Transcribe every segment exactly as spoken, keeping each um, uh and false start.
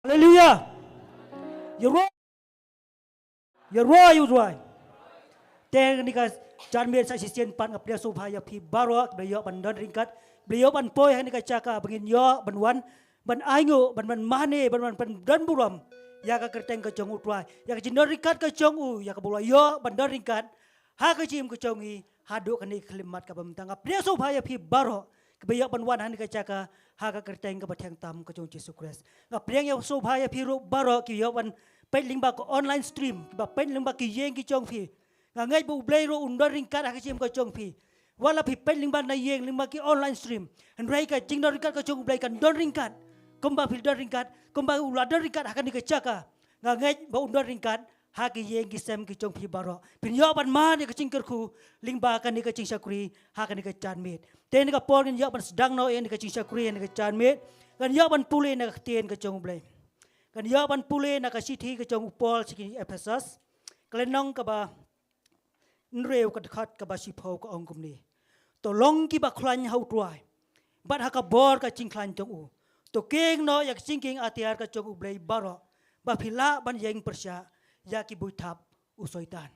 Haleluya. Ïaroh. Ïaroh ïa U Trai. Te kane ka janmiet sa shisien pat nga pdiang sngewbha ïa phi baroh kiba ïoh ban don ryngkat, kiba ïoh ban poi ha kane ka jaka ba ngin ïoh ban wan ban ainguh, ban ban mane, ban ban pyndon burom ïa ka kyrteng ka jong U Trai, ïa ka jingdon ryngkat ka jong u, ïa kaba u la ïoh ban don ryngkat ha ka jingim ka jong ngi haduh kane ka khyllipmat kaba mynta. Nga pdiang sngewbha ïa phi baroh kiba ïoh ban wan ha kane ka jaka ha ka kyrteng kaba thiang tam ka jong U Jisu Khrist. Nga pdiang ïa sngewbha ïa phi ruh baroh ki ïoh ban peit lyngba ka online stream, kiba peit lyngba ki ïing ki jong phi. Nga ngeit ba U Blei ruh un don ryngkat ha ka jingim ka jong phi. Wat la phi peit lyngba na ïing, lyngba ki online stream, hynrei ka jingdon ryngkat ka jong U Blei kan don ryngkat kumba phi don ryngkat, kumba u la don ryngkat ha kane ka jaka. Nga ngeit ba un don ryngkat ha ki ïing ki sem ki jong phi baroh. Phin ïoh ban mad ïa ka jingkyrkhu lyngba kane ka jingshakri ha kane ka janmiet. Te ha kane ka por ngin ïoh ban sdang noh ïa kane ka jingshakri ha kane ka janmiet. Ngin ïoh ban pule na ka ktien ka jong U Blei. Ngin ïoh ban pule na ka shithi ka jong u Paul sha ki Ephesos, ka lynnong kaba hynriew, ka dkhot kaba shiphew, ka ong kumne: To long kiba khlaiñ ha U Trai bad ha ka bor ka jingkhlaiñ jong u. To kieng noh ïa ka jingkieng atiar ka jong U Blei baroh, ba phi lah ban ïeng pyrshah ïa ki buit thap u Soitan.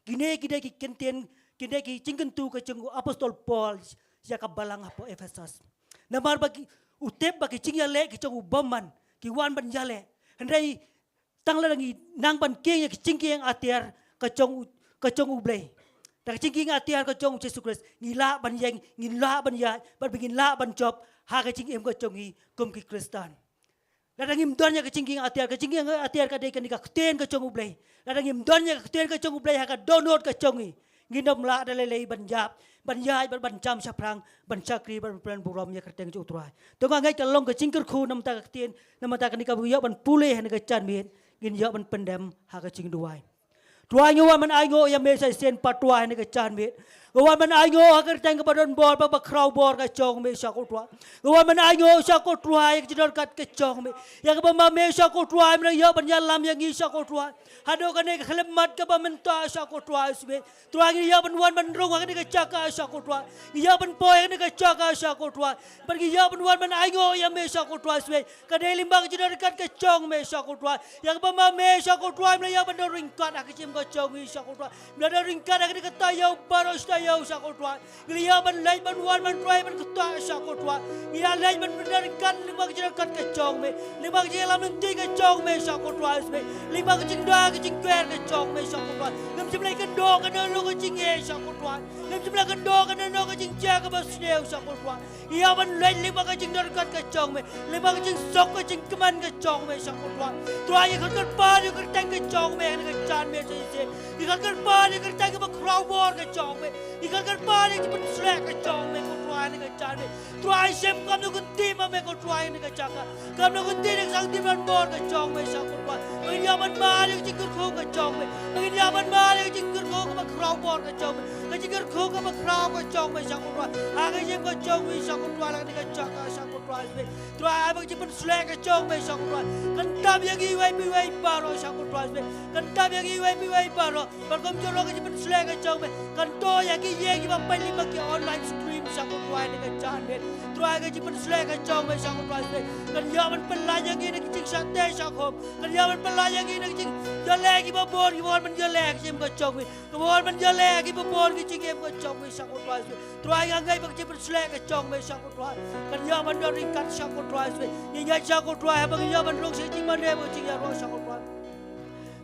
Kine ki dei ki kyntien, ki dei ki jingkyntu ka jong u apostol Paul ïa ka balang hapoh Ephesos. Namar ba ki, u tip ba ki jingïaleh ki jong u bymman ki wan ban ïaleh, hynrei tang lada ngi nang ban kieng ïa ka jingkieng atiar ka jong u, ka jong U Blei, da ka jingkieng atiar ka jong U Jisu Khrist, ngi lah ban ïeng, ngi lah ban ïaid, bad ba ngin lah ban jop ha ka jingim ka jong ngi kum ki Khristan. Lada ngim don ïa ka jingkieng atiar, ka jingkieng atiar ka dei kane ka ktien ka jong U Blei. Lada ngim don ïa ka ktien ka jong U Blei ha ka dohnud ka jong ngi, ngin ym lah da lei lei ban ïap, ban ïaid, ban, ban jam shaphrang, ban shakri, ban pyndon burom ïa ka kyrteng jong U Trai. To nga ngeit ka long ka jingkyrkhu na ka bynta ka ktien, na ka bynta kane kaba ïoh ban pule ha kane ka janmiet, ngin ïoh ban pyndem ha ka jingduwai. Trai, nga wan ban ainguh ïa me sa shisien pat Trai ha kane ka janmiet. Nga wan ban ainguh ha ka kyrteng kaba don bor bad ba khraw bor ka jong me sha ko Trai. Nga wan ban ainguh sha ko Trai ïa ka jingdon ryngkat ka jong me, ïa kaba ma me sha ko Trai me dang ïoh ban ïalam ïa ngi sha ko Trai. Haduh kane ka khyllipmat kaba mynta sha ko Trai Jisu. Trai, ngi ïoh ban wan ban rung ha kane ka jaka sha ko Trai. Ngi ïoh ban poi ha kane ka jaka sha ko Trai. Bad ngi ïoh ban wan ban ainguh ïa me sha ko Trai Jisu. Ka dei lyngba ka jingdon ryngkat ka jong me sha ko Trai. Ïa kaba ma me sha ko Trai me la ïoh ban don ryngkat ha ka jingim ka jong ngi sha ko Trai. Me la don ryngkat ha kane ka taïew baroh shi taïew sha ko Trai. Ngi la ïoh ban leit ban wan ban Trai ban ktah sha ko Trai. Ngi la leit ban don ryngkat lyngba ka jingdon ryngkat ka jong me, lyngba ka jingïalam lynti ka jong me sha ko Trai Jisu. Lyngba ka jingda ka jingkwer ka jong me sha ko Trai. Ngam shym la kynduh kano kano ka jingeh sha ko Trai. Ngam shym la kynduh kano kano ka jingjia kaba sniew sha ko Trai. Ngi ïoh ban leit lyngba ka jingdon ryngkat ka jong me, lyngba ka jingsuk ka jingkmen ka jong me sha ko Trai. Trai, ngi kyrpad ïa ka kyrteng ka jong me ha kane ka janmiet sa shisien. Ngi kyrpad ïa ka kyrteng kaba khraw bor ka jong me. Ngi kyrpad ïa ka jingpynsleh ka jong me ko Trai ha kane ka janmiet. Trai, shim kumno ka ktien ma me ko Trai ha kane ka jaka. Kumno ka ktien ka sangti ban bor ka jong me sha ko Trai. Ba ngin ïoh ban mad ïa ka jingkyrkhu ka jong me. Ba ngin ïoh ban mad ïa ka jingkyrkhu kaba khraw bor ka jong me. Ka jingkyrkhu kaba khraw ka jong me sha ko Trai. Ha ka jingim ka jong me sha ko Trai ha kane ka jaka sha ko Trai Jisu. Trai, ai ba ka jingpynsleh ka jong me sha ko Trai kan tap ïa ngi iwei pa iwei baroh sha ko Trai Jisu. Kan tap ïa ngi iwei pa iwei baroh. Bad kumjuh ruh ka jingpynsleh ka jong me kan toh ïa ki ïing kiba peit lyngba ki online stream sha ko Trai ha kane ka janmiet. Trai, ka jingpynsleh ka jong me sha ko Trai Jisu kan ïoh ban pynlait ïa ngi na ki jingshah teh shah khum. Kan ïoh ban pynlait ïa ngi na ki jingïaleh kiba bun kiba wan ban ïaleh ha ka jingim ka jong me. Kiba wan ban ïaleh ha kiba bun ki jingim ka jong me sha ko Trai Jisu. Trai, nga ngeit ba ka jingpynsleh ka jong me sha ko Trai kan ïoh ban don ryngkat sha ko Trai Jisu. Ngi ngeit sha ko Trai haba ngi ïoh ban rung sha ka jingmane bad ka jingïaroh sha ko Trai.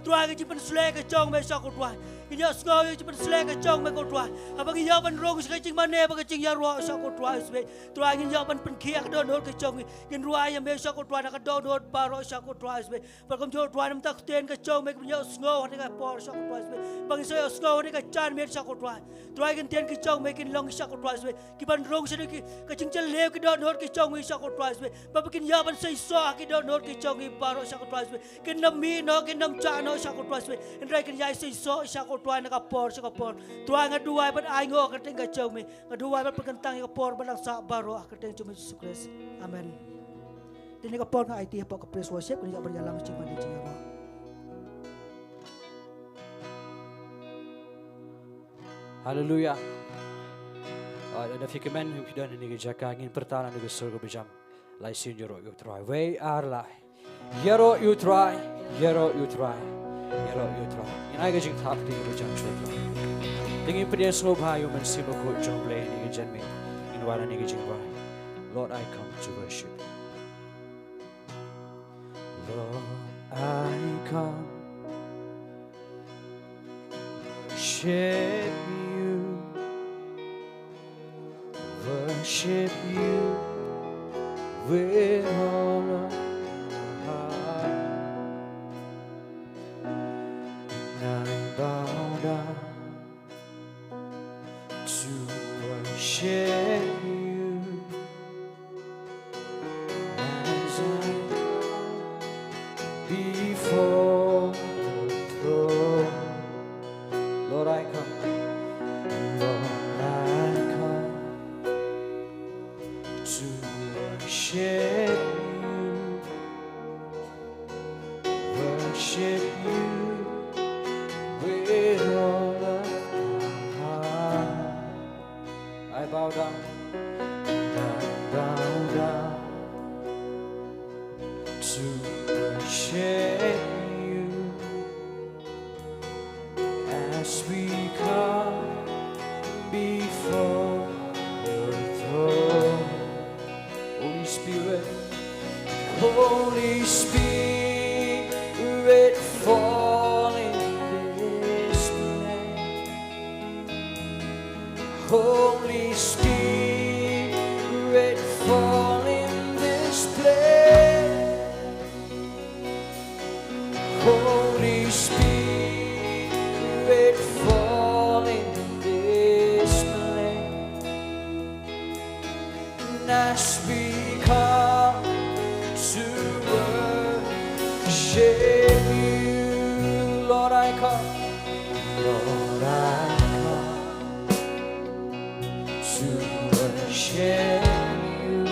Trai, ka jingpynsleh ka jong me sha ko Trai. Ngi ïohsngew ïa ka jingpynsleh ka jong me ko Trai haba ngi ïoh ban rung sha ka jingmane bad ka jingïaroh sha ko Trai Jisu. Trai, ngi ïoh ban pynkhiah ka dohnud ka jong ngi. Ngin rwai ïa me sha ko Trai na ka dohnud baroh sha ko Trai Jisu. Bad kumjuh Trai na ka bynta ka ktien ka jong me kaba ngi ïohsngew ha kane ka por sha ko Trai Jisu. Ba ngin sa ïohsngew ha kane ka janmiet sha ko Trai. Trai, ki ktien ki jong me kin long sha ko Trai Jisu. Ki ban rung sha ki, ka jingjylliew ki dohnud ki jong ngi sha ko Trai Jisu. Ba ba kin ïoh ban seisoh ha ki dohnud ki jong ngi baroh sha ko Trai Jisu. Kin ym mih noh, kin ym jah noh sha ko Trai Jisu. Hynrei kin ïai seisoh sha ko Trai na ka por sha ka por. Trai, nga duwai bad ainguh ha ka kyrteng ka jong me. Nga duwai bad pynkyntang ïa ka por ba dang sah baroh ha ka kyrteng jong me Jisu Khrist. Amen. Te ha kane ka por nga aiti hapoh ka praise worship, ngin ïa ban ïalam jingmane jingïaroh. Haleluya. Ah, lada phi kmen, phi don ha kane ka jaka, ngin pyrta na kane ka sur kaba jam. Lai sien ïaroh ïa U Trai. Wei ar lai. Ïaroh ïa U Trai, ïaroh ïa U Trai, ïaroh ïa U Trai. Ngin ai ka jingthoh kti ba jan shuwa. Te ngin pynïasoh bha ïa U Mynsiem Bakhuid jong U Blei ha kane ka janmiet. Ngin wan ha kane ka jingrwai. Lord, I come to worship. Lord, I come worship you, worship you with all of my heart. And I bow down to worship you as I bow before your throne. Lord, I come. Lord, I come to worship you, worship you with all of my heart. I bow down, I bow down to worship you as we come before your throne. Holy Spirit, Holy Spirit, fall in this place. Holy Spirit, fall in this place. Holy Spirit, fall in this place. And as we come to worship you, Lord, I come. Lord, I come to worship you,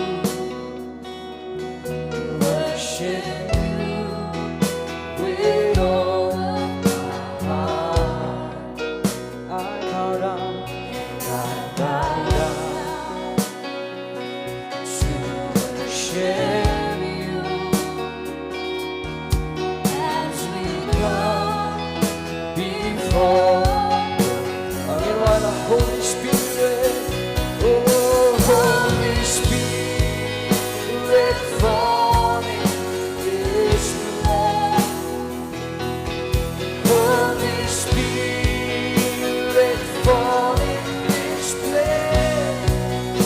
worship you with all of my heart. I bow down, I bow down to worship you. As we come before you. Holy Spirit, oh, Holy Spirit, fall in this place. Holy Spirit, fall in this place.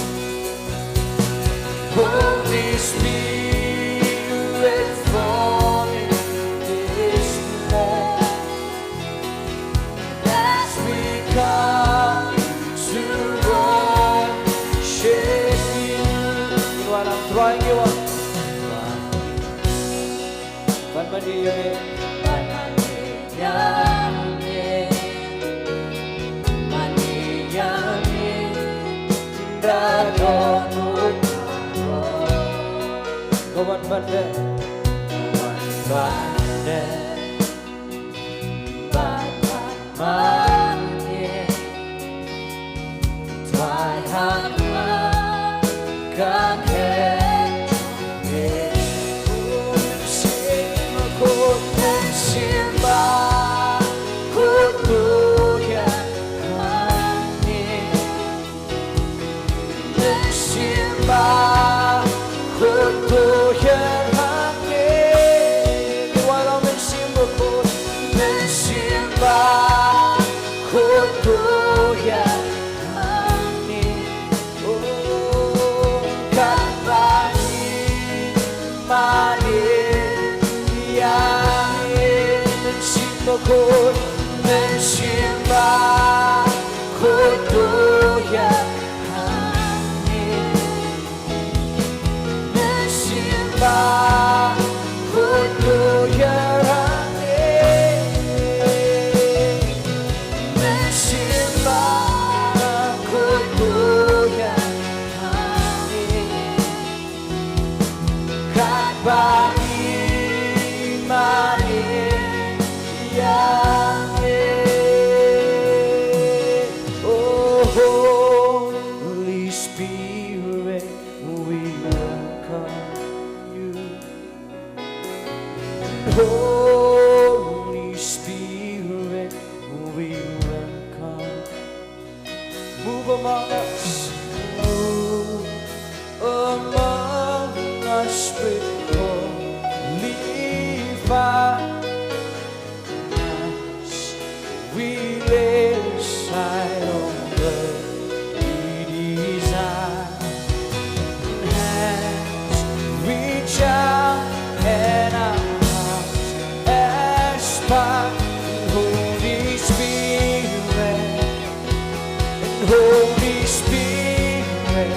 Holy Spirit, fall in this place. As we come to worship you. Wan, I'm trying you on. Ban mane ïa ngi. Ban mane ïa ngi. Mane ïa ngi. Da dohnud. Ko wan ban dei. Wan ban dei. Ban ban mane. Trai ha nga ka khet jong me. Mynsiem Bakhuid, Mynsiem Bakhuid, to hiar hangne. Mynsiem Bakhuid, to hiar hangne. Mynsiem Bakhuid, Mynsiem Bakhuid, to hiar hangne. Oh, katba ngi mane ïa me, Mynsiem Bakhuid, Mynsiem Bakhuid, to hiar hangne. Mynsiem Bakhuid, to hiar hangne. Mynsiem Bakhuid, to hiar hangne. Katba ngi mane ïa me. Oh, Holy Spirit, we welcome you. Move among us. Move among us with Holy Fire. As we lay aside all that we desire, hands reach out and our hearts aspire. Holy Spirit, Holy Spirit,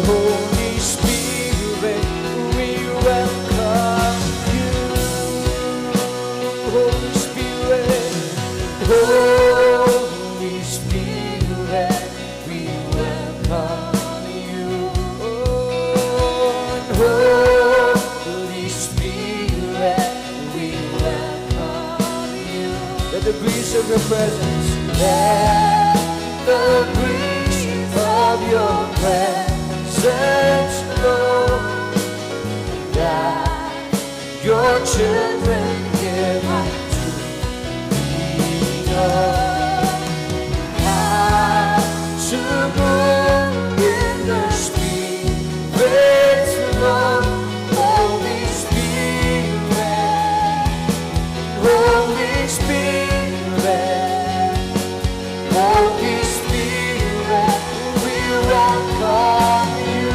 Holy Spirit, we welcome you. Holy Spirit, Holy Spirit, we welcome you. Oh, Holy Spirit, we welcome you. Let the breeze of your presence, let the breeze of your presence blow. And I, your children, here to be known. How to move in the Spirit's love, Holy Spirit. Holy Spirit, Holy Spirit, we welcome you.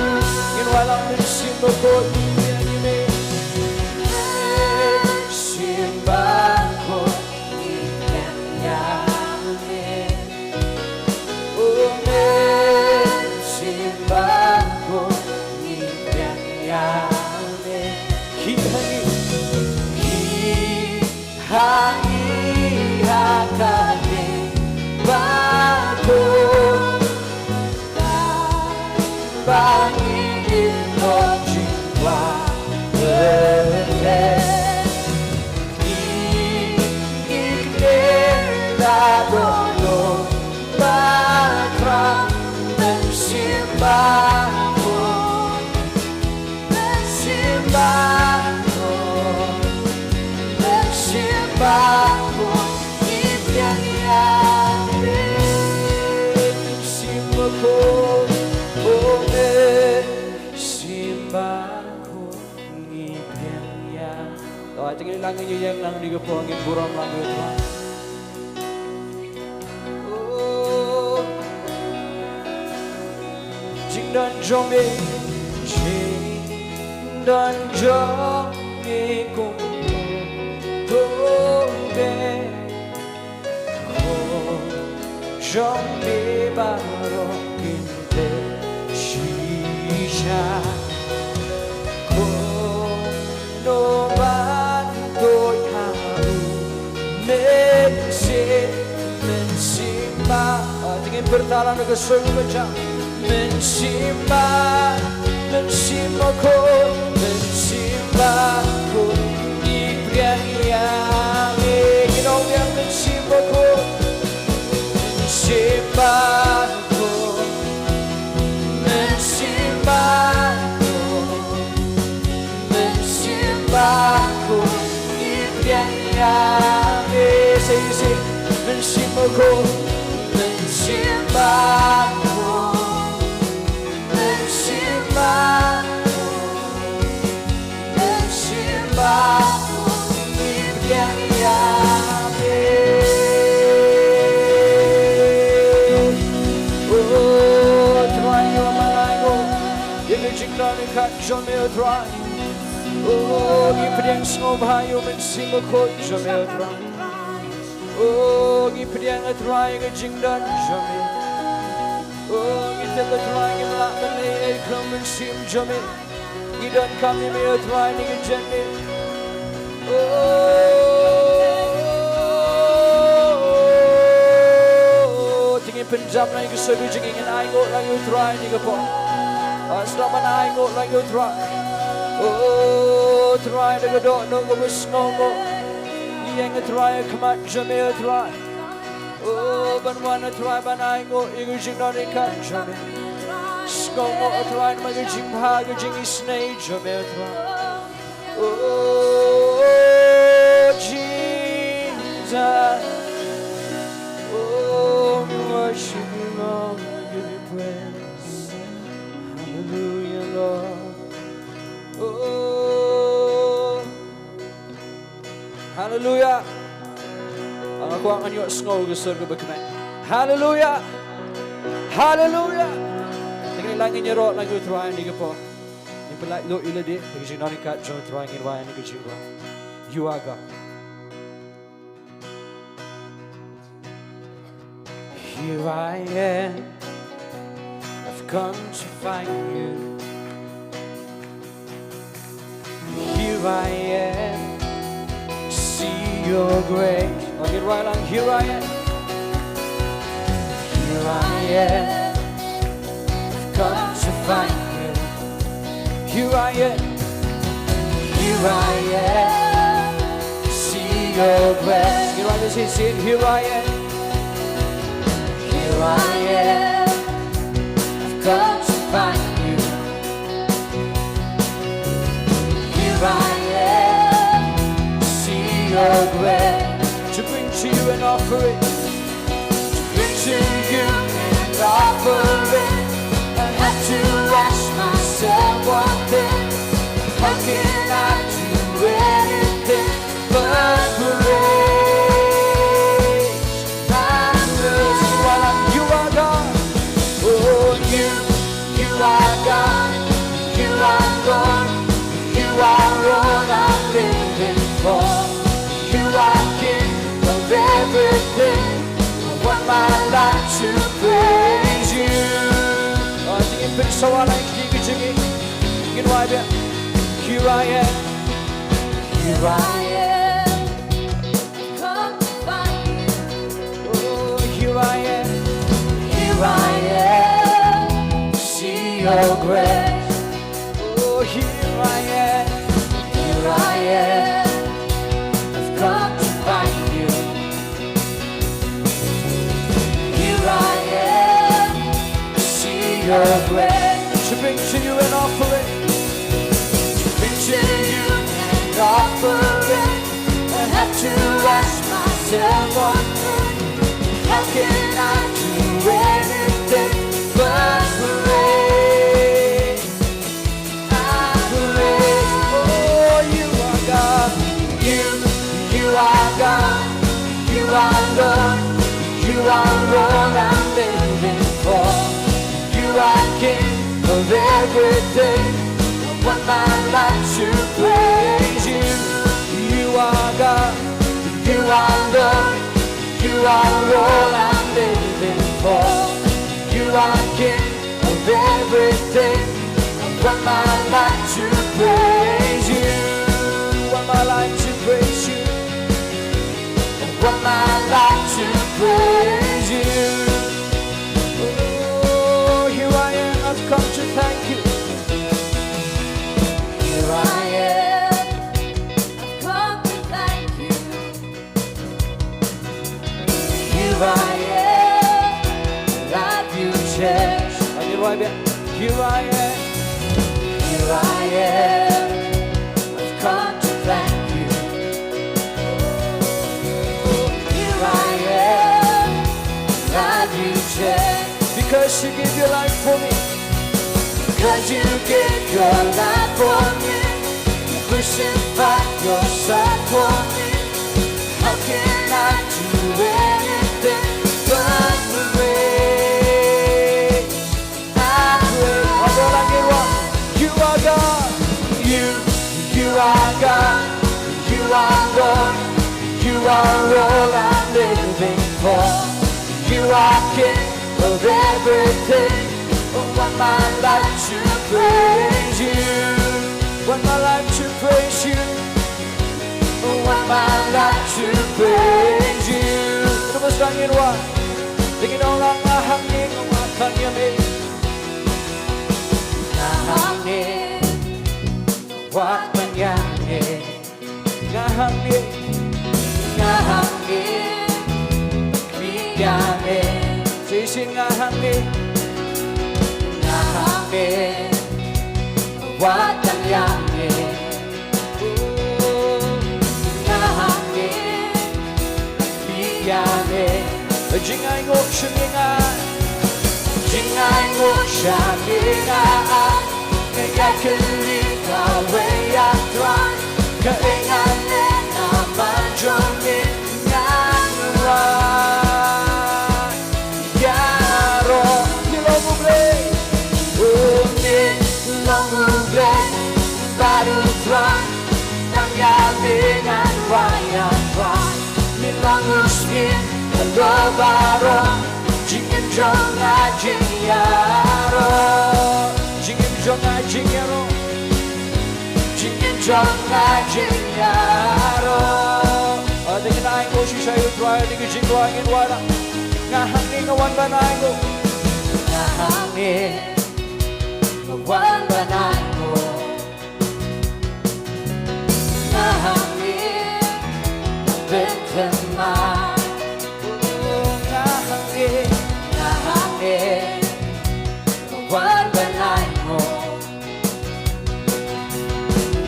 Ngin wallam, Mynsiem Bakhuid, ngin ïa me. Mynsiem Bakhuid, ngin ïa me. O Mynsiem Bakhuid, ngin ïa me. Khih ha ngi. Khih ha ngi ha ka lieng ba khuid, ba ngin ïoh jingkwah lem. Ngi, ngi kynnoh da ka dohnud ba khraw, Mynsiem Bakhuid. Mynsiem Bakhuid, Mynsiem Bakhuid, ngi pdiang ïa me. Mynsiem Bakhuid, o Mynsiem Bakhuid, ngi pdiang ïa. To, ai, to ngin ïa lang, ngin ïa ïeng lang, ngi ka por ngin burom lang ïa u Trai. Jingdon jong me, jingdon jong me kumto bha. Ko jong me baroh kin peit shisha. Ko Nongwan to ha u Mynsiem, Mynsiem Ba. Ah, to ngin pyrta lang da ka sur ba jam. Mynsiem Ba, Mynsiem Bakhuid, Mynsiem Bakhuid, ngi pdiang ïa me. Ngin ong biang, Mynsiem Bakhuid, Mynsiem Bakhuid, Mynsiem Bakhuid. Mynsiem Bakhuid, ngi pdiang ïa me. Say, say, Mynsiem Bakhuid, Mynsiem Bakhuid, Mynsiem Bakhuid, Mynsiem Bakhuid, ngi pdiang ïa me. Oh, Trai, ïoh man ai nguh ïa ka jingdon ïa ka jong me, oh Trai. Oh, ngi pdiang sngewbha ïa u Mynsiem Bakhuid jong me, oh Trai. Oh, ngi pdiang, oh Trai, ïa ka jingdon jong me. Oh, ngi tip, oh Trai, ngim lah ban leh ei ei khlem u Mynsiem jong me. Ngi donkam ïa me, oh Trai, na ka jingim. Oh, to ngin pynjam lang ïa ka sur ka jong ngi, ngin ainguh lang ïa u Trai ha kane ka por. Ah, sdang ban ainguh lang ïa u Trai. Oh Trai, da ka dohnud kaba sngewnguh ngi ïeng, oh Trai, ha khmat jong me, oh Trai. Oh, ban wan, oh Trai, ban ainguh ïa ka jingdon ïa ka jong me. Sngewnguh, oh Trai, namar ka jingbha, ka jingisynei jong me, oh Trai. Oh Jesus, oh, we worship Haleluya. Nga kwah ngan ïohsngew ka sur kaba kmen. Haleluya. Haleluya. Te ngin ïa lait, ngin ïaroh lang ïa U Trai ha kane ka por. Ngin pynlait luid ïa lade ha ka jingdon ryngkat jong U Trai, ngin wai ha kane ka jingrwai. You are God. Here I am, I've come to find you. Here I am, to see your grace. Oh, here I am, here I am. Here I am, I've come to find you. Here I am. Here I am. See your grace. Here I am. Say, say it. Here I am. Here I am. I've come to find you. Here I am. See your grace. To bring to you an offering. To bring to you an offering. I have to ask myself one thing. How can I do anything but praise? Praise. You are God, you are God. Oh, you, you are God. You are Lord. You are all I'm living for. You are King of everything. I want my life to praise you. Oh, sing it, pynsawa lang ïa ka jingim. Ngin wai biang. Here I am. Here I am. Come to find you. Oh, here I am. Here I am. See your grace. Oh, here I am. Here I am. I've come to find you. Here I am. See your grace. To bring to you an offering. To bring to you an offering. I have to ask myself one thing. How can I do anything but praise? I praise. Oh, you are God. You, you are God. You are Lord. You are all I'm living for. You are King of everything. I want my life to praise you. You are God. You are Lord. You are all I'm living for. You are King of everything. I want my life to praise you. I want my life to praise you. I want my life to praise you. Oh, here I am, I've come to thank you. Here I am, I've come to thank you. Here I am, love you, church. Here I am. Here I am. I've come to thank you. Here I am, love you, church. Because you gave your life for me. Because you gave your life for me. You crucified yourself for me. How can I do anything but praise? I praise. One more time, everyone. You are God. You, you are God. You are Lord. You are all I'm living for. You are King of everything. I want my life to praise you. Want my life to praise you. I want my life to praise you. Terus nangin wa. Nangin ong nga hangne, nga hangne. Nga hangne. Wat ban ïa ne. Nga hangne. Nga hangne. Phi ïa ne. Shisien nga hangne. Nga hangne. Wat ban ïa ne. Nga hangne. Phi ïa ne. Jingainguh sha ngi nga. Jingainguh sha ngi nga. Nga ïa kylli kawei ïa Trai. Kaei nga leh namar Baroh, jingim jong nga jingïaroh. Jingim jong nga jingïaroh. Jingim jong nga jingïaroh. Ïa kane ngin ai nguh shisha ïa U Trai, ïa kane ka jingduwai ngin wanrah. Nga hangne nga wan ban ai nguh. Nga hangne nga wan ban ai nguh. Nga hangne, nga pynthymmai. Nga hangne, nga hangne, nga wan ban ai nguh.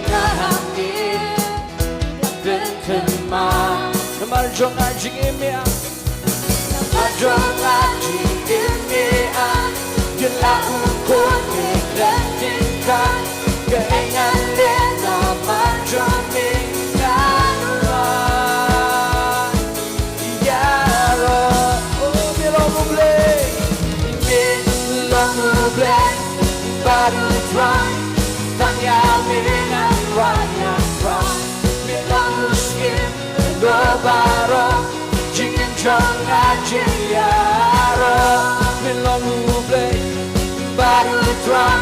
Nga hangne, nga pynthymmai. Namar jong nga jingim ïa Namar jong nga jingim ïa, ïa la u khun ne kren tyngkai. Ka ei ngan leh namar jong me ngan wan ïaroh. Oh, me long U Blei, me long U Blei bad U Trai. Tang ïa me ngan wan ïa Trai. Me long u Syiem jong baroh. Jingim jong nga jingïaroh. Me long U Blei bad U Trai.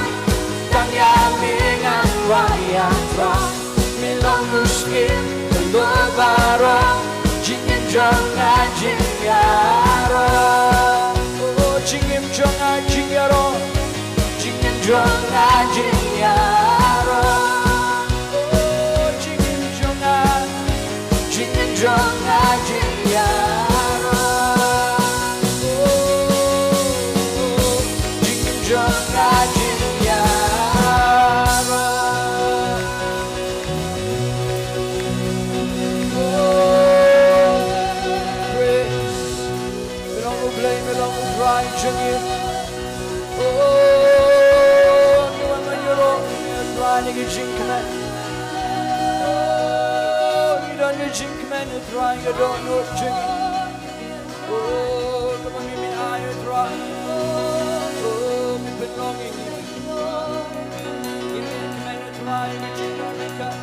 Tang ïa me ngan wan ïa Trai. Me long u Syiem jong baroh. Jingim jong nga jingïaroh. Oh, jingim jong nga jingïaroh. Jingim jong nga jingïaroh. Oh, jingim jong nga. Jingim jong nga jingïaroh. Oh, jingim jong nga jingïaroh. Oh, praise. Me long U Blei, me long U Trai jong ngi. Oh, ngi wan ban ïaroh ïa U Trai ha kane ka jingkmen. Oh, ngi don ha ka jingkmen U Trai, ka dohnud jong ngi. Oh, kaba me, me ai U Trai. Oh, me pynlong ïa ngi. Ngi leh kmen U Trai, ngi jied ban leh kat.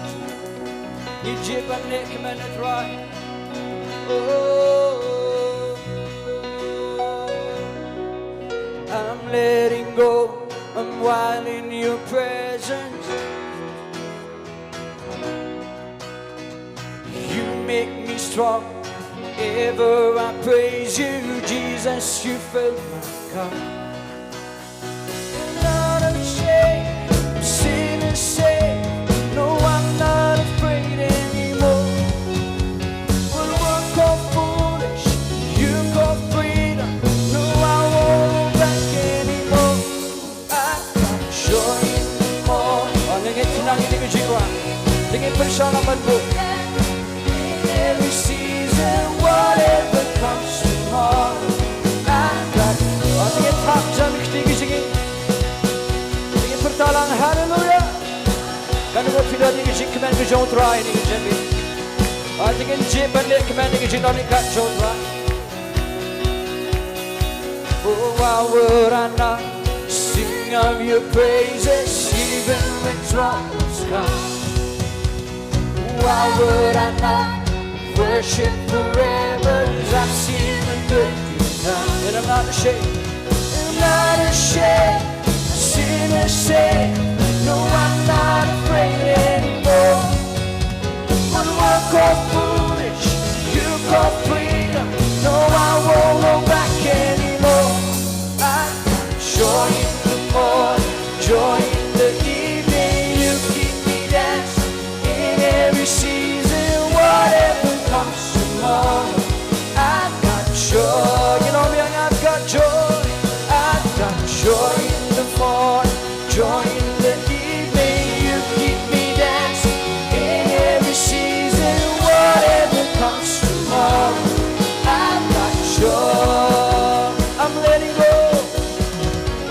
Ngi jied ban leh kmen U Trai. Oh, I'm letting go, I'm wild in your presence. You make me strong. Whenever I praise you, Jesus, you fill my cup. I'm not ashamed, I'm singing, say, no, I'm not afraid anymore. What work called foolish, you call freedom. No, I won't hold back anymore. I got joy in the morning. Oh, ngi ngeit khnang ïa kane ka jingduwai. Te ngin pyrshang ban buh. In every season, whatever comes tomorrow, I got, oh, te ngin thap jan kti ki jingim. Te ngin pyrta lang haleluya. Katno phi don ïa ka jingkmen ka jong U Trai ha kane ka jingim. Oh, te ngin jied ban leh kmen ïa ka jingdon ryngkat jong U Trai. Oh, why would I not sing of your praises even when troubles come? Why would I not worship forever as I've seen the good you've done? And I'm not ashamed, I'm not ashamed, sing and say, no, I'm not afraid anymore. What work called foolish, you call freedom. No, I won't hold back anymore. I got joy in the morning, joy in the evening. You keep me dancing in every season, whatever comes tomorrow. I got joy, you know me, I got joy. I got joy in the morning. Joy in the evening, you keep me dancing in every season, whatever comes tomorrow. I got joy. I'm letting go.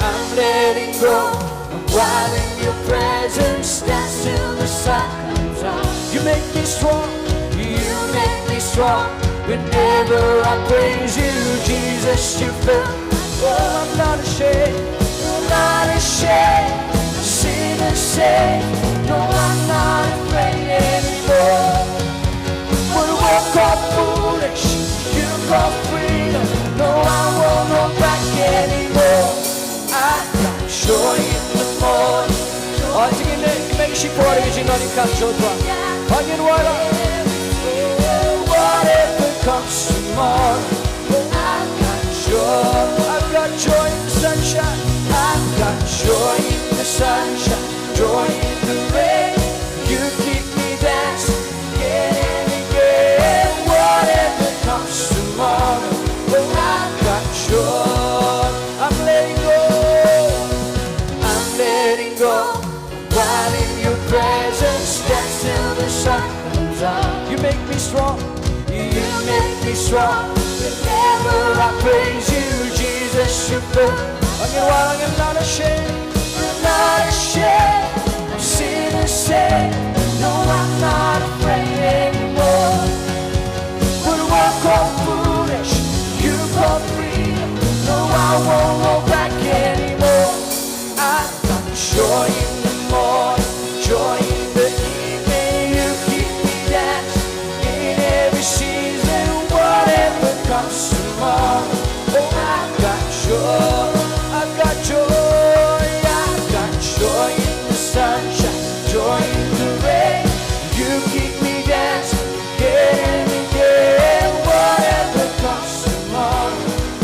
I'm letting go. I'm wild in your presence. Dance till the sun comes up. You make me strong. You make me strong. Whenever I praise you, Jesus, you fill Oh, I'm not ashamed, I'm not ashamed. Sing and say, no, I'm not afraid anymore. What work called foolish, you call freedom. Shi por ïa ka jingdonkam jong u Trai. Ong ngin wad. Whatever comes tomorrow, I've got joy. I've got joy in the sunshine. I've got joy in the sunshine. Joy in the rain. You keep me dancing again and again. Whatever comes tomorrow, oh, I've got joy. I'm letting go. I'm letting go. While in your presence, dance till the sun comes up. You make me strong. You make me strong. Whenever I praise you, Jesus, you fill. Ong ngin wad, ong ngin, not ashamed. I'm not ashamed. I'm sinner saved. No, I'm not afraid anymore. What the world called foolish, you called freedom. No, I won't hold back anymore. I've got joy in the morning, joy in the evening. You keep me dancing in every season, whatever comes tomorrow. Oh, I've got joy, I've got joy, I've got joy in the sunshine, joy in the rain. You keep me dancing again and again, whatever comes tomorrow.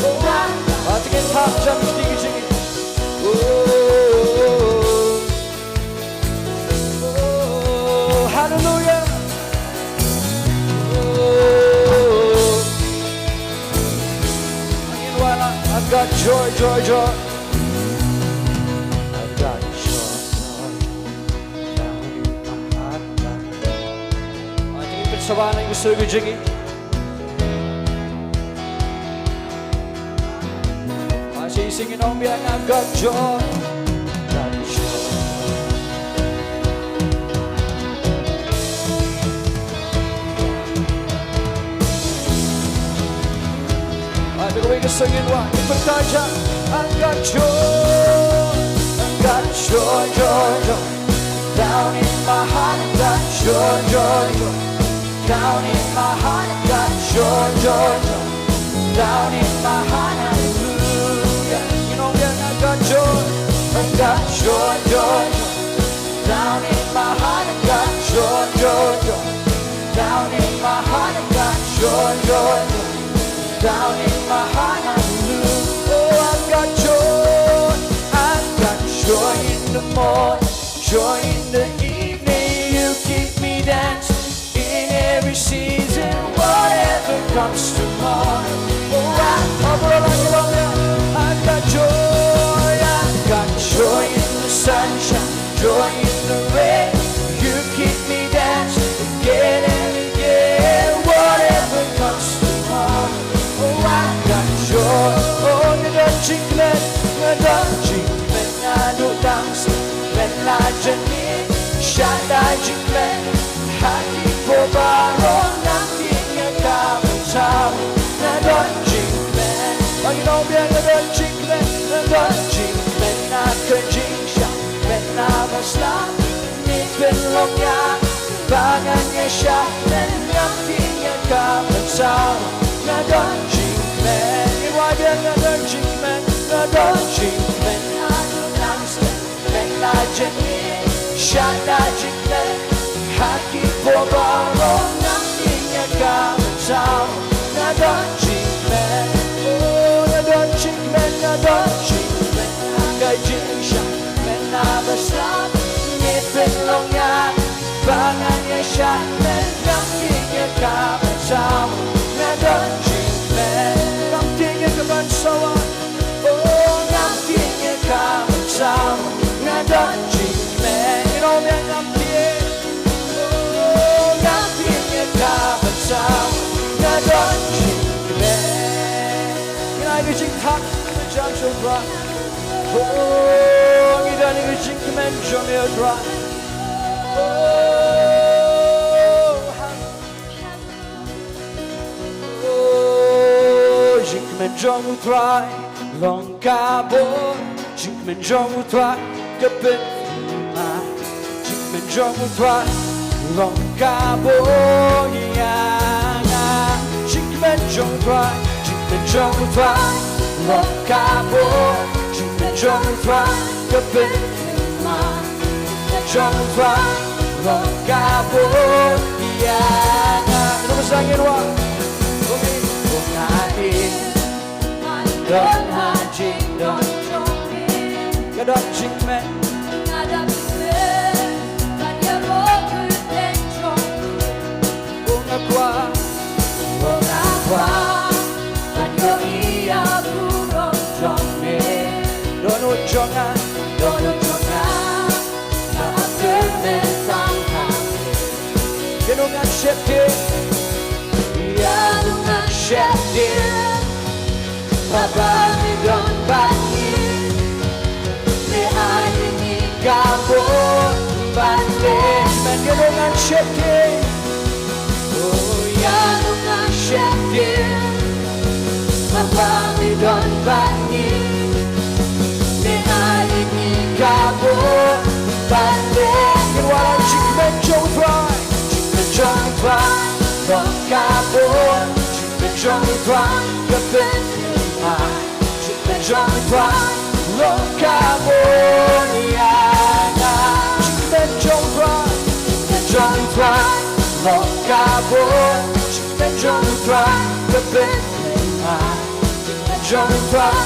Oh, I've got. Ong ngin thap jam shane. Oh, oh, hallelujah. Oh, I've got joy, joy, joy. I've got joy, joy, joy down in my heart. Ong ngin pynsawar na ka sur ka jong ngi. Ba shi sing in ong biang, I've got joy. Got joy. Ba da kawei ka sur ngin wad, ngin pynkylla. I've got joy. I've got joy, joy, joy. Down in my heart, I've got joy, joy, joy. Down in my heart, I've got joy, joy, joy. Down in my heart, hallelujah. You know, yeah, I've got joy, I've got joy, joy, joy. Down in my heart, I've got joy, joy, joy. Down in my heart, I've got joy, joy, joy. Down in my heart, hallelujah. Oh, I've got joy, I've got joy in the morning, joy in the evening. You keep me dancing in every season, whatever comes tomorrow. Oh, I, I've got joy, I've got joy in the sunshine, joy in the rain. You keep me dancing again and again, whatever comes tomorrow. Oh, I've got joy. Oh, nga don jingkmen, nga don jingkmen, nga don dang sngewkmen la jong ngi. Shah la jingkmen ha ki por baroh, ngam tieng ïa ka ban sah. Nga don jingkmen, ba ngi long biang, nga don jingkmen, nga don jingkmen na ka jingshah kmen na ba slam. Ngi pynlong ïa ba ngan ïa shah kmen, ngam tieng ïa ka ban sah. Nga don jingkmen, ngi wad biang, nga don jingkmen, nga don jingkmen. Kmen la jong ngi, shah la jingkmen ha ki por baroh, ngam tieng ïa ka ban sah. Nga don jingkmen, oh, nga don jingkmen, nga don jingkmen ha ka jingshah kmen na ba slam. Ngi pynlong ïa ba ngan ïa shah kmen, ngam tieng ïa ka ban sah. Nga don jingkmen, ngam tieng ïa ka ban sah. Oh, ngam tieng ïa ka ban sah, nga don jingkmen. Ngi ong biang, ngam tieng. Oh, ngam tieng ïa ka ban sah, nga don jingkmen. Ngi ai ka jingthap, ka jingkmen jong U Trai. Oh, ngi don ïa ka jingkmen jong me, U Trai. Oh, ha- Oh, jingkmen jong U Trai long ka bor, jingkmen jong U Trai ka pynmih. Jingkmen jong U Trai long ka bor ïa nga. Jingkmen jong U Trai, jingkmen jong U Trai long ka bor, jingkmen jong U Trai ka pynmih. Jong u Trai long ka bor ïa nga. Kano ka sdang ïa u Trai? Kum i, kum nga i. Don ha jingdon jong me. Nga don jingkmen. Nga don jingkmen. Ban ïaroh kyrteng jong me. Ko nga kwah, ko nga kwah ban ïohi ïa u burom jong me. Dohnud jong nga, dohnud jong nga, nga ap kyrteng tang ha me. Ïa uno ngan sheptieng, ïa uno ngan sheptieng. Haba me don bad ngi, me ai ïa ngi ka bor ban leh. Kmen, ïa uno ngan sheptieng. Oh, ïa uno ngan sheptieng. Haba me don bad ngi, me ai ïa ngi ka bor ban leh. Ngin wallam. Jingkmen jong u Trai, jingkmen jong u Trai long ka bor. Jingkmen jong u Trai ka pynthymmai. Jingkmen jong u Trai long ka bor ïa nga. Jingkmen jong u Trai, jingkmen jong u Trai long ka bor. Jingkmen jong u Trai ka pynthymmai. Jingkmen jong u Trai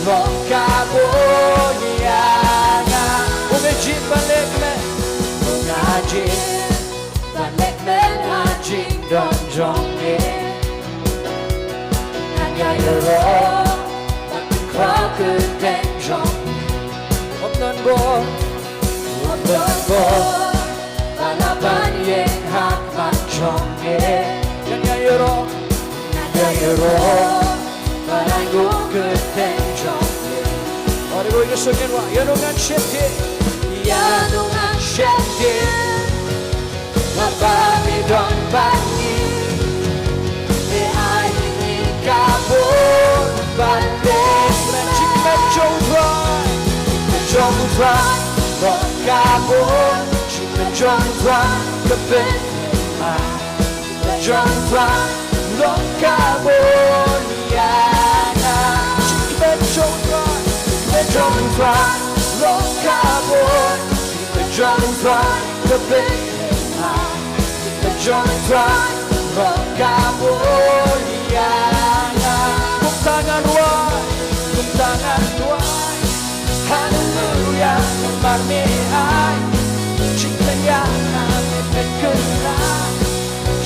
long ka bor ïa nga. U me jied ban leh kmen. U nga jied ban leh kmen ha jingdon jong me. Ngan ïa ïaroh ban kyrkhu kyrteng jong me. Ym don bor, ym don bor ba lah ban ïeng ha khmat jong me. Ngan ïa ïaroh, ngan ïa ïaroh ban ai nguh kyrteng jong me. Ïa uno ngan sheptieng, ïa uno ngan sheptieng. Haba me don bad ngi, me ai ïa ngi ka bor ban leh kmen. Jingkmen jong u Trai, jingkmen jong u Trai long ka bor. Jingkmen jong u Trai ka pynthymmai. Jingkmen jong u Trai long ka bor ïa nga. Jingkmen jong u Trai, jingkmen jong u Trai long ka bor. Jingkmen jong u Trai ka pynthymmai. Jingkmen jong u Trai long ka bor ïa nga. Kumta ngan duwai, kumta ngan duwai. Haleluia, namar me ai jingkmen ïa nga, me pynkylla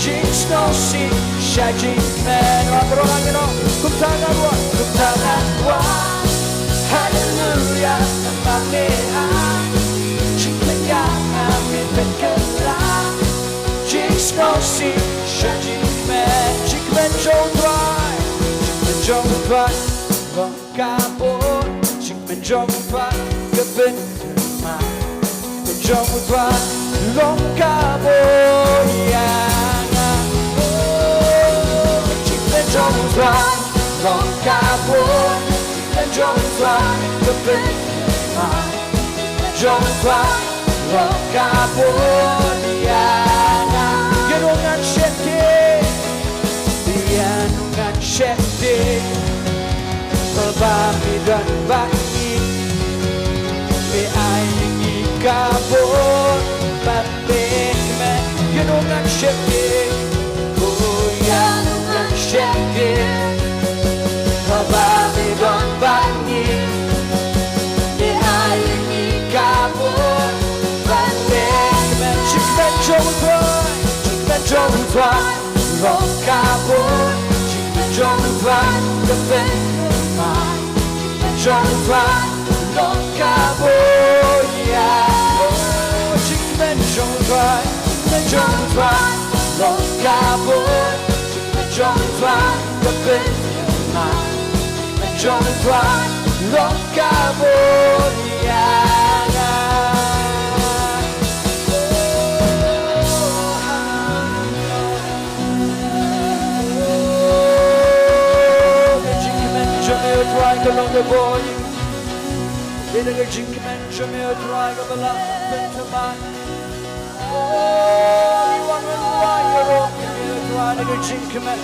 jingsngewsih sha jingkmen. Wan baroh ngan ong, kumta ngan duwai, kumta ngan duwai. Haleluia, namar me ai jingkmen ïa nga, me pynkylla jingsngewsih sha jingkmen. Jingkmen jong u Trai, jingkmen jong u Trai long ka bor. Jingkmen jong u Trai ka pynthymmai. Jingkmen jong u Trai long ka bor ïa nga. Oh, jingkmen jong u Trai long ka bor. Jingkmen jong u Trai ka pynthymmai. Jong u Trai long ka bor ïa nga. Ïa uno ngan sheptieng, ïa uno ngan sheptieng. Haba me don bad ngi, me ai ïa ngi ka bor ban leh kmen. Ïa uno ngan sheptieng, oh, ïa uno ngan sheptieng. Haba me don bad ngi, me ai ïa ngi ka bor ban leh kmen. Jingkmen jong u Trai, jingkmen jong u Trai long ka bor. Jingkmen jong u Trai ka pynthymmai. Jingkmen jong u Trai long ka bor ïa nga. Jingkmen jong u Trai, jingkmen jong u Trai long ka bor. Jingkmen jong u Trai ka pynthymmai. Jingkmen jong u Trai long ka bor ïa nga. Oh, haleluia. Oh, ka jingkmen jong me, oh Trai, ka long ka bor. Dei da ka jingkmen jong me, oh Trai, kaba la pynthymmai. Oh, ngi wan ban duwai ïaroh ïa me, oh Trai, da ka jingkmen.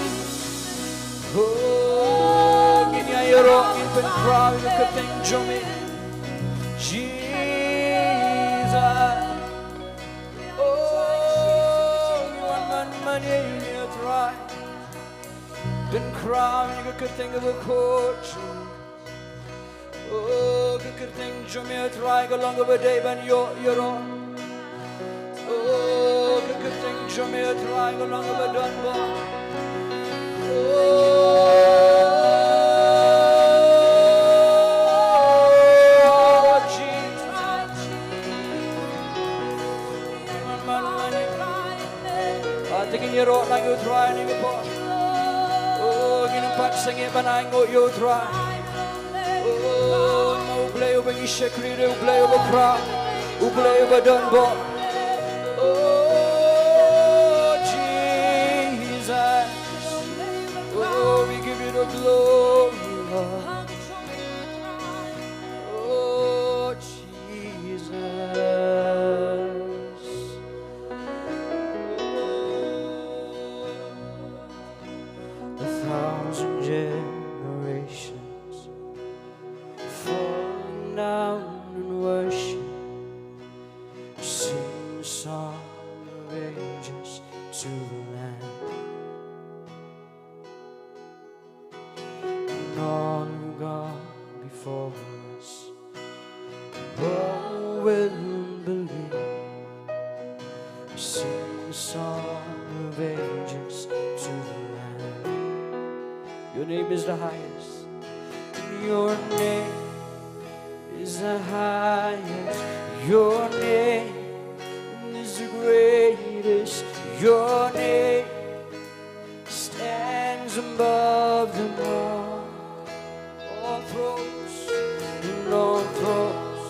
Oh, ngin ïa ïaroh, ngin pynkhraw ïa ka kyrteng jong me, Jesus. Pynkhraw ïa ka kyrteng kaba khuid. Oh, ka kyrteng jong me, Trai, ka long kaba dei ban ïoh ïaroh. Oh, ka kyrteng jong me, Trai, ka long kaba don bor. Oh, Jesus. Ah, te ngin ïaroh lang ïa u Trai ha kane ka por. Oh, ngin ym pat sangeh ban ainguh ïa u Trai. Oh, ma U Blei uba ngi shakri, U Blei uba khraw, U Blei uba don bor. Oh, Jesus. Oh, we give you the glory, Lord. Oh, Jesus. A thousand generations falling down in worship, sing the song of ages to the Lamb. And all who gone before us, all will believe. Sing the song of ages to the Lamb. Your name is the highest. Your name is the highest. Your name is the greatest. Your name stands above them all. All thrones, and all thrones,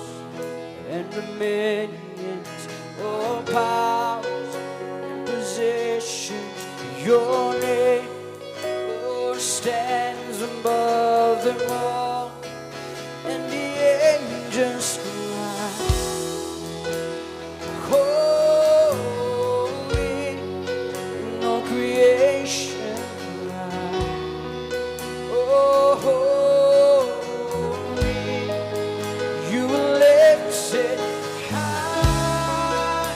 and dominions, all powers and positions. Your name, oh, stands above them all. And the angels cry, holy, in all creation cry, oh, holy, you were lifted high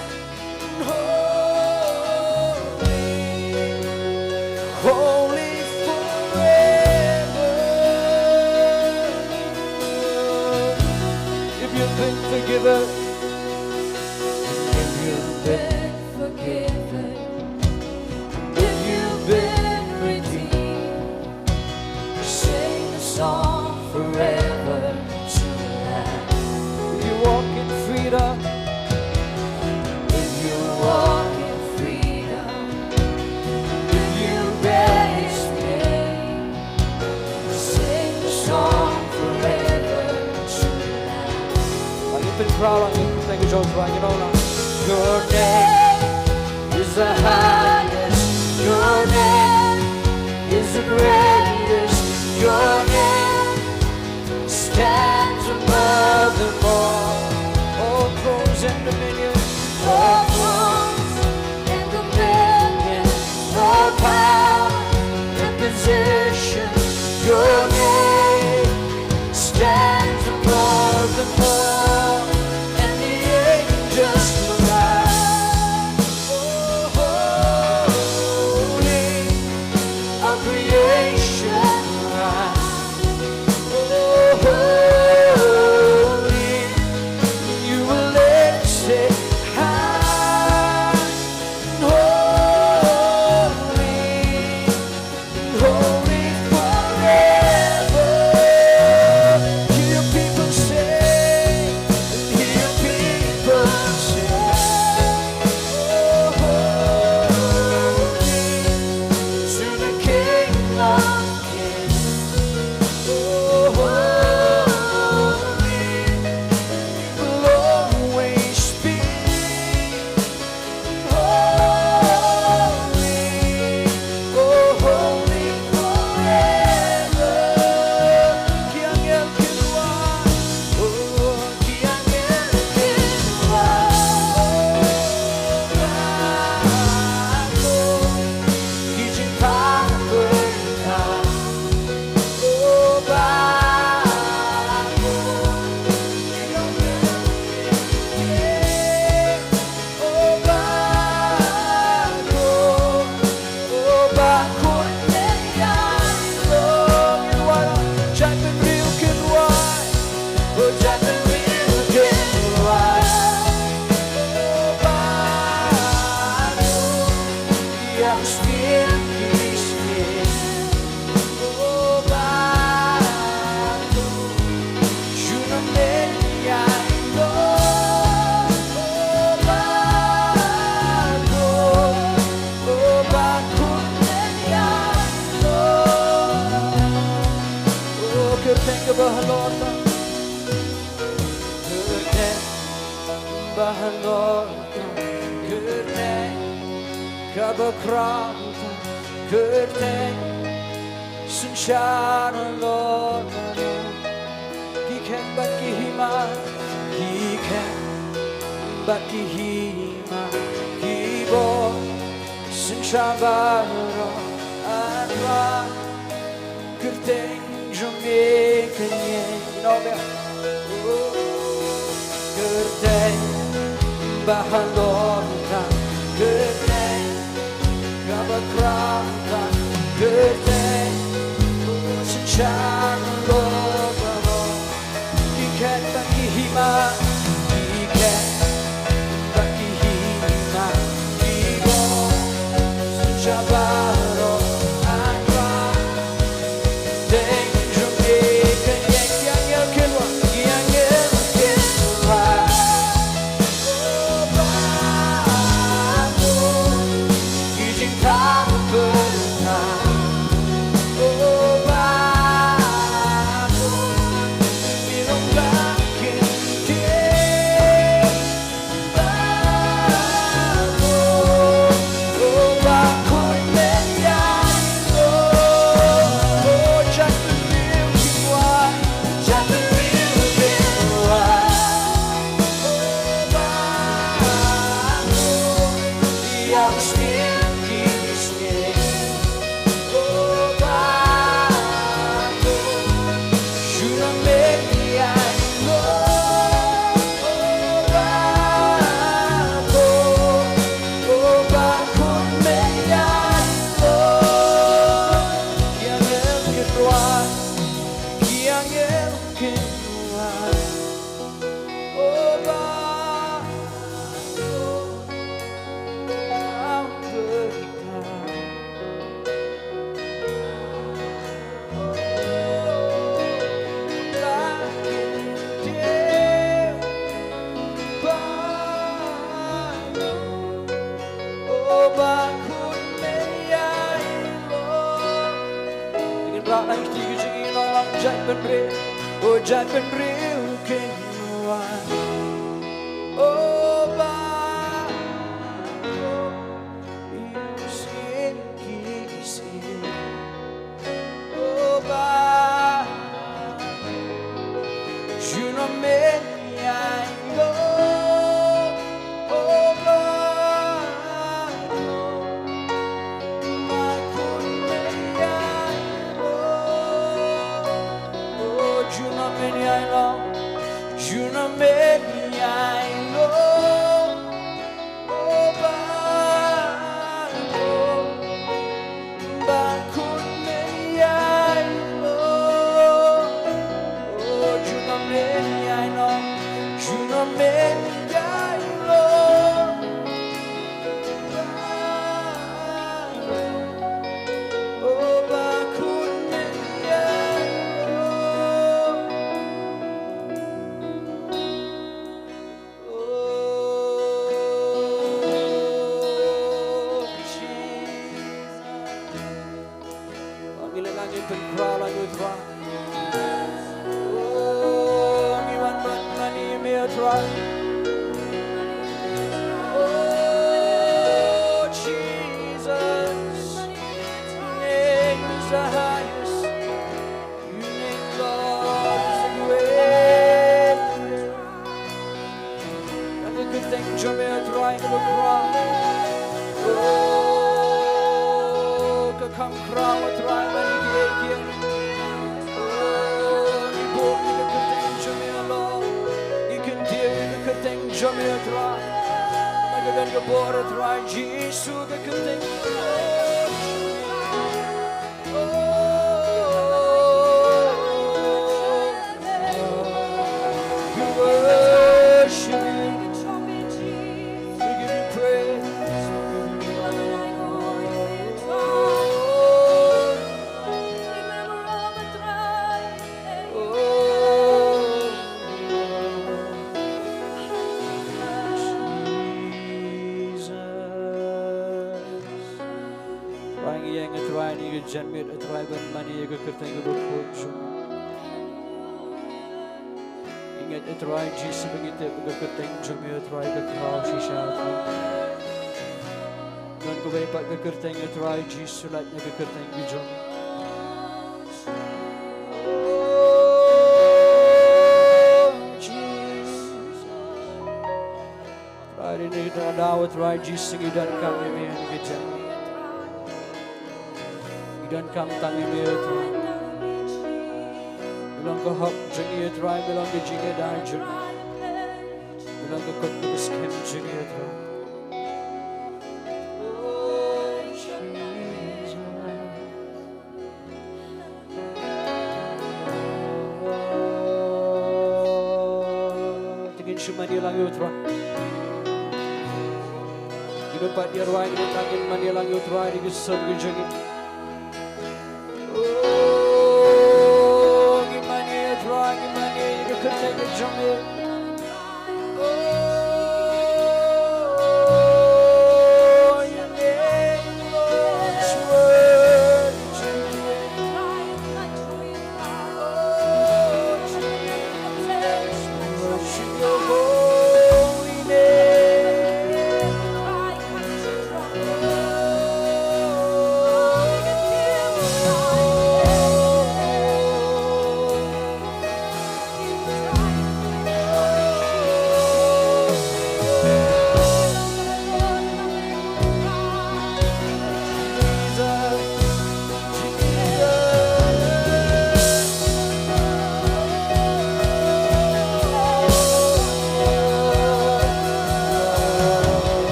and holy, holy forever. If you've been forgiven, if you've been forgiven, if you've been redeemed, sing a song forever to the Lamb. If you walk in freedom, if you walk in freedom, if you bear His name, sing a song forever to the Lamb. Ai, pynkhraw lang ïa ka kyrteng jong U Trai, you know, na. Your name is the highest. Your name is the greatest. Your name stands above them all. All thrones and dominions. All thrones and dominions. All power and position. Your name stands above them all. And the angels cry, oh, holy, all creation cry, Halor ka kyrteng kaba khraw, ka kyrteng synshar halor baroh. Ki khet bad ki hima, ki khet bad ki hima, ki bor synshar baroh. Adra kyrteng jong me ka ngi, you know me. Kyrteng ba halor ka, kyrteng kaba khraw ka, kyrteng synshar halor baroh. Ki khet bad ki hima, ki khet bad ki hima, ki bor synshar baroh. Adra kyrteng jong me ka ngi, ki angel ki ngi, ki angel ki ngi. Oh, ba, oh, ki jingthaw pyrthei. Oh, ba, oh, ki long ka kyntien. Jait bynriew, oh, jait bynriew kin wan. Oh, ba, oh, isien ki isien. Oh, ba, juna men yai lo. Oh, ba, ma kun men yai lo. Oh, juna men yai lo. Juna men yai lo. Oh, ba, oh, ba kun men yai lo. Oh, juna men yai lo. Juna men yai lo. Ba, oh, ba kun men yai lo. Oh, Jesus. Ngi la ngi pynkhraw la ngi Trai. Oh, ngi wan bad mane ïa me Trai. Oh, Jesus. Your name is the highest. Your name, Lord, is the greatest. Ka kyrteng jong me Trai kaba khraw. Oh, ka kham khraw Trai ban ïa kiei kiei. Oh, ngi buh ïa ka kyrteng jong me Lord. Ngi kyntiew ïa ka kyrteng jong me Trai. Namar ka don ka bor Trai Jisu ka kyrteng jong me. We worship you. We give you praise. Oh, Jesus. Trai ngi ïeng Trai, ngi ka janmiet Trai ban mane ïa ka kyrteng kaba khuid jong me. Ngi Ngeit, A Trai Jisu, ba ngi tip ba ka kyrteng jong me, A Trai, ka khraw shisha, A Trai. Don kawei pat ka kyrteng, A Trai Jisu, lait na ka kyrteng ka jong me. Oh, Jesus. Trai, ha kane ka daw, A Trai Jisu, ngi donkam ïa me ha kane ka janmiet. Ngi donkam tang ïa me, A Trai. Me long ka hok jong ngi, A Trai, me long ka jingïada jong ngi. Me long ka kot kaba skhem jong ngi, A Trai. Oh, Jesus. Te ngin shu mane lang ïa u Trai. Ngin ym pat ïa rwai, ngin ym pat, ngin mane lang ïa u Trai, ïa ki sor ki jong ngi. Oh, ngin mane ïa u Trai, ngin mane ïa ka kyrteng ka jong me.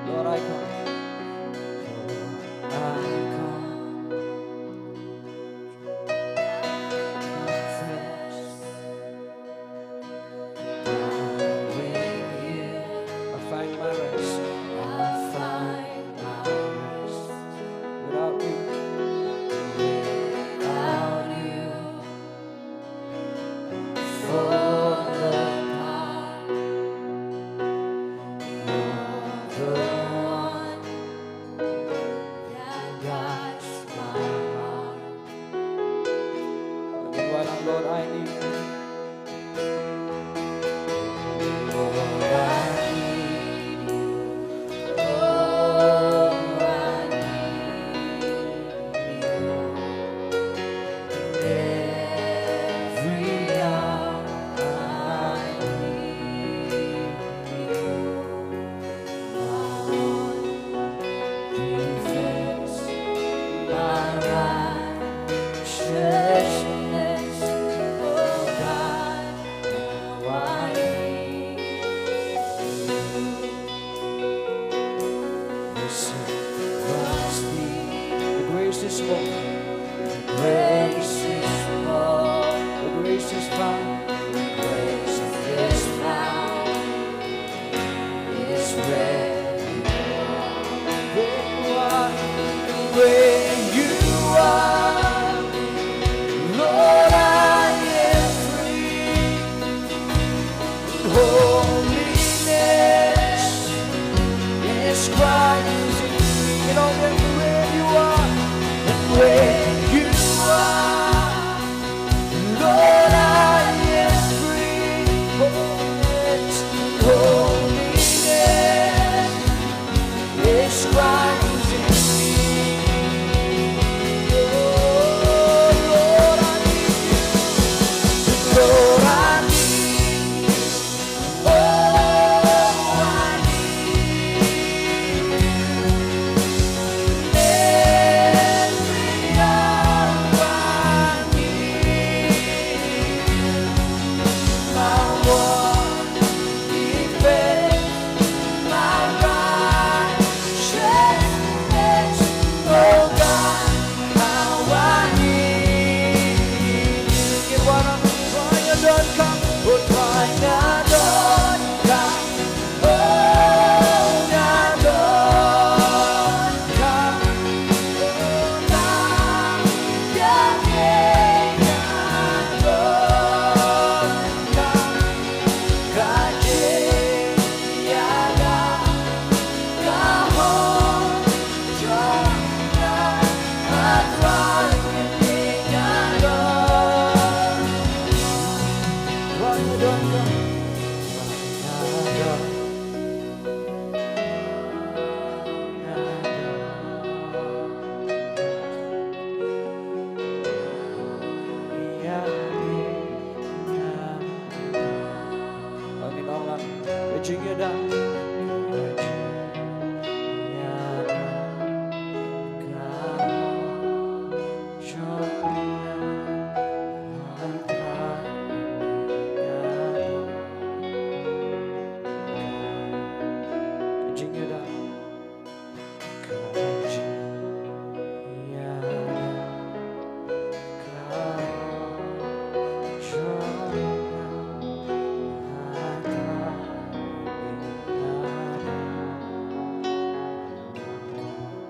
Lord, I come. I come. Confess. I find my rest. I find my rest. Without you. Without you. Fall apart. You're the one that guides my heart. Lord, I need you. Lord, I need you. Oh, I need you. Every hour I need you. My one defense, my righteousness, oh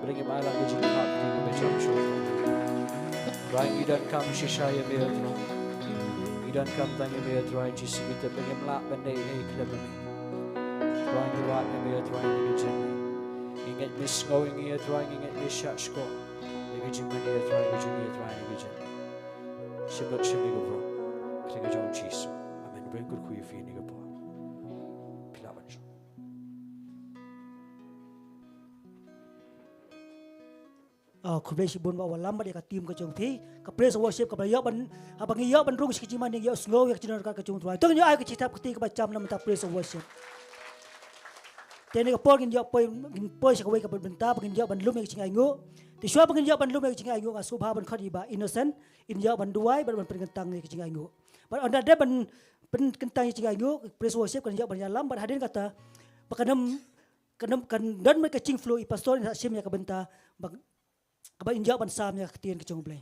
Bring him out of the jingkap, bring him out of the jingkap. Trai ngi donkam shisha ïa me, Trai. Ngi donkam tang ïa me, Trai Jisu, ngi tip ba ngim lah ban dei ei ei khlem ïa me. Trai ngi wad ïa me, Trai ngi ngeit ïa me. Ngi ngeit me sngew ïa ngi, Trai ngi ngeit me shah shkor. Ïa ka jingmane, Trai ngi jong ngi, Trai ngi jong ngi. Shim lut shim ngi ka bro. Kyrteng ka jong Jisu. Amen. Bring kyrkhu ïa phi ïa kane ka por. Phi lah ban shong. Ah, khublei shibun ba wallam bad ïa ka team ka jong phi. Ka praise and worship kaba ïoh ban, haba ngi ïoh ban rung sha ka jingmane ngi ïoh sngew ïa ka jingdonkam ka jong u Trai. To ngin ïoh ai ka jingtap kti kaba jam na ka bynta praise and worship. Te kane ka por ngin ïoh poi, ngin poi sha kawei ka bynta ba ngin ïoh ban lum ïa ka jingainguh. Te shuwa ba ngin ïoh ban lum ïa ka jingainguh nga sngewbha ban khot ïa i Bah Innocent, in ïoh ban duwai bad ban pynkyntang ïa ka jingainguh. Bad ynda dep ban pynkyntang ïa ka jingainguh, praise and worship kan ïoh ban ïalam bad hadien kata ba kan ym, kan ym, kan don beit ka jingflow, i pastor in sa shim ïa ka bynta ba, kaba in ïoh ban sam ïa ka ktien ka jong U Blei.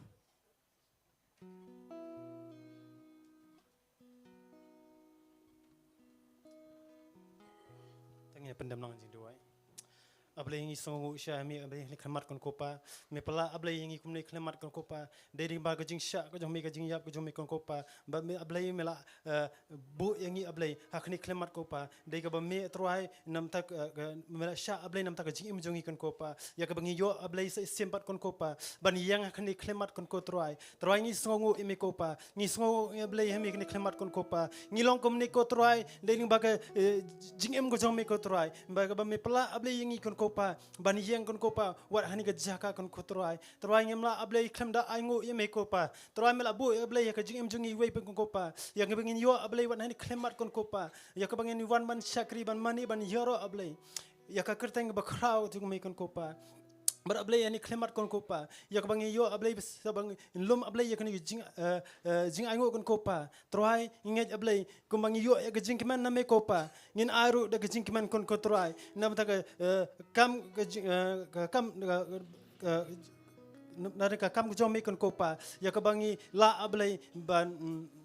Tang ïa pyndem lang jingduwai. A Blei ngi sngewnguh sha me, A Blei, ha kane ka khmat Kong Kopa. Me pla, A Blei, ïa ngi kumne ka khmat Kong Kopa. Dei lyngba ka jingshah ka jong me, ka jingïap ka jong me Kong Kopa. Ba me, A Blei, me la, eh, buh ïa ngi, A Blei, ha kane ka khmat Kong Kopa. Dei kaba me Trai namta ka, ka, me la shah, A Blei, namta ka jingim jong ngi Kong Kopa. Ïa kaba ngi ïoh, A Blei, sa shisien pat Kong Kopa ban ïeng ha kane ka khmat Kong Ko Trai. Trai ngi sngewnguh ïa me Kong Kopa. Ngi sngewnguh ïa Blei ha me kane ka khmat Kong Kopa. Ngi long kumne Ko Trai, dei lyngba ka, eh, jingim ka jong me Ko Trai. Ba kaba me pla, A Blei, ïa ngi Kong Kopa ban ïeng Kong Kopa wat ha kane ka jaka Kong Ko Trai. Trai ngim lah, A Blei, khlem da ainguh ïa me Kong Kopa. Trai me la buh, A Blei, ïa ka jingim jong ngi iwei pa Kong Kopa. Ïa kaba ngin ïoh, A Blei, wat ha kane ka khmat Kong Kopa. Ïa kaba ngin wan ban shakri, ban mane, ban ïaroh, A Blei. Ïa ka kyrteng kaba khraw jong me Kong Kopa. Bad A Blei, ha kane ka khmat Kong Kopa. Ïa kaba ngi ïoh, A Blei, bad sa ba ngin lum, A Blei, ïa kane ka jing, eh, eh, jingainguh Kong Kopa. Trai ngi ngeit, A Blei, kumba ngi ïoh ïa ka jingkmen na me Kopa. Ngin ai ruh da ka jingkmen Kong Ko Trai. Namta ka, eh, kam ka jing, eh, ka kam, ka, ka, na ka kam ka jong me Kong Kopa. Ïa kaba ngi lah, A Blei, ban, mm,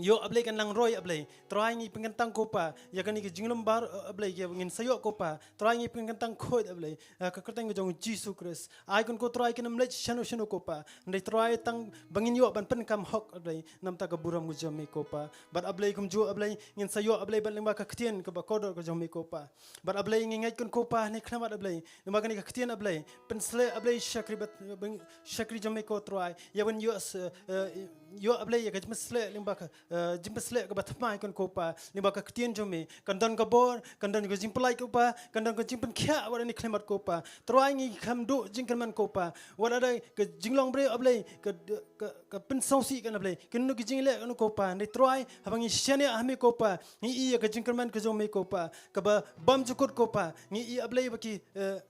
ïoh, A Blei, kan nang roi, A Blei. Trai ngi pynkyntang Kopa ïa kane ka jinglum bar, A Blei, ïa ngin sa ïoh Kopa. Trai ngi pynkyntang khuid, A Blei, ha ka kyrteng ka jong Jisu Khrist. Ai Kong Ko Trai kan ym leit shano shano Kopa. Hynrei Trai tang ba ngin ïoh ban pynkam hok, A Blei, namta ka burom ka jong me Kopa. Bad A Blei kumjuh, A Blei, ngin sa ïoh, A Blei, bad lyngba ka ktien kaba kordor ka jong me Kopa. Bad A Blei ngi ngeit Kong Kopa ha kane ka khmat, A Blei. Lyngba kane ka ktien, A Blei. Pynshlei, A Blei, shakri bad, bad shakri jong me Ko Trai. Ïa ban ïoh, eh, ïoh, A Blei, ïa ka jingpynshlei lyngba ka, eh, jingpynshlei kaba thymmai Kong Kopa. Lyngba ka ktien jong me. Kan don ka bor, kan don ka jingpyllait Kopa, kan don ka jingpynkhiah wat ha kane ka khmat Kopa. Trai ngi kham duh jingkyrmen Kopa. Wat la da ka jinglong briew, A Blei, ka, ka, ka pynsngewsih kan, A Blei. Kano ka jingleh kan Kopa. Hynrei Trai, haba ngi shaniah ha me Kopa. Ngi ïohi ïa ka jingkyrmen ka jong me Kopa. Kaba bymjukut Kopa. Ngi ïohi, A Blei, ba ki, eh,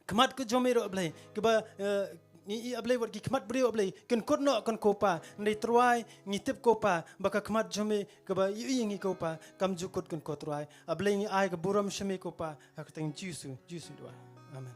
khmat ka jong me ruh, A Blei. Kaba, eh, ngi ïohi, A Blei, wat ki khmat briew, A Blei. Kin kut noh Kong Kopa. Hynrei Trai ngi tip Kopa. Ba ka khmat jong me kaba ïohi ïa ngi Kopa. Kam ju kut Kong Ko Trai. A Blei ngi ai ka burom sha me Kopa. Ha ka kyrteng Jisu, Jisu duwai. Amen.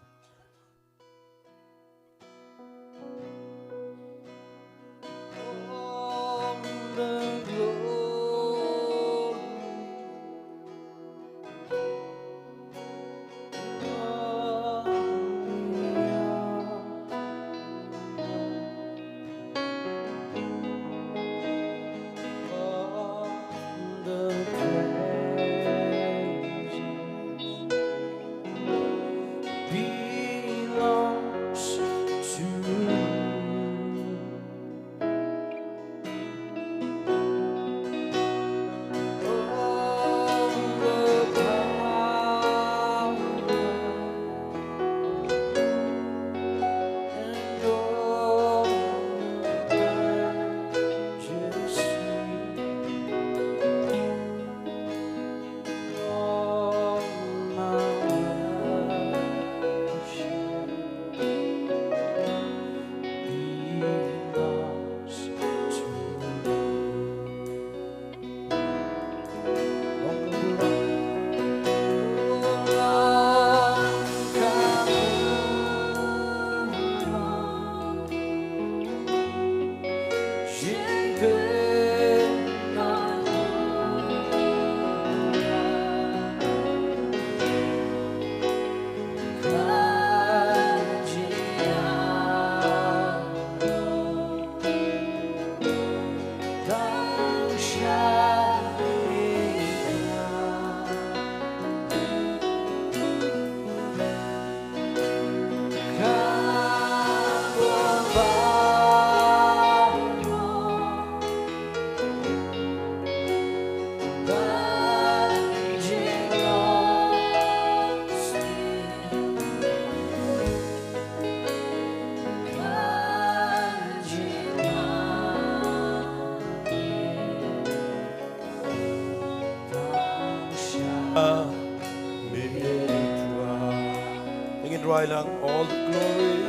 All the glory.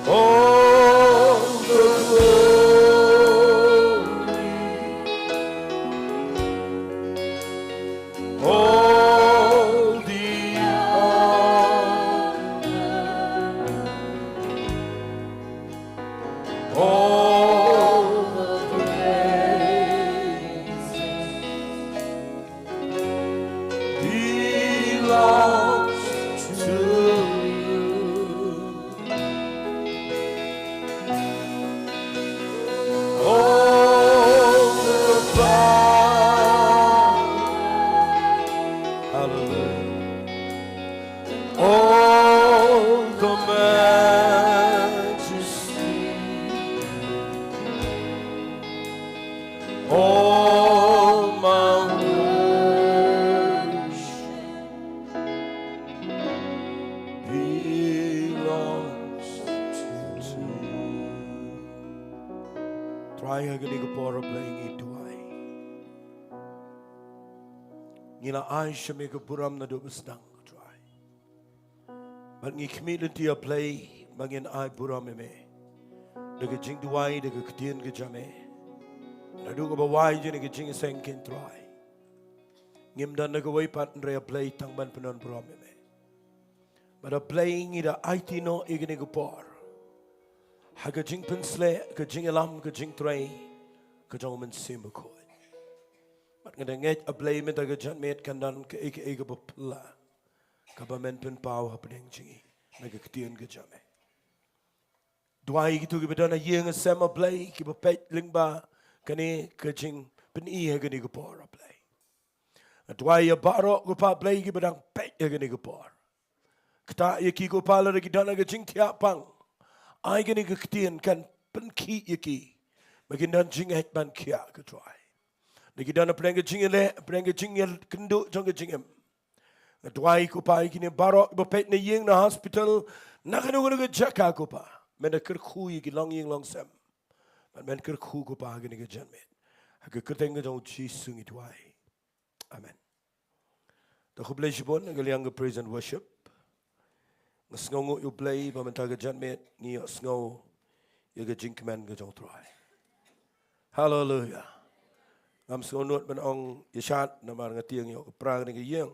All the glory. All the honor. All the praises belongs to you. All the power, hallelujah. All the majesty, all my worship belongs to you. Trai, ha kane ka por, A Blei, ngi duwai. Ngi la ai sha me ka burom naduh ba sdang, Trai. Bad ngi khmih lynti, A Blei, ba ngin ai burom ïa me da ka jingduwai, da ka ktien ka jong me. Naduh kaba wai jong kane ka jingïaseng, ko Trai, ngim don da kawei pat hynrei, A Blei, tang ban pyndonkam burom ïa me. Bad A Blei, ngi da aiti noh ïa kane ka por ha ka jingpynshlur, ka jingïalam, ka jingtrei ka jong U Mynsiem Bakhuid. Bad nga da ngeit, A Blei, mynta ka janmiet kan don kaei kaei kaba phylla kaba men pynpaw hapdeng jong ngi na ka ktien ka jong me. Duwai ïa kito kiba don ha ïing ha sem, A Blei, kiba peit lyngba kane ka jingpyni ha kane ka por, A Blei. Duwai ïa baroh, ko Pa, A Blei, kiba dang peit ha kane ka por. Ktah ïa ki, ko Pa, lada ki don ha ka jingthiah pang, ai kane ka ktien kan pynkhih ïa ki ba kin don jingngeit ban khiah, ko Trai. Lada ki don hapdeng ka jingïaleh, hapdeng ka jingïakynduh jong ka jingim, nga duwai, ko Pa, ïa kine baroh ba peit na ïing, na hospital, na kano kano ka jaka, ko Pa, men da kyrkhu ïa ki, long ïing long sem. Bad men kyrkhu, ko Pa, ha kane ka janmiet. Ha ka kyrteng ka jong U Jisu ngi duwai. Amen. To khublei shibun na ka liang ka praise and worship. Nga sngewnguh ïa U Blei ba mynta ka janmiet ngi ïohsngew ïa ka jingkmen ka jong U Trai. Haleluia. Ngam sngewnud ban ong ïashad namar nga tieng ïoh ka pra kane ka ïing.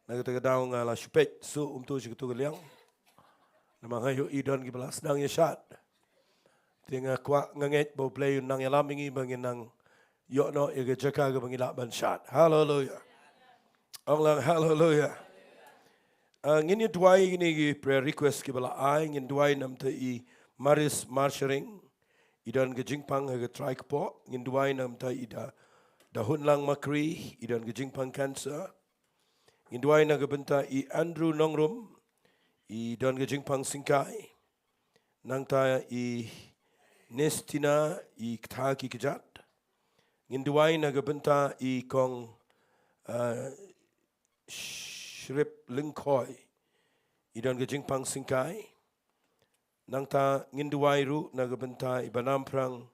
Na kata ka daw nga la shu peit shuh kumto sha kato ka liang. Namar nga ïohi don kiba la sdang ïashad. Te nga kwah, nga ngeit ba U Blei un nang ïalam ïa ngi ba ngin nang ïoh noh ïa ka jaka kaba ngi lah ban shad. Haleluia. Ong lang haleluia. Ah, ngin ïa duwai ïa kine ki prayer request kiba la ai. Ngin duwai na ka bynta i Maris Marsharing, i don ka jingpang ha ka trai kpoh. Ngin duwai na ka bynta i Da, Dahunlang Makri, i don ka jingpang cancer. Ngin duwai na ka bynta i Andrew Nongrum, i don ka jingpang syngkai. Nangta i Nestina, i ktha ki kjat. Ngin duwai na ka bynta i Kong, ah, Shrip Lyngkhoi, i don ka jingpang syngkai. Nangta ngin duwai ruh na ka bynta i Banam Phrang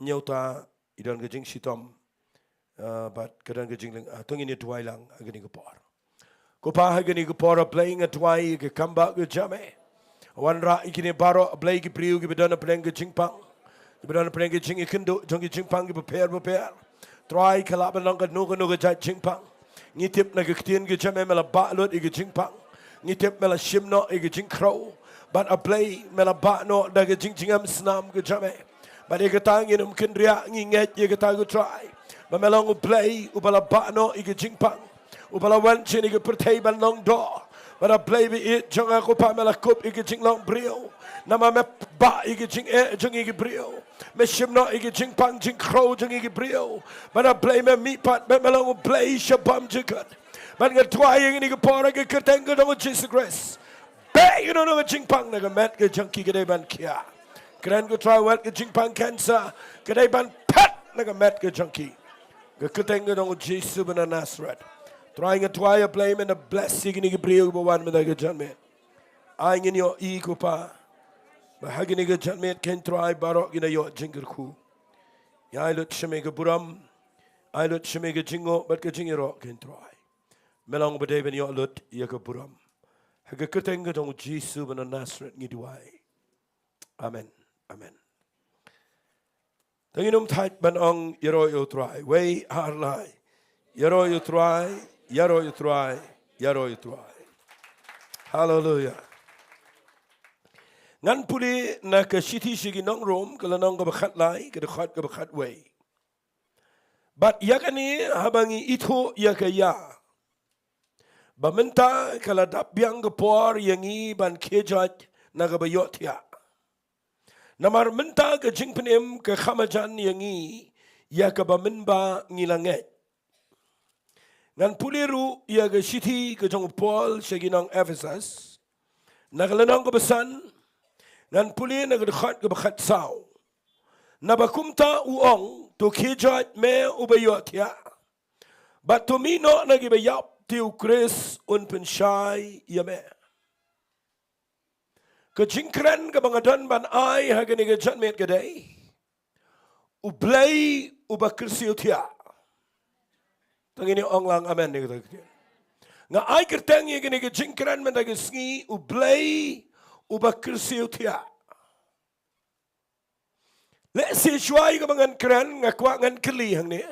Ñiewta, i don ka jingshitom, ah, bad ka don ka jinglyngkha. To ngin ïa duwai lang ha kane ka por. Ko Pa, ha kane ka por, A Blei, nga duwai ïa ka kam ba ka jam eh. Wanrah ïa kine baroh, A Blei, ki briew kiba don hapdeng ka jingpang, kiba don hapdeng ka jingïakynduh jong ki jingpang kiba pher bapher. Trai, ka lah ban long kano kano ka jait jingpang. Ngi tip na ka ktien ka jam eh me la bah lut ïa ka jingpang. Ngi tip me la shim noh ïa ka jingkhrew. Bad A Blei, me la bah noh da ka jingjngem snam ka jam eh. Bad ïa kata ngin ym kynriah, ngi ngeit ïa kata, ko Trai, ba me long U Blei uba la bah noh ïa ka jingpang, uba la wan sha kane ka pyrthei ban long doh. Bad A Blei ba ïeit jong nga, ko Pa, me la kup ïa ka jinglong briew. Namar me bah ïa ka jingeh jong ngi ki briew. Me shim noh ïa ka jingpang jingkhrew jong ngi ki briew. Bad A Blei, me mihpat, me, me long U Blei sha bymjukut. Bad nga duwai ïa kane ka por ha ka kyrteng ka jong U Jisu Khrist. Beh ïa kano kano ka jingpang na ka met ka jong ki, ka dei ban khiah. Kren, ko Trai, wat ka jingpang cancer ka dei ban phet na ka met ka jong ki. Ka kyrteng ka jong U Jisu ba na Nasareth. Trai, nga duwai, A Blei, men da bless ïa kine ki briew ba wan mynta ka janmiet. Ai ngin ïohi, ko Pa, ba ha kane ka janmiet, ko Trai, baroh kin da ïoh jingkyrkhu. Ïa ai lut sha me ka burom, ai lut sha me ka jingnguh bad ka jingïaroh, ko Trai. Me long ba dei ban ïoh lut ïa ka burom. Ha ka kyrteng ka jong u Jisu ba na Nasareth ngi duwai. Amen. Amen. Tang ngin ym thait ban ong ïaroh ïa u Trai. Wei ar lai. Ïaroh ïa u Trai, ïaroh ïa u Trai, ïaroh ïa u Trai. Haleluia. Ngan pule na ka shithi sha ki nong Rom, ka lynnong kaba khatlai, ka dkhot kaba khatwei. Bad ïa kane haba ngi ithuh ïa ka ïa, ba mynta ka la dap biang ka por ïa ngi ban khie joit na kaba ïohthiah. Namar mynta ka jingpynim ka kham hajan ïa ngi ïa kaba mynba ngi la ngeit. Ngan pule ruh ïa ka shithi ka jong u Paul sha ki nong Ephesus, na ka lynnong kaba san, ngan pule na ka dkhot kaba khatsaw. Naba kumta u ong, to khie joit me uba ïohthiah. Bad to mih noh na kiba ïap, te u Khrist un pynshai ïa me. Ka jingkren kaba nga don ban ai ha kane ka janmiet ka dei, U Blei uba kyrsiew thiah. Tang ngin ong lang amen ïa kata ka ktien. Nga ai kyrteng ïa kane ka jingkren mynta ka sngi, U Blei uba kyrsiew thiah. Lehse shuwa ïa kaba ngan kren nga kwah ngan kylli hangne.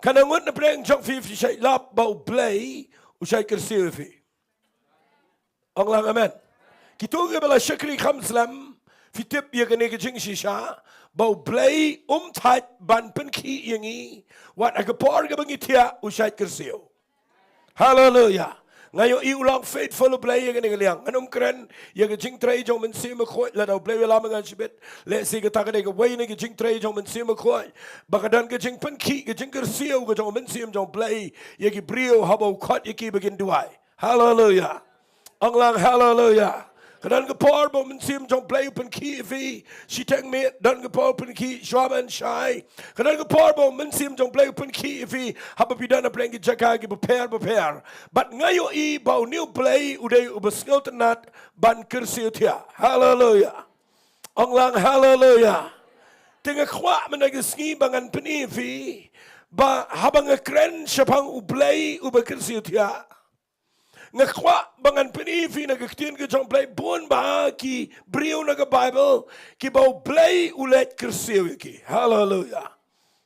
Katno ngut na pdeng jong phi phi shait lap ba U Blei u shait kyrsiew ïa phi? Ong lang amen. Kito kiba la shakri kham slem, phi tip ïa kane ka jingshisha, ba U Blei um thait ban pynkhih ïa ngi, wat ha ka por kaba ngi thiah u shait kyrsiew. Haleluia. Nga ïohi u long faithful U Blei ïa kane ka liang. Ngan ym kren ïa ka jingtrei jong U Mynsiem Bakhuid lada U Blei u ïalam ïa nga shibit. Lehse kata ka dei kawei na ka jingtrei jong U Mynsiem Bakhuid, ba ka don ka jingpynkhih, ka jingkyrsiew ka jong U Mynsiem jong U Blei ïa ki briew haba u khot ïa ki ba kin duwai. Haleluia. Ong lang haleluia. Ka don ka por ba U Mynsiem jong U Blei u pynkhih ïa phi shiteng miet, don ka por u pynkhih shuwa ban shai. Ka don ka por ba U Mynsiem jong U Blei u pynkhih ïa phi haba phi don ha pdeng ki jaka kiba pher bapher. Bad nga ïohi ba une U Blei u dei uba sngewtynnat ban kyrsiew thiah. Haleluia. Ong lang haleluia. Te nga kwah mynta ka sngi ba ngan pyni ïa phi ba haba nga kren shaphang U Blei uba kyrsiew thiah, nga kwah ba ngan pyni ïa phi na ka ktien ka jong U Blei bun bah ki briew na ka Baibl kiba U Blei u leit kyrsiew ïa ki. Haleluia.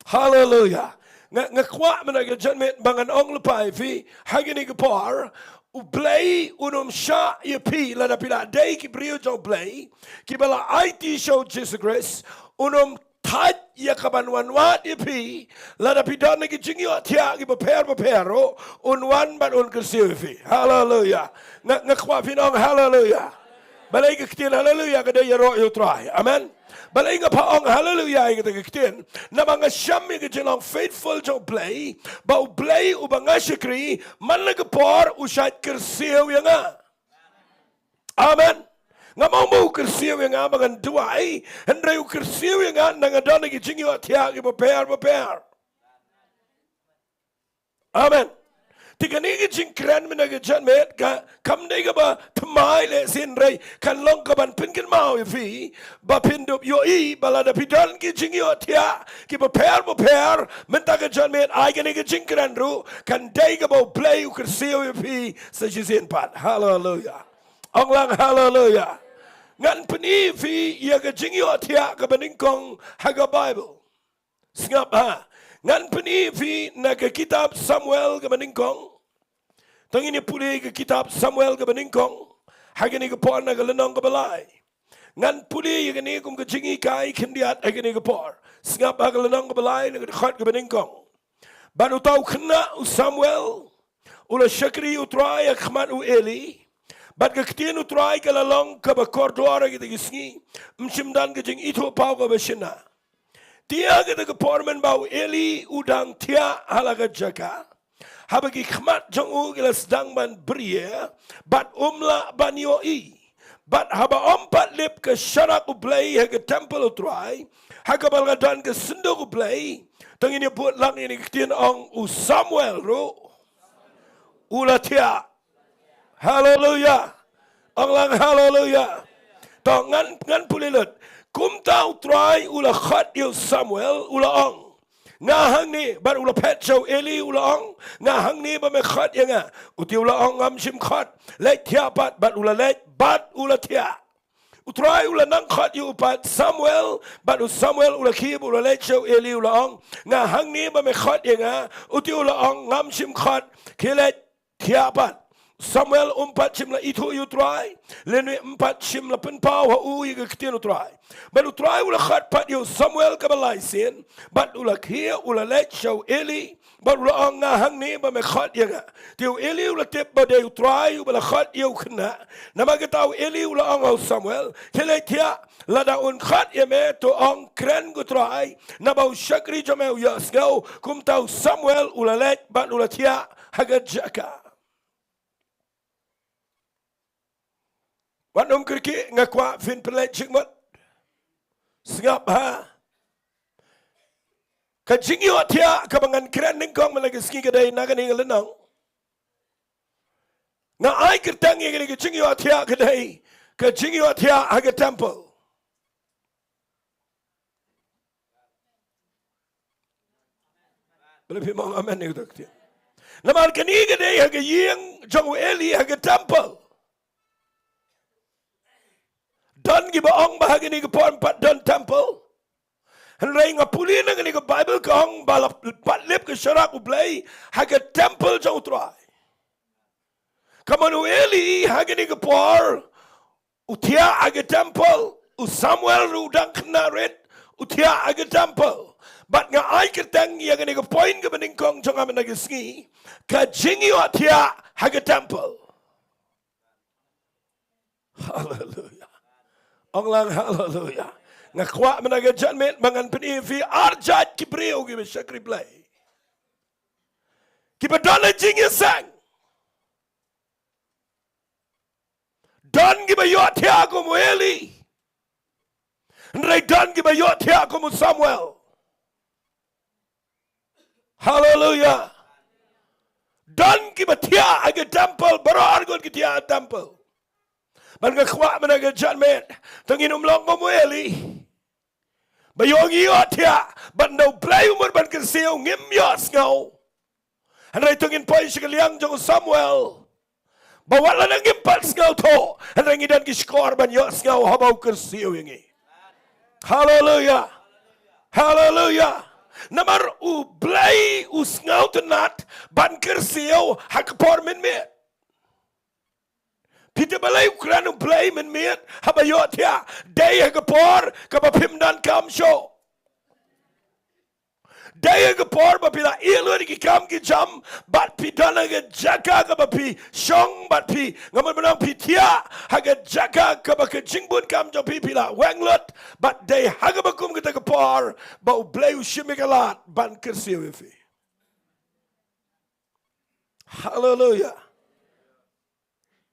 Haleluia. Nga, nga kwah mynta ka janmiet ba ngan ong lypa ïa phi ha kane ka por, U Blei un ym shah ïa phi lada phi la dei ki briew jong U Blei kiba la aiti sha U Jisu Khrist, un ym thait ïa kaban wan wad ïa phi lada phi don na ki jingïohthiah kiba pher bapher ruh, un wan bad un kyrsiew ïa phi. Haleluia. Nga, nga kwah phin ong haleluia. Balei ka ktien haleluia ka dei ïaroh ïa U Trai. Amen. Balei nga phah ong haleluia ïa kata ka ktien? Namar nga shem ïa ka jinglong faithful jong U Blei, ba U Blei uba nga shakri man la ka por u shait kyrsiew ïa nga. Amen. Ngam ong ba u kyrsiew ïa nga ba ngan duwai, hynrei u kyrsiew ïa nga na nga don na ki jingïohthiah kiba pher bapher. Amen. Te kane ka jingkren mynta ka janmiet ka kam dei kaba thymmai lehse hynrei kan long kaban pynkynmaw ïa phi ba phin dup ïohi ba lada phi don ki jingïohthiah kiba pher bapher mynta ka janmiet, ai kane ka jingkren ruh kan dei kaba U Blei u kyrsiew ïa phi sa shisien pat. Haleluia. Ong lang haleluia. Ngan pyni ïa phi ïa ka jingïohthiah kaba nyngkong ha ka Baibl. Sngap ha. Ngan pyni ïa phi na ka kitab Samuel kaba nyngkong. To ngin ïa pule ka kitab Samuel kaba nyngkong ha kane ka por na ka lynnong kaba lai. Ngan pule ïa kane kum ka jinghikai khyndiat ha kane ka por. Sngap ha ka lynnong kaba lai na ka dkhot kaba nyngkong. Bad uta u khynnah u Samuel u la shakri U Trai ha khmat u Eli. Bad ka ktien U Trai ka la long kaba kordor ha kita ki sngi. Ym shym don ka jingithuhpaw kaba shna. Te ha kata ka por mynba u Eli u dang thiah ha la ka jaka, haba ki khmat jong u ki la sdang ban briew, bad um lah ban ïohi. Bad haba ym pat lip ka sharak U Blei ha ka templ U Trai, ha kaba la don ka synduk U Blei, to ngin ïa bud lang ïa kane ka ktien, ong u Samuel ruh u la thiah. Haleluia. Ong lang haleluia. To ngan, ngan pule lut. Kumta U Trai u la khot ïa u Samuel, u la ong, Nga hangne, bad u la phet sha u Eli u la ong, nga hangne ba me khot ïa nga. Uti u la ong ngam shym khot. Leit thiah pat, bad u la leit, bad u la thiah. U Trai u la nang khot ïa u pat Samuel, bad u Samuel u la khie bad u la leit sha u Eli u la ong, nga hangne ba me khot ïa nga. Uti u la ong ngam shym khot. Khie leit thiah pat. Samuel um pat shym la ithuh ïa u Trai, lane um pat shym la pynpaw ha u ïa ka ktien u Trai. Bad u Trai u la khot pat ïa u Samuel kaba lai sien, bad u la khie u la leit sha u Eli, bad u la ong nga hangne ba me khot ïa nga. Te u Eli u la tip ba dei u Trai uba la khot ïa u khynnah. Namar kata u Eli u la ong ha u Samuel, khie leit thiah, lada un khot ïa me to ong kren ko Trai, naba u shakri jong me u ïohsngew. Kumta u Samuel u la leit bad u la thiah ha ka jaka. Wat nym kyrkieh, nga kwah phin pynleit jingmut. Sngap ha ka jingïohthiah kaba ngan kren nyngkong mynta ka sngi ka dei na kane ka lynnong. Nga ai kyrteng ïa kane ka jingïohthiah ka dei ka jingïohthiah ha ka temple. Balei phim ong amen ïa kata ka ktien? Namar kane ka dei ha ka ïing jong u Eli ha ka temple. Don kiba ong ba ha kane ka por ym pat don temple. Hynrei nga pule na kane ka Baibl ka ong ba la pat lip ka sharak U Blei ha ka temple jong u Trai. Kumno u Eli ha kane ka por u thiah ha ka temple, u Samuel ruh u dang khynnah rit, u thiah ha ka temple. Bad nga ai kyrteng ïa kane ka point kaba nyngkong jong nga mynta ka sngi, ka jingïohthiah ha ka temple. Haleluya. Ong lang haleluya. Nga kwah mynta ka janmiet ba ngan pyni ïa phi ar jait ki briew kiba shakri Blei, kiba don ha jingïaseng. Don kiba ïohthiah kum u Eli. Hynrei don kiba ïohthiah kum u Samuel. Haleluya. Don kiba thiah ha ka temple, baroh arngut ki thiah ha temple. Bad nga kwah mynta ka janmiet, to ngin ym long kum u Eli, ba ïoh ngi ïohthiah, bad ynda U Blei u mut ban kyrsiew ngim ïohsngew. Hynrei to ngin poi sha ka liang jong u Samuel, ba wat lada ngim pat sngewthuh, hynrei ngi don ki shkor ban ïohsngew haba u kyrsiew ïa ngi. Haleluya. Haleluya. Namar U Blei u sngewtynnat ban kyrsiew ha ka por mynmiet. Phi tip balei u kren U Blei mynmiet haba ïohthiah? Dei ha ka por kaba phim don kam shuh. Dei ha ka por ba phi la ïeh lut ïa ki kam ki jam, bad phi don ha ka jaka kaba phi shong, bad phi, nga mut ban ong, phi thiah ha ka jaka kaba ka jingbun kam jong phi phi la weng lut, bad dei ha kaba kum kata ka por ba U Blei u shim ïa ka lad ban kyrsiew ïa phi. Haleluya.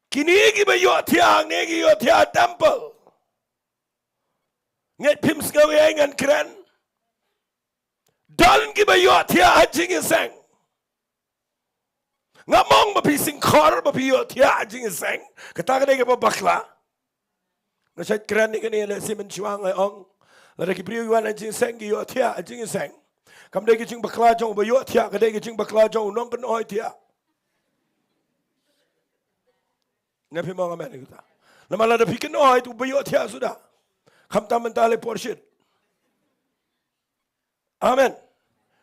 Kine kiba ïohthiah hangne ki ïohthiah ha temple. Ngeit phim sngew ïa ngan kren. Don kiba ïohthiah ha jingïaseng. Ngam ong ba phi sngewkhor ba phi ïohthiah ha jingïaseng. Kata ka dei kaba bakla. Nga shait kren ïa kane lehse mynshuwa, nga ong, lada ki briew ki wan ha jingïaseng ki ïohthiah ha jingïaseng, kam dei ka jingbakla jong uba ïohthiah, ka dei ka jingbakla jong u nongkynnoh thiah. Nga, phi ong amen ïa kata? Namar lada phi kynnoh ïa uba ïohthiah suda, khamtam mynta lei por shit. Amen.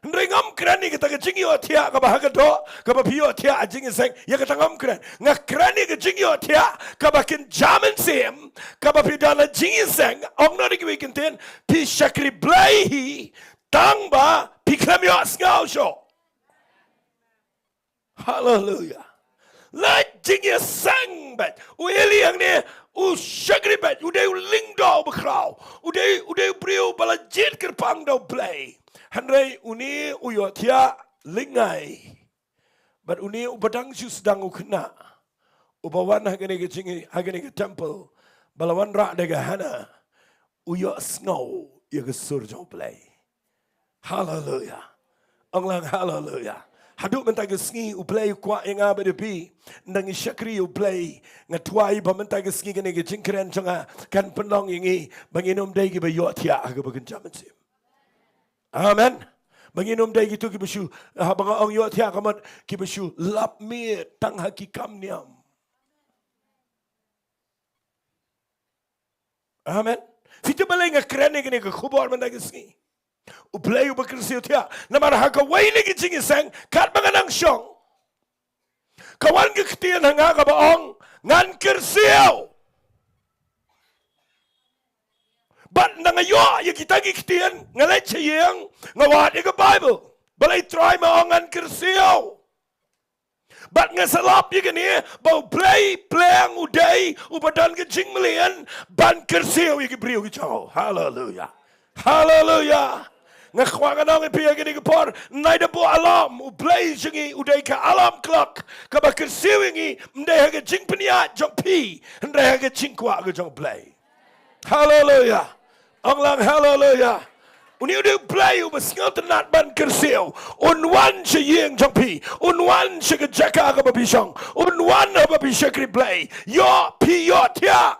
Hynrei ngam kren ïa kata ka jingïohthiah kaba ha ka doh, kaba phi ïohthiah ha jingïaseng, ïa kata ngam kren. Nga kren ïa ka jingïohthiah kaba kynja mynsiem, kaba phi don ha jingïaseng, ong noh da kiwei ki ktien, phi shakri Blei hi, tang ba phi khlem ïohsngew shuh. Haleluya. La jingïaseng bad u Eli hangne, u shakri bad, u dei u lyngdoh bakhraw, u dei, u dei u briew ba la jied kyrpang da U Blei. Hynrei une u ïohthiah lyngngai. Bad une uba dang shu sdang u khynnah, uba wan ha kane ka jing, ha kane ka temple, ba la wanrah da ka Hana, u ïohsngew ïa ka sur jong U Blei. Haleluya. Ong lang haleluya. Haduh mynta ka sngi U Blei u kwah ïa nga bad ïa phi, ynda ngi shakri ïa U Blei. Nga duwai ba mynta ka sngi kane ka jingkren jong nga kan pynlong ïa ngi ba ngin ym dei kiba ïohthiah ha kaba kynja mynsiem. Amen. Ba ngin ym dei kito kiba shu, haba nga ong ïohthiah ka mut kiba shu lap miet tang ha ki kam niam. Amen. Phi tip balei nga kren ïa kane ka khubor mynta ka sngi? U Blei uba kyrsiew thiah. Namar ha kawei na ki jingïaseng katba nga nang shong, ka wan ka ktien ha nga kaba ong, ngan kyrsiew. Bad nang ïoh ïa kita ki ktien, nga leit sha ïing, nga wad ïa ka Bible. Balei Trai me ong ngan kyrsiew? Bad nga sa lap ïa kane, ba U Blei pleng u dei uba don ka jingmlien ban kyrsiew ïa ki briew ki jong u. Haleluia. Haleluia. Nga kwah ngan ong ïa phi ha kane ka por, nai da buh alarm, U Blei jong ngi u dei ka alarm clock kaba kyrsiew ïa ngi, ym dei ha ka jingpynïaid jong phi, hynrei ha ka jingkwah ka jong U Blei. Haleluia. Ong lang haleluia. Une u dei U Blei uba sngewtynnat ban kyrsiew. Un wan sha ïing jong phi. Un wan sha ka jaka kaba phi shong. Un wan haba phi shakri Blei. Ïoh phi ïohthiah.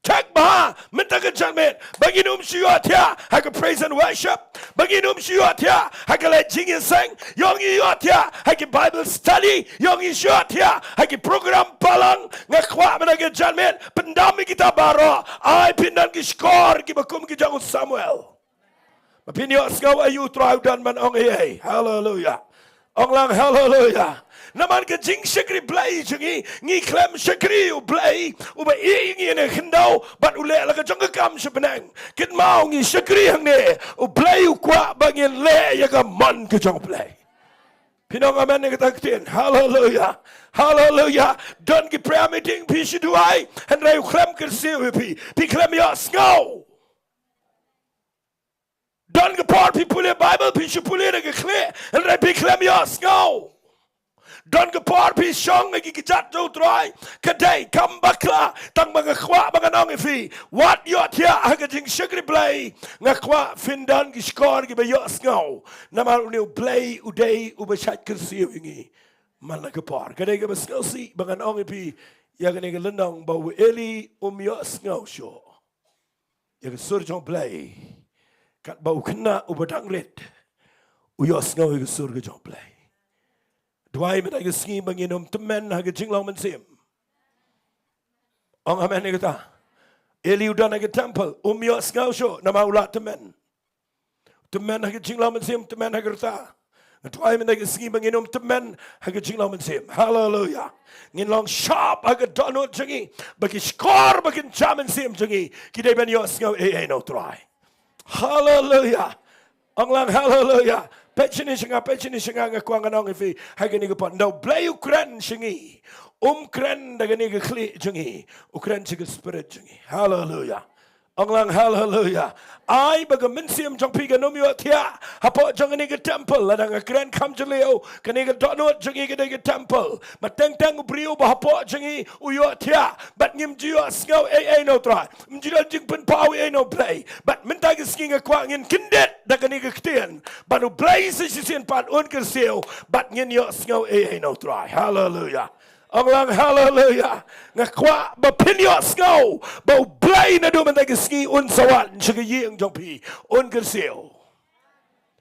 Check bha mynta ka janmiet. Ba ngin ym shu ïohthiah ha ka praise and worship. Ba ngin ym shu ïohthiah ha ka leit jingïaseng. Ïoh ngi ïohthiah ha ki Bible study. Ïoh ngi shu ïohthiah ha ki program balang. Nga kwah mynta ka janmiet, pyndam ïa kita baroh. Ai phin don ki shkor kiba kum ki jong u Samuel. Ba phin ïohsngew aïu U Trai u don ban ong ei ei. Haleluia. Ong lang haleluia. Namar ka jingshakri Blei jong ngi, ngi khlem shakri U Blei uba ïeh ïa ngi ha khyndew bad u leh la ka jong ka kam sha bneng. Kynmaw ngi shakri hangne, U Blei u kwah ba ngin leh ïa ka mon ka jong U Blei. Phin ong amen ïa kata ka ktien. Haleluia. Haleluia. Don ki prayer meeting phi shu duwai, hynrei u khlem kyrsiew ïa phi. Phi khlem ïohsngew. Don ka por phi pule Bible, phi shu pule da ka khlieh, hynrei phi khlem ïohsngew. Don ka por phi shong ha ki kjat jong U Trai, ka dei kam bakla, tang ba nga kwah ba ngan ong ïa phi, wat ïohthiah ha ka jingshakri Blei. Nga kwah phin don ki shkor kiba ïohsngew. Namar une U Blei u dei uba shait kyrsiew ïa ngi man la ka por. Ka dei kaba sngewsih ba ngan ong ïa phi ïa kane ka lynnong ba u Eli um ïohsngew shuh ïa ka sur jong U Blei. Katba u khynnah uba dang rit u ïohsngew ïa ka sur ka jong U Blei. Duwai mynta ka sngi ba ngin ym tymmen ha ka jinglong mynsiem. Ong amen ïa kata. Eli u don ha ka temple, um ïohsngew shuh namar u la tymmen. Tymmen ha ka jinglong mynsiem, tymmen ha ka rta. Nga duwai mynta ka sngi ba ngin ym tymmen ha ka jinglong mynsiem. Haleluia. Ngin long sharp ha ka dohnud jong ngi, ba ki shkor ba kynja mynsiem jong ngi ki dei ban ïohsngew ei ei na U Trai. Haleluia. Ong lang haleluia. Peit shane sha nga, peit shane sha nga, nga kwah ngan ong ïa phi ha kane ka por, ynda U Blei u kren sha ngi, um kren da kane ka khlieh jong ngi, u kren sha ka spirit jong ngi. Haleluia. Ong lang haleluia. Ai ba ka mynsiem jong phi kan ym ïohthiah hapoh jong kane ka temple. Lada nga kren kham jylliew, kane ka dohnud jong ngi ka dei ka temple. Ba teng teng u briew ba hapoh jong ngi u ïohthiah, bad ngim ju ïohsngew ei ei na U Trai. Ym ju don jingpynpaw ei ei na U Blei. Bad mynta ka sngi nga kwah ngin kyndit da kane ka ktien, bad U Blei sa shisien pat un kyrsiew, bad ngin ïohsngew ei ei na U Trai. Haleluia. Ong lang haleluia. Nga kwah ba phin ïohsngew ba U Blei naduh mynta ka sngi un sa wan sha ka ïing jong phi, un kyrsiew.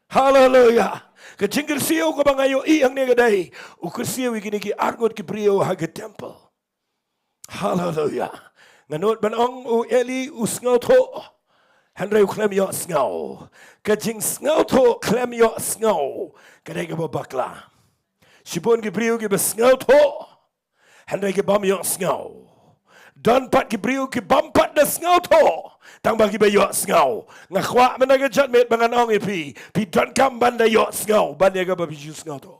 Haleluia. Ka jingkyrsiew kaba nga ïohi hangne ka dei, u kyrsiew ïa kine ki arngut ki briew ha ka temple. Haleluia. Nga nud ban ong u Eli u sngewthuh, hynrei u khlem ïohsngew. Ka jingsngewthuh khlem ïohsngew ka dei kaba bakla. Shibun ki briew kiba sngewthuh, hynrei ki bym ïohsngew. Don pat ki briew ki bym pat da sngewthuh, tang ba kiba ïohsngew. Nga kwah mynta ka janmiet ba ngan ong ïa phi, phi donkam ban da ïohsngew ban ïa kaba phi ju sngewthuh.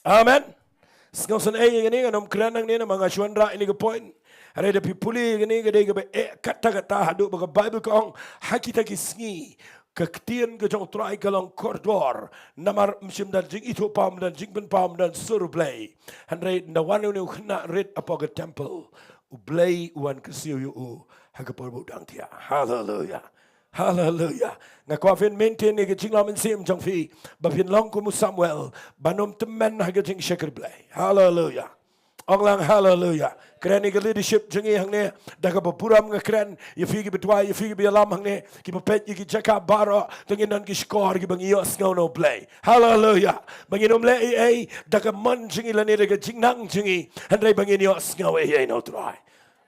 Amen. Sngewsynei ïa kane, ngan ym kren nangne namar nga shu wanrah ïa kane ka point. Hynrei da phi pule ïa kane ka dei kaba eh katta katta haduh ba ka Baibl ka ong, ha kita ki sngi ka ktien ka jong U Trai ka long kordor, namar ym shym don jingithuhpaw, ym don jingpynpaw, ym don sur U Blei. Hynrei ynda wan une u khynnah rit hapoh ka temple, U Blei u wan kyrsiew ïa u ha ka por ba u dang thiah. Haleluia. Haleluia. Nga kwah phin maintain ïa ka jinglong mynsiem jong phi, ba phin long kum u Samuel, ban ym tymmen ha ka jingshakri Blei. Haleluia. Ong lang haleluya. Kren ïa ka leadership jong ngi hangne, da kaba burom nga kren ïa phi kiba duwai, ïa phi kiba ïalam hangne, kiba peit ïa ki jaka baroh, to ngin don ki shkor kiba ngi ïohsngew na U Blei. Haleluya. Ba ngin ym leh ei ei da ka mon jong ngi lane da ka jingnang jong ngi, hynrei ba ngin ïohsngew ei ei na U Trai.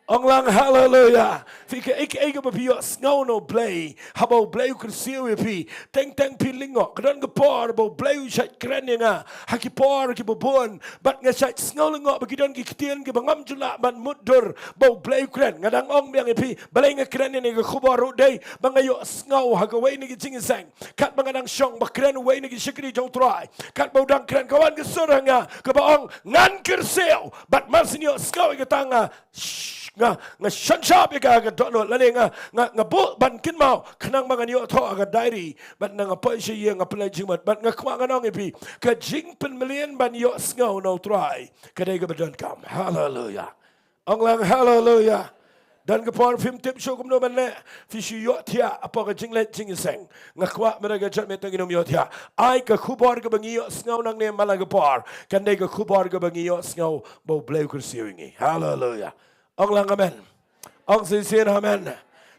Ong lang haleluya. Phi, kaei kaei kaba phi ïohsngew na U Blei, haba U Blei u kyrsiew ïa phi, teng teng phi lyngngoh. Ka don ka por ba U Blei u shait kren ïa nga ha ki por kiba bun, bad nga shait sngew lyngngoh ba ki don ki ktien kiba ngam ju lah ban mutdur ba U Blei u kren. Nga dang ong biang ïa phi, balei nga kren ïa kane ka khubor ruh dei ba nga ïohsngew ha kawei na ki jingïaseng, katba nga dang shong ba kren uwei na ki shakri jong U Trai, katba u dang kren ka wan ka sur ha nga kaba ong ngan kyrsiew. Bad mar shu ïohsngew ïa kata nga Shh, nga, nga synshar ïa ka, ka dohnud lane nga, nga, nga buh ban kynmaw, khnang ba ngan ïoh thoh ha ka diary, bad nga poi sha ïing nga pynleit jingmut, bad nga kwah ngan ong ïa phi, ka jingpynmlien ban ïohsngew na U Trai ka dei kaba donkam. Haleluya. Ong lang haleluya. Don ka por phim tip shuh kumno ban leh, phi shu ïohthiah hapoh ka jingleit jingïaseng. Nga kwah mynta ka janmiet to ngin ym ïohthiah. Ai ka khubor kaba ngi ïohsngew nangne man la ka por kan dei ka khubor kaba ngi ïohsngew ba U Blei u kyrsiew ïa ngi. Haleluya. Ong lang amen. Ong shisien amen.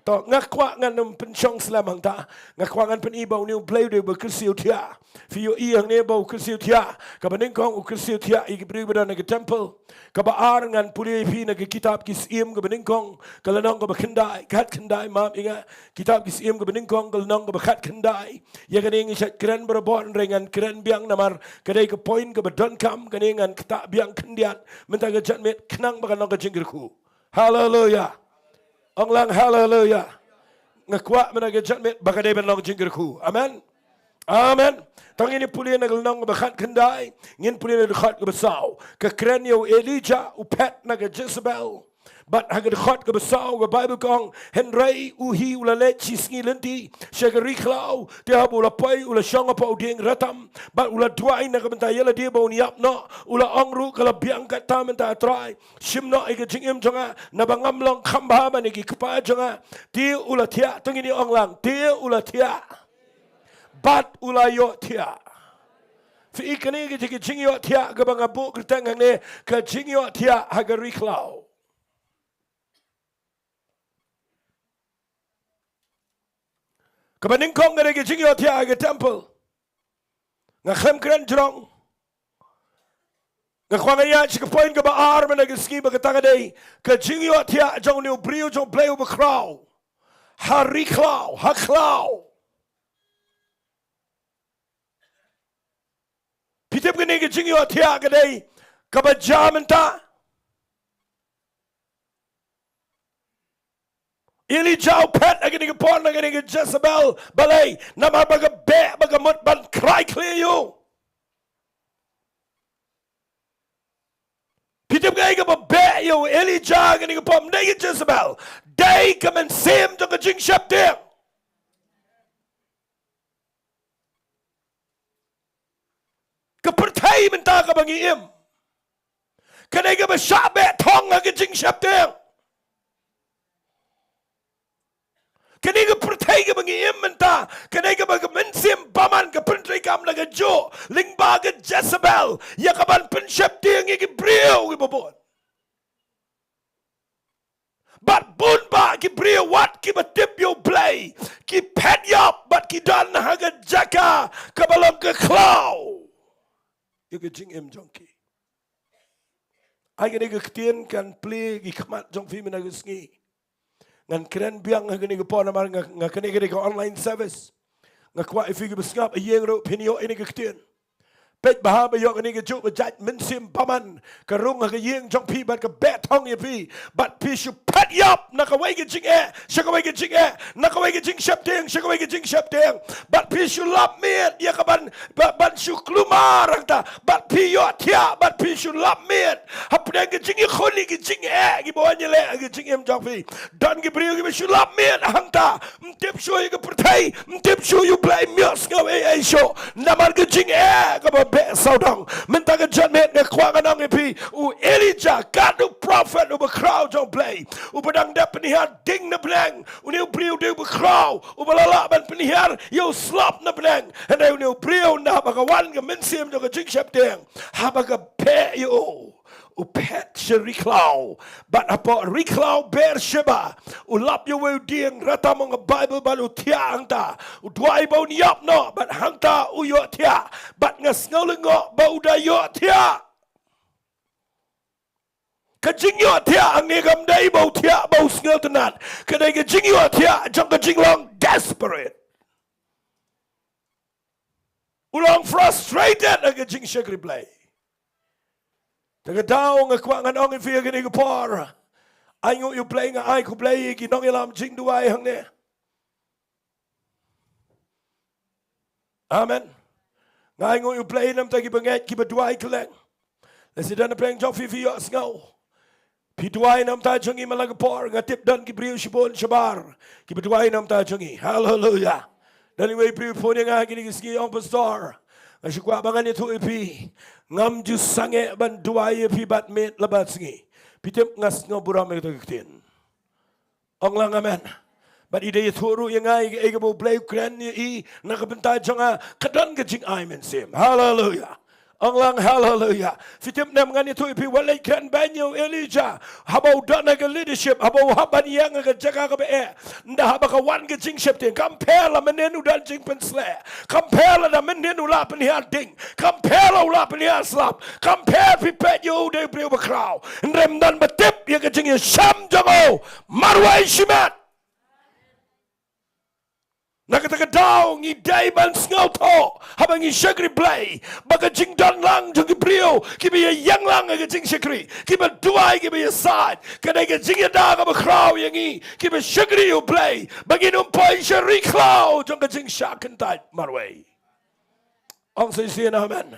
To nga kwah ngan ym pynshong slem hangta. Nga kwah ngan pyni ba une U Blei u dei uba kyrsiew thiah. Phi ïohi hangne ba u kyrsiew thiah. Kaba nyngkong u kyrsiew thiah ïa ki briew ba don ha ka temple. Kaba ar ngan pule ïa phi na ka kitab Ki Syiem kaba nyngkong, ka lynnong kaba khyndai, khatkhyndai, map ïa nga. Kitab Ki Syiem kaba nyngkong, ka lynnong kaba khatkhyndai. Ïa kane ngi shait kren barabor, hynrei ngan kren biang namar ka dei ka point kaba donkam, kane ngan ktah biang khyndiat mynta ka janmiet khnang ba kan long ka jingkyrkhu. Haleluya. Ong lang haleluya. Nga kwah mynta ka janmiet ba ka dei ban long jingkyrkhu. Amen. Amen. To ngin ïa pule na ka lynnong kaba khatkhyndai, ngin pule na ka dkhot kaba saw. Ka kren ïa u Elijah u phet na ka Jezebel. Bad ha ka dkhot kaba saw ka Baibl ka ong, hynrei u hi u la leit shisngi lynti sha ka ri khlaw, te haba u la poi u la shong hapoh u dieng ratam, bad u la duwai na ka bynta ïa lade ba un ïap noh. U la ong ruh, ka la biang kata mynta, A Trai, shim noh ïa ka jingim jong nga, naba ngam long kham bha ban ïa ki kpa jong nga. Te u la thiah, to ngin ïa ong lang, te u la thiah. Bad u la ïohthiah. Phi i, kane ka jing, ka jingïohthiah kaba nga buh kyrteng hangne, ka jingïohthiah ha ka ri khlaw. Kaba nyngkong ka dei ka jingïohthiah ha ka temple. Nga khlem kren jrong. Nga kwah ngan ïaid sha ka point kaba ar mynta ka sngi, ba kata ka dei ka jingïohthiah jong une u briew jong U Blei uba khraw ha ri khlaw, ha khlaw. Phi tip kane ka jingïohthiah ka dei kaba jia mynta. Elijah u phet ha kane ka por na kane ka Jezebel. Balei? Namar ba ka beh, ba ka mut ban krai khlieh ïa u. Phi tip kaei kaba beh ïa u Elijah ha kane ka por? Ym dei ka Jezebel. Dei ka mynsiem jong ka jingsheptieng. Ka pyrthei mynta kaba ngi im, ka dei kaba shah beh thong ha ka jingsheptieng. Kane ka pyrthei kaba ngi im mynta, ka dei kaba ka mynsiem bymman ka pyntreikam da kajuh lyngba ka Jezebel ïa kaban pynsheptieng ïa ki briew kiba bun. Bad bun bah ki briew wat kiba tip ïa U Blei ki phet ïap bad ki don ha ka jaka kaba long ka khlaw ïa ka jingim jong ki. Ai kane ka ktien kan plie ki khmat jong phi mynta ka sngi. Ngan kren biang ha kane ka por namar nga, nga kane ka dei ka online service. Nga kwah ïa phi kiba sngap ha ïing ruh phin ïoh ïa kane ka ktien. Peit bha ba ïoh kane kajuh ka jait mynsiem bymman ka rung ha ka ïing jong phi bad ka beh thong ïa phi. Bad phi shu phet ïap na kawei ka jingeh sha kawei ka jingeh, na kawei ka jingsheptieng sha kawei ka jingsheptieng. Bad phi shu lap miet ïa kaban, ba, ban shu kulmar hangta. Bad phi ïohthiah bad phi shu lap miet hapdeng ka jingïakhun ïa ki jingeh kiba wan ïaleh ha ka jingim jong phi. Don ki briew kiba shu lap miet hangta. Ym tip shuh ïa ka pyrthei, ym tip shuh ïa U Blei, ym ïohsngew ei ei shuh. Namar ka jingeh kaba beh sawdong. Mynta ka janmiet nga kwah ngan ong ïa phi, u Elijah, katno u prophet uba khraw jong U Blei, uba dang dep pynhiar ding na bneng. Une u briew u dei uba khraw, uba la lah ban pynhiar ïa u slap na bneng. Hynrei une u briew, naba ka wan ka mynsiem jong ka jingsheptieng, haba ka beh ïa u, u phet sha ri khlaw. Bad hapoh ri khlaw Beersheba, u lap ïa uwei u dieng, rta ma nga Baibl, bad u thiah hangta. U duwai ba un ïap noh, bad hangta u ïohthiah. Bad nga sngew lyngngoh ba u da ïohthiah. Ka jingïohthiah hangne kam dei ba u thiah ba u sngewtynnat. Ka dei ka jingïohthiah jong ka jinglong desperate. U long frustrated ha ka jingshakri Blei. Te ka daw nga kwah ngan ong ïa phi ha kane ka por, ai nguh ïa U Blei, nga ai khublei ïa ki nongïalam jingduwai hangne. Amen. Nga ai nguh ïa U Blei namar ki bangeit ki ba duwai kylleng. Lehse don na pdeng jong phi phi ïohsngew. Phi duwai namar jong ngi man la ka por, nga tip don ki briew shibun shabar ki ba duwai namar jong ngi. Haleluya. Don iwei i briew i phone ïa nga ha kine ki sngi, ong, Pastor, nga shu kwah ba ngan ïathuh ïa phi. Ngam ju sangeh ban duwai ïa phi bad miet la bad sngi. Phi tip nga sngew burom ïa kata ka ktien. Ong lang amen. Bad i dei ïathuh ruh ïa nga ïa kaei kaba U Blei u kren ïa i na ka bynta jong nga, ka don ka jingai mynsiem. Haleluya. Ong lang haleluya. Phi tip ne em, ngan ïathuh ïa phi, wat leit kren beiñ ïa u Elijah. Haba u don ha ka leadership, haba u hap ban ïeng ha ka jaka kaba eh, ynda haba ka wan ka jingsheptieng, kam pher la mynhynnin u don jingpynsleh, kam pher lada mynhynnin u la pynhiar ding, kam pher la u la pynhiar slap, kam pher, phi peit ïa u dei u briew bakhraw. Hynrei ym don ba tip ïa ka jingïashem jong u marwei shimet. Na kata ka daw ngi dei ban sngewthuh haba ngi shakri Blei, ba ka jingdon lang jong ki briew kiba ïeng lang ha ka jingshakri, kiba duwai, kiba ïasaid, ka dei ka jingïada kaba khraw ïa ngi kiba shakri ïa U Blei, ba ngin ym poi sha ri khlaw jong ka jingshah kyntait marwei. Ong shisien amen.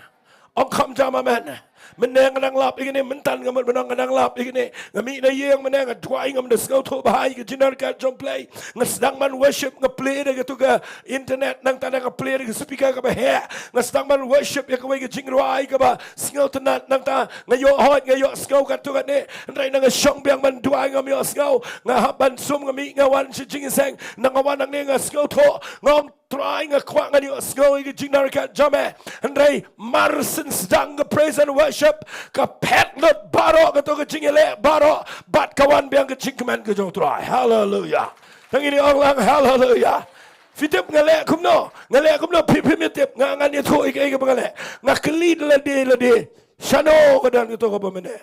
Ong kham jam amen. Mynne nga dang lap ïa kine, mynta nga mut ban ong nga dang lap ïa kine. Nga mih na ïing mynne, nga duwai, ngam da sngewthuh bha ïa ka jingïarap jong U Blei. Nga sdang ban worship, nga plie da katu ka internet, nangta nga plie da ka speaker kaba heh. Nga sdang ban worship ïa kawei ka jingrwai kaba sngewtynnat, nangta nga ïoh hoi, nga ïohsngew katto katne. Hynrei nga shong biang ban duwai, ngam ïohsngew. Nga hap ban sum, nga mih, nga wan sha jingïaseng. Nga wan hangne, nga sngewthuh, nga ong, Trai, nga kwah ngan ïohsngew ïa ka jingïarap jong me. Hynrei mar shen sdang ka praise and worship, ka phet lut baroh kato ka jingïaleh baroh, bad ka wan biang ka jingkmen ka jong U Trai. Haleluya. Tang ïa ngi ong lang haleluya. Phi tip nga leh kumno? Nga leh kumno? Phi, phim ïa tip, nga, ngan ïathuh ïa kaei kaba nga leh. Nga kylli da lade lade, shano ka don kato kaba mynne?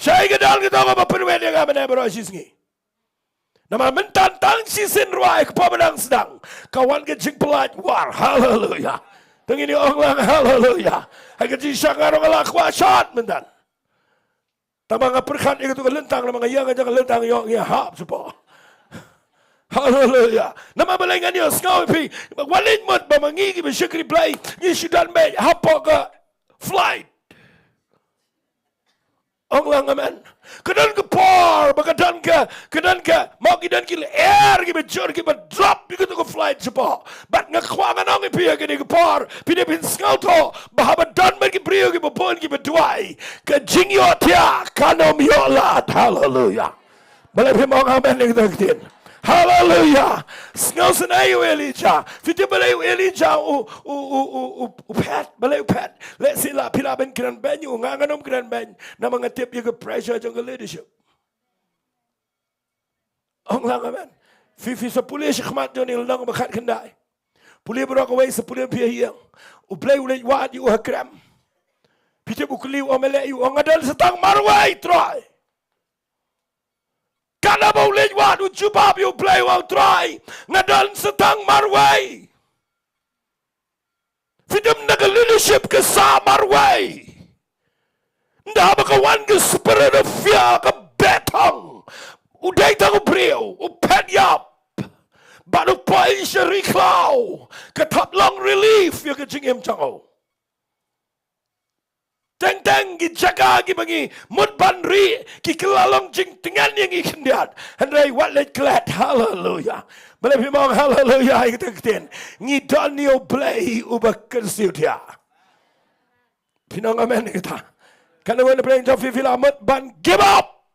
Shaei ka don kato kaba pynwit ïa nga mynne baroh shisngi? Namar mynta tang shisien rwai, kpoh ba dang sdang, ka wan ka jingpyllait war. Haleluya. Tang ïa ngi ong lang haleluya. Ha ka jingshakri ruh nga la kwah shad mynta. Tangba nga pyrkhat ïa katu ka lyntang, namar nga ïeng ha ka lyntang, ïoh ngi hap shapoh. Haleluya. Namar balei ngan ïohsngew ïa phi? Wat leit mut ba ma ngi kiba shakri Blei ngi shu don beit hapoh ka flight. Ong lang amen. Ka don ka por ba ka don ka, ka don ka, mo, ki don ki lyer kiba jur kiba drop ïa katu ka flight shapoh. Bad nga kwah ngan ong ïa phi ha kane ka por, phi dei ban sngewthuh ba haba don bad ki briew kiba bun kiba duwai, ka jingïohthiah kan ym ïoh lad. Haleluya. Balei phim ong amen ïa kata ka ktien? Haleluya. Sngewsynei ïa u Elijah. Phi tip balei u Elijah u, u, u, u, u, u phet, balei u phet? Lehse la phi lah ban kren beiñ ïa u, nga ngan ym kren beiñ namar nga tip ïa ka pressure jong ka leadership. Ong lang amen. Phi, phi sa pule shakhmat jong ngi lynnong ba khatkhyndai. Pule baroh kawei, sa pule phi ha ïing. U Blei u leit wad ïa u ha krem. Phi tip u kylli, u ong, me leh ïa u? U ong, nga don sa tang marwei, Trai. Katba u leit wad u jubab ïa u Blei, u ong, Trai, nga don sa tang marwei. Phi tip, na ka leadership ka sah marwei. Ynda haba ka wan ka spirit of fear, ka beh thong, u dei tang u briew, u phet ïap, bad u poi sha ri khlaw, ka thap long relief ïa ka jingim jong u. Teng teng ki jaka kiba ngi mut ban rieh ki kylla long jingtngen ïa ngi khyndiat. Hynrei wat leit klet. Haleluya. Balei phim ong haleluya ïa kata ka ktien? Ngi don ïa u Blei uba kyrsiew thiah. Phin ong amen ïa kata? Katno ngut na pdeng jong phi phi la mut ban give up?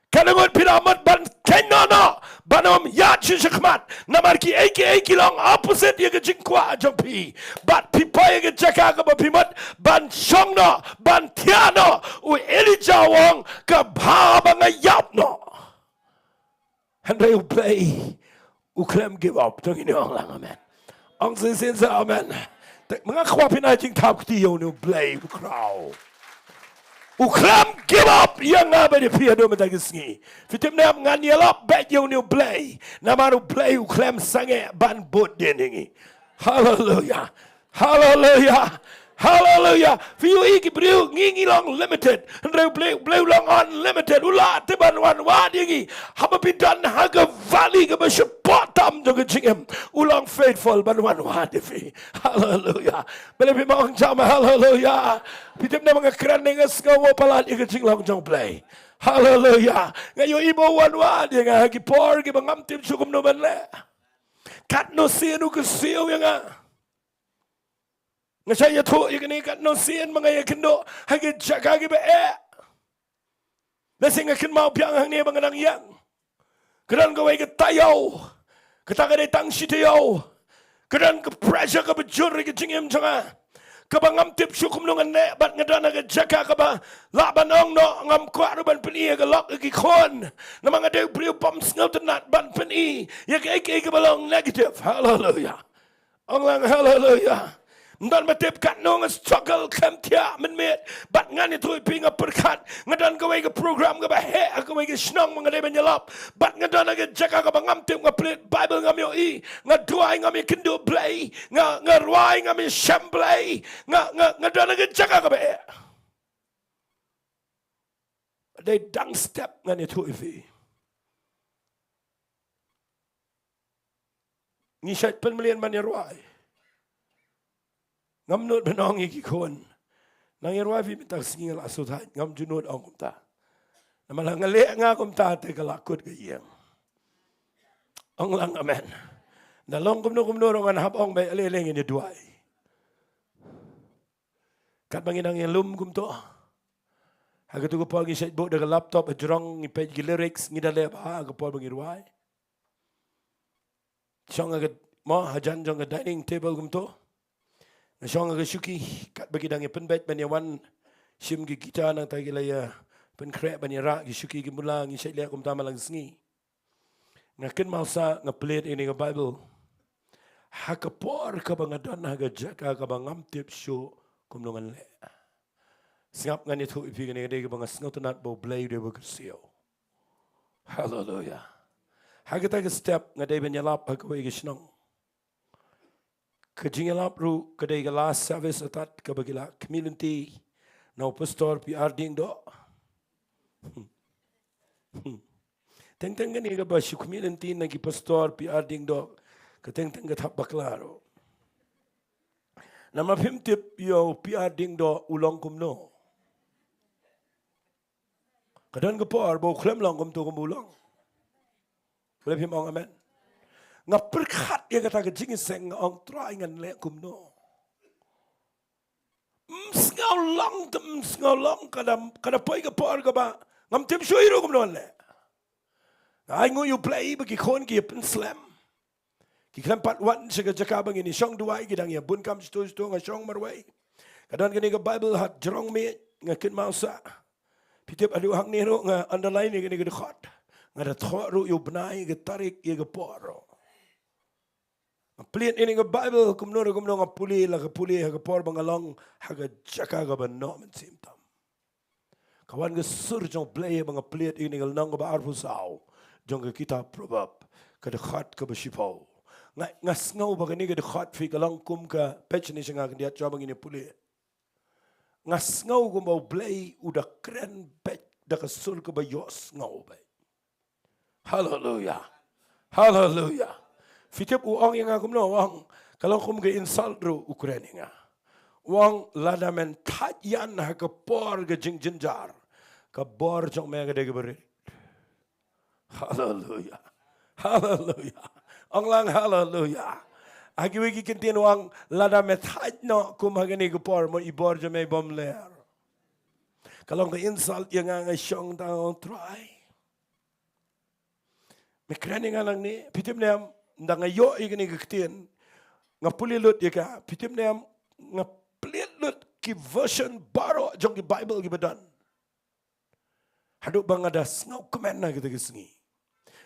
Katno ngut phi la mut ban khein noh noh, ban ym ïaid shuh shakhmat, namar kiei kiei ki long opposite ïa ka jingkwah jong phi. Bad phi poi ïa ka jaka kaba phi mut ban shong noh, ban thiah noh. U Elijah u ong, ka bha ba nga ïap noh. Hynrei U Blei u khlem give up. To ngin ong lang amen. Ong shisien sa amen. Te ma nga kwah phin ai jingthap kti ïa une U Blei bakhraw. U khlem give up ïa nga bad ïa phi haduh mynta ka sngi. Phi tip ne em, ngan ïalap beit ïa une U Blei. Namar U Blei u khlem sangeh ban bud dien ïa ngi. Haleluya. Haleluya. Haleluya. Phi ïohi ki briew, ngi ngi long limited. Hynrei U Blei, U Blei u long unlimited. U lah te ban wan wad ïa ngi. Haba phi don ha ka valley kaba shapoh tam jong ka jingim, u long faithful ban wan wad ïa phi. Haleluya. Balei phim ong jam haleluya? Phi tip ne em, nga kren ne nga sngew palat ïa ka jinglong jong U Blei. Haleluya. Nga ïohi ba u wan wad ïa nga ha ki por kiba ngam tip shuh kumno ban leh. Katno sien u kyrsiew ïa nga. Nga shait ïathuh ïa kane, katno sien ba nga ïakynduh ha ki jaka kiba eh. Lehse nga kynmaw biang hangne ba nga dang ïeng. Ka don kawei ka taïew. Kata ka dei tang shi taïew. Ka don ka pressure kaba jur ha ka jingim jong nga, kaba ngam tip shuh kumno ngan leh, bad nga don ha ka jaka kaba lah ban ong noh, ngam kwah ruh ban pyni ïa ka lok ïa ki khun. Namar nga dei u briew bym sngewtynnat ban pyni ïa kaei kaei kaba long negative. Haleluya. Ong lang haleluya. Ym don ba tip katno nga struggle khlem thiah mynmiet. Bad ngan ïathuh ïa phi, nga pyrkhat nga don kawei ka program kaba heh ha kawei ka shnong ba nga dei ban ïalap. Bad nga don ha ka jaka kaba ngam tip, nga plied Bible ngam ïohi, nga duwai ngam ïakynduh Blei, nga, nga rwai ngam ïashem Blei, nga, nga, nga don ha ka jaka kaba eh. Dei dang step ngan ïathuh ïa phi. Ngi shait pynmlien ban ïarwai. Ngam nud ban ong ïa ki khun, nang ïarwai phi mynta ka sngi, nga la shu thait, ngam ju nud ong kumta. Namar lada nga leh nga kumta te ka la kut ka ïing. Ong lang amen. Da long kumno kumno ruh ngan hap ong beit, ale ale ngin ïaduwai. Katba ngi dang ïalum kumto, ha kato ka por ngi shait buh da ka laptop hajrong, ngi peit ki lyrics, ngi da leh bha ha ka por ba ngi rwai. Shong ha ka, mo, hajan jong ka dining table kumto. Nga shong ha ka shuki, katba ki dang ïa pynbeit ban ïa wan shim ki guitar, nangta ki la ïa pynkhreh ban ïa rah ki shuki ki mula, ngi shait leh kumta man la ka sngi. Nga kynmaw sa, nga plied ïa kane ka Bible. Ha ka por kaba nga don ha ka jaka kaba ngam tip shuh kumno ngan leh. Sngap, ngan ïathuh ïa phi, kane ka dei kaba nga sngewtynnat ba U Blei u dei uba kyrsiew. Haleluya. Ha kata ka step nga dei ban ïalap ha kawei ka shnong. Ka jingïalap ruh ka dei ka last service, artat kaba ki la khmih lynti na u Pastor P R Diengdoh. Teng teng kane kaba shu khmih lynti na ki Pastor P R Diengdoh, ka teng teng ka thap bakla ruh. Namar phim tip ïa u P R Diengdoh u long kumno. Ka don ka por ba u khlem long kumto kumba u long. Balei phim ong amen? Nga pyrkhat ïa kata ka jingïaseng, nga ong, Trai, ngan leh kumno. Ym sngew long, te ym sngew long, ka da, ka da poi ka por kaba ngam tip shuh ruh kumno ngan leh. Nga ainguh ïa U Blei ba ki khun ki ïa pynslem. Ki khlem pat wan sha ka jaka ba ngin ïa shong duwai, ki dang ïa bun kam shatu shatu, nga shong marwei. Ka don kane ka Bible hajrong miej, nga kynmaw sa. Phi tip, haduh hangne ruh nga underline ïa kane ka dkhot. Nga da thoh ruh ïa u bnai, ka tarik, ïa ka por ruh. Nga plied ïa kane ka Bible, kumno re kumno nga pule, la ka pule ha ka por ba nga long ha ka jaka kaba noh mynsiem tam. Ka wan ka sur jong U Blei ba nga plied ïa kane ka lynnong kaba arphew saw jong ka kitab Proverb, ka dkhot kaba shiphew. Nga, nga sngew ba kane ka dkhot, phi, ka long kum ka page ne sha nga khyndiat shuwa ba ngin ïa pule. Nga sngew kumba U Blei u da kren beit da ka sur kaba ïohsngew beit. Haleluya. Haleluya. Phi tip u ong ïa nga kumno, u ong, ka long kum ka insult ruh u kren ïa nga. U ong, lada men thait ïan ha ka por ka jingjynjar, ka bor jong me ka dei kaba rit. Haleluya. Haleluya. Ong lang haleluya. Ha kiwei ki kyntien u ong, lada me thait noh kum ha kane ka por, mo, i bor jong me i bym ler. Ka long ka insult ïa nga, nga shong tang, ong, Trai, Me kren ïa nga nangne, phi tip ne em, ynda nga ïoh ïa kane ka ktien, nga pule lut ïa ka, phi tip ne em, nga plie lut ki version baroh jong ki Bible kiba don. Haduh ba nga da sngewkmen na kata ka sngi.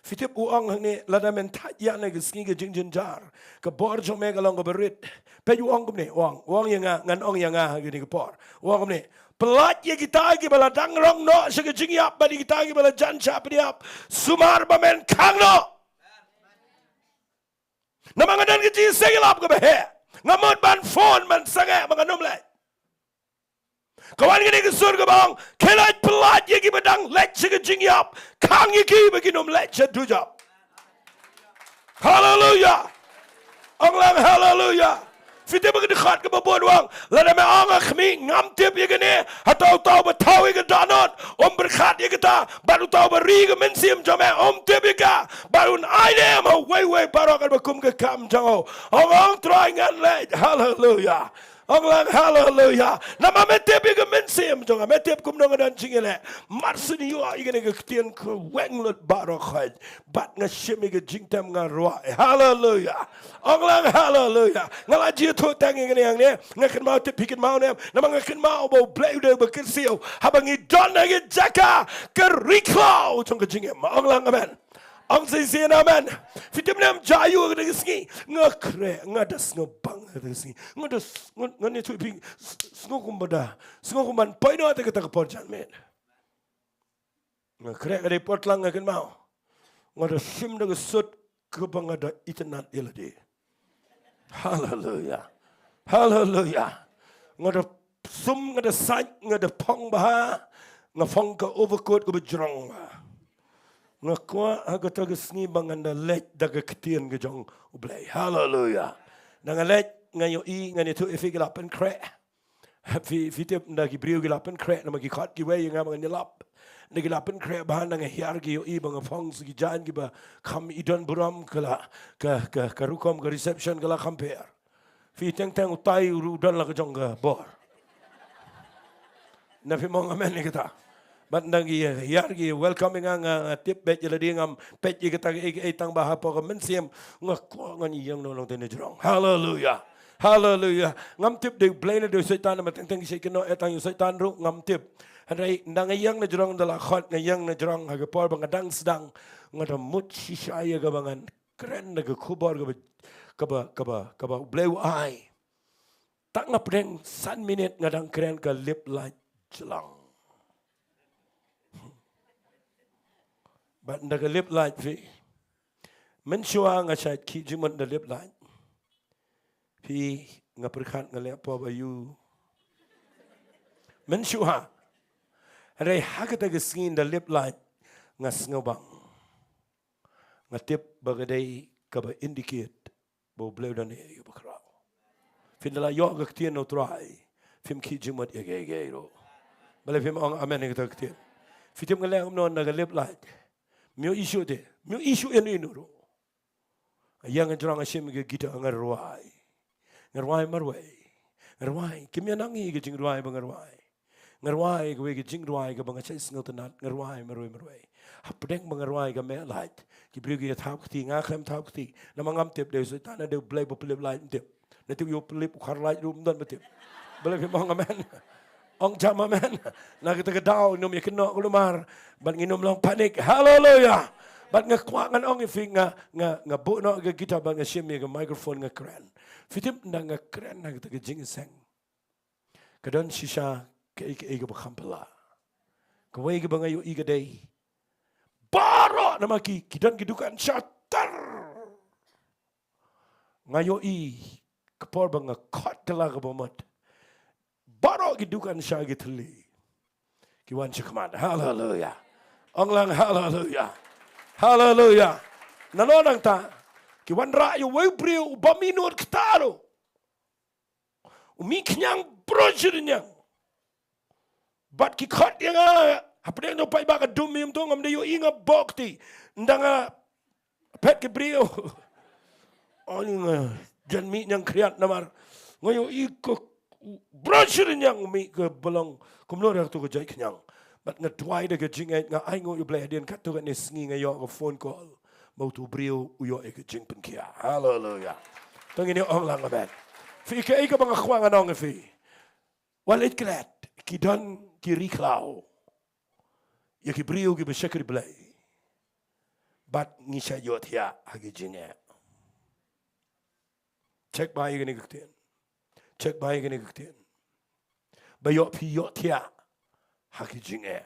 Phi tip u ong hangne, lada men thait ïa kane ka sngi ka jingjynjar, ka bor jong me ka long kaba rit. Peit u ong kumne, u ong, u ong ïa nga, ngan ong ïa nga ha kane ka por. U ong kumne, pyllait ïa kita kiba la dang rong noh sha ka jingïap, bad ïa kita kiba la jan shah pynïap, sumar ba men khang noh. Namar nga don ka jingïaseng ïalap kaba heh. Nga mut ban phone ban sangeh ba ngan ym leit. Ka wan kane ka sur kaba ong, khie leit pyllait ïa kiba dang leit sha ka jingïap, khang ïa ki ba kin ym leit sha dujok. Haleluya. Ong lang haleluya. Phi tip ba ka dkhot kaba bud u ong, lada me ong ha khmih, ngam tip ïa kane, hato uta uba thaw ïa ka dohnud um pyrkhat ïa kata, bad uta uba ri ka mynsiem jong me um tip ïa ka, bad un ai ne em ha uwei uwei baroh katba kum ka kam jong u. Ong, ong Trai ngan leit. Haleluya. Ong lang haleluya. Namar me tip ïa ka mynsiem jong nga, me tip kumno nga don jingïaleh. Mar shu ïoh ïa kane ka ktien ka weng lut baroh khoit. Bad nga shim ïa ka jingtem nga rwai. Haleluya. Ong lang haleluya. Nga la jia thuh tang ïa kane hangne. Nga kynmaw, tip phi kynmaw ne em? Namar nga kynmaw ba U Blei u dei uba kyrsiew. Haba ngi don ha ka jaka ka ri khlaw jong ka jingim. Ong lang amen. Ong shisien amen. Phi tip ne em, jia ïa kata ka sngi, nga khreh, nga da sngewbang kata ka sngi. Nga da s-, nga, nga ne, tip phi, s-, sngew kumba da, sngew kumban poi noh te kata ka por janmiet. Nga khreh ka dei por tlang, nga kynmaw. Nga da shim da ka sut kaba nga da itynnad ïa lade. Haleluya. Haleluya. Nga da sum, nga da sait, nga da phong bha. Nga phong ka overcoat kaba jrong bha. Nga kwah ha kata ka sngi ba ngan da leit da ka ktien ka jong U Blei. Haleluya. Da nga leit, nga ïohi, ngan ïathuh ïa phi, ki la pynkhreh. Phi, phi tip, ynda ki briew ki la pynkhreh, namar ki khot kiwei ïa nga ba ngan ïalap. Ynda ki la pynkhreh bha, ynda nga hiar ki ïohi ba nga phong sa ki jaiñ kiba kham i don burom, ka la, ka, ka, ka rukom ka reception ka la kham pher. Phi teng teng, utai u ruh u don la ka jong ka bor. Na phim ong amen ïa kata? Bad ynda ki hiar ki welcome ïa nga, nga, nga tip beit ïa lade, ngam peit ïa kata kaei kaei, tang ba hapoh ka mynsiem nga kwah ngan ïeng noh longte na jrong. Haleluya. Haleluya. Ngam tip dei U Blei ne dei u Soitan, namar teng teng ki shait kynnoh eh tang ïa u Soitan ruh ngam tip. Hynrei ynda nga ïeng na jrong, ynda la khot nga ïeng na jrong, ha ka por ba nga dang sdang, nga da mut shisha ïa kaba ngan kren da ka khubor kaba, kaba, kaba, kaba U Blei u ai. Tang hapdeng san minit nga dang kren, ka lip light jlang. Bad ynda ka lip light, phi, mynshuwa nga shait khih jingmut da lip light. Phi, nga pyrkhat nga leh pop aiu. Mynshuwa. Hynrei ha kata ka sngi ynda lip light nga sngewbang. Nga tip ba ka dei kaba indicate ba U Blei u don ha ïing bakhraw. Phi, ynda la ïoh ka ktien na U Trai, phim khih jingmut ïa kiei kiei ruh. Balei phim ong amen ïa kata ka ktien? Phi tip nga leh kumno ynda ka lip light? Me ïohi shuh te, me ïohi shuh ïano ïano ruh. Ïa nga jrong, nga shim ka guitar, nga rwai. Nga rwai marwei. Nga rwai. Kim ïa nang ïa ka jingrwai ba nga rwai. Nga rwai kawei ka jingrwai kaba nga shait sngewtynnat, nga rwai marwei marwei. Hapdeng ba nga rwai ka meh light. Ki briew ki ïa thap kti, nga khlem thap kti. Namar ngam tip dei u Soitan ne dei U Blei ba pynlip light, ngam tip. Na tip ïa u pynlip u khar light ruh ym don ba tip. Balei phim ong amen? Ong jam amen. Na kata ka daw ngin ym ïa kynnoh kulmar. Bad ngin ym long panic. Haleluya. Bad nga kwah ngan ong ïa phi, nga, nga, nga buh noh ka guitar bad nga shim ïa ka microphone, nga kren. Phi tip ynda nga kren ha kata ka jingïaseng, ka don shisha kaei kaei kaba kham phylla. Kawei kaba nga ïohi ka dei, baroh namar ki, ki don ki dukan shatar. Nga ïohi ka por ba nga khot kylla kaba mut, baroh ki dukan sha ki thylli ki wan shakhmat. Haleluya. Ong lang haleluya. Haleluya. Nano nangta ki wanrah ïa uwei u briew uba mih nud kata ruh. U mih khñiang brochure ñiang. Bad ki khot ïa nga hapdeng jong paidbah, ka dum ïa nga, ngam da ïohi, nga bok ti. Ynda nga phet ki briew, ani nga jan mih ñiang khriat namar nga ïohi ka brochure ñiang, mih ka ba long kumno ruh tu ka jait khñiang. Bad nga duwai da ka jingngeit, nga ainguh ïa U Blei, hadien katto katne sngi nga ïoh ka phone call. Ba utu u briew u ïoh ïa ka jingpynkhiah. Haleluya. To ngin ïa ong lang amen. Phi, kaei kaba nga kwah ngan ong ïa phi. Wat leit klet, ki don ki ri khlaw ïa ki briew kiba shakri Blei. Bad ngi shait ïohthiah ha ki jingeh. Check bha ïa kane ka ktien. Check bha ïa kane ka ktien. Ba ïoh phi ïohthiah ha ki jingeh.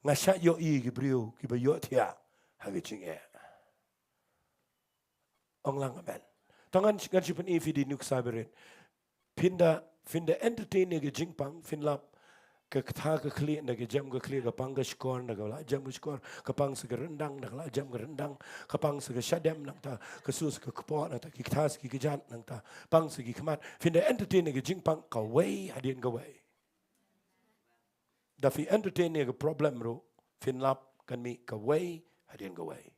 Nga shait ïohi ïa ki briew kiba ïohthiah ha ki jingeh. Ong lang amen. To ngan, ngan shu pyni ïa phi da i nuksa barit. Phin da, phin da entertain ïa ka jingpang, phin lap ka kata ka khlieh, na ka jem ka khlieh, ka pang ka shkor, na ka la jem ka shkor, ka pang sa ka ryndang, na ka la jem ka ryndang, ka pang sa ka shadem, nangta ka su sa ka kpoh, nangta ki kata sa ki kjat, nangta pang sa ki khmat. Phin da entertain ïa ka jingpang kawei hadien kawei. Da phi entertain ïa ka problem ruh, phin lap kan mih kawei hadien kawei.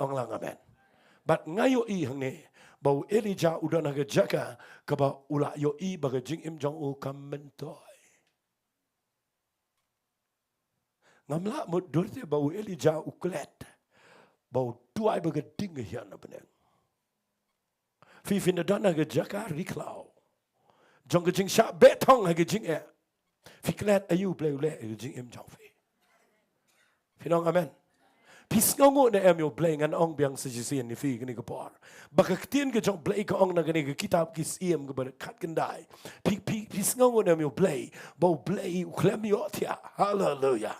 Ong lang amen. Bad nga ïohi hangne ba u Elijah u don ha ka jaka kaba u la ïohi ba ka jingim jong u kam myntoi. Ngam lah mutdur te ba u Elijah u klet ba u duwai ba ka ding ka hiar na bneng. Phi, phin da don ha ka jaka ri khlaw jong ka jingshah beh thong ha ka jingeh. Phi klet aïu Blei u leh ha ka jingim jong phi. Phi ong amen. Phi sngewnguh ne em ïa u Blei, ngan ong biang sa shisien ïa phi kane ka por. Ba ka ktien ka jong u Blei ka ong na kane ka kitab Ki Syiem kaba khatkhyndai. Phi, phi, phi sngewnguh ne em ïa u Blei ba u Blei u khlem ïohthiah. Haleluya.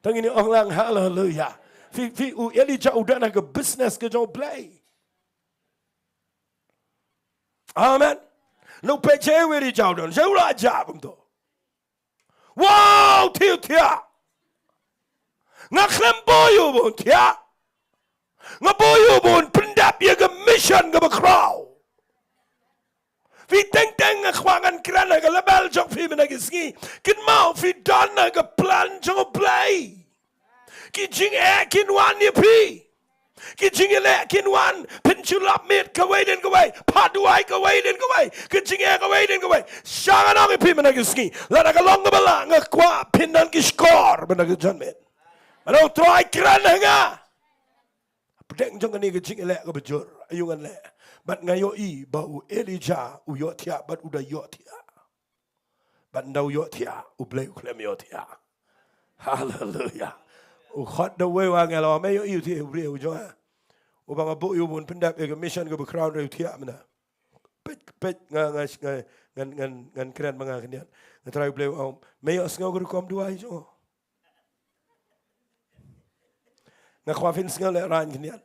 To ngin ong lang haleluya. Phi, phi, u Elijah u don ha ka business ka jong u Blei. Amen. Nang peit shaei u Elijah u don, shaei u la jah kumto. Wow, thiah thiah. Nga khlem buh ïa u ba un thiah. Nga buh ïa u ba un pyndep ïa ka mission kaba khraw. Phi, teng teng nga kwah ngan kren ha ka level jong phi mynta ki sngi. Kynmaw phi don ha ka plan jong u Blei. Ki jingeh kin wan ïa phi. Ki jingïaleh kin wan, phin shu lap miet kawei hadien kawei, phah duwai kawei hadien kawei, ki jingeh kawei hadien kawei. Sha nga ong ïa phi mynta ki sngi, lada ka long kaba lah, nga kwah phin don ki shkor mynta ki janmiet. Mynta u Trai kren ha nga. Pdeng jong kane ka jingïaleh kaba jur, aïu ngan leh? Bad nga ïohi ba u Elijah u ïohthiah bad u da ïohthiah. Bad ynda u ïohthiah, u Blei u khlem ïohthiah. Haleluya. U khot da uwei u angel, me ïohi u thiah u briew jong nga? Uba nga buh ïa u ba un pyndep ïa ka mission kaba khraw, u thiah mynta. Peit, peit, nga, nga, nga, ngan, ngan, ngan kren ma nga khyndiat. Nga trai u Blei u ong, me ïohsngew ka rukom duwai jong nga? Nga kwah phin sngewlehrain khyndiat.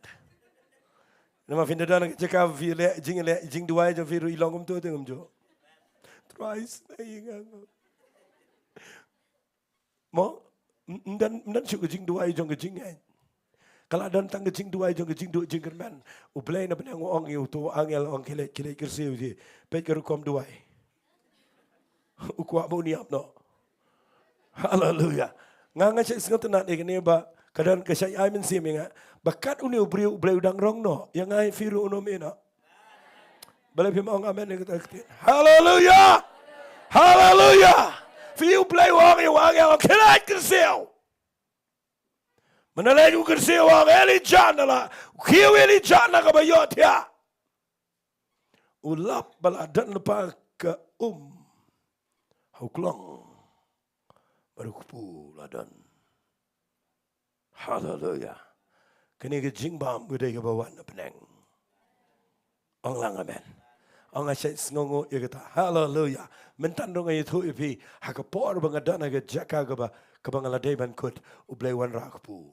Namar phin da don ha ka jaka phi leh jing, leh jingduwai jong phi ruh i long kumto te ngam ju. Trai snei ïa nga. Mo, ym, ym don, ym don shuh ka jingduwai jong ka jingngeit. Ka la don tang ka jingduwai jong ka jingduh jingkyrmen. U Blei na bneng u ong ïa uto u angel, ong khie leit, khie leit kyrsiew ïa u, peit ka rukom duwai. U kwah ba un ïap noh. Haleluya. Nga, nga shait sngewtynnat ïa kane ba ka don ka shait ai mynsiem ïa nga ba kat une u briew u Blei u dang rong noh ïa nga, ïa phi ruh un ym ïeh noh. Balei phim ong amen ïa kata ka ktien? Haleluya. Haleluya. Phi, u Blei u ong ïa u angel, khie leit kyrsiew. Mynta leit u kyrsiew, u ong Elijah na la, u khiew Elijah na kaba ïohthiah. U lap ba la don lypa ka um ha u klong. Bad u kpu la don. Haleluya. Kane ka jingbam ka dei kaba wan na bneng. Ong lang amen. Ong, nga shait sngewnguh ïa kata. Haleluya. Mynta ruh nga ïathuh ïa phi, ha ka por ba nga don ha ka jaka kaba, kaba nga la dei ban kut, u Blei u wanrah kpu.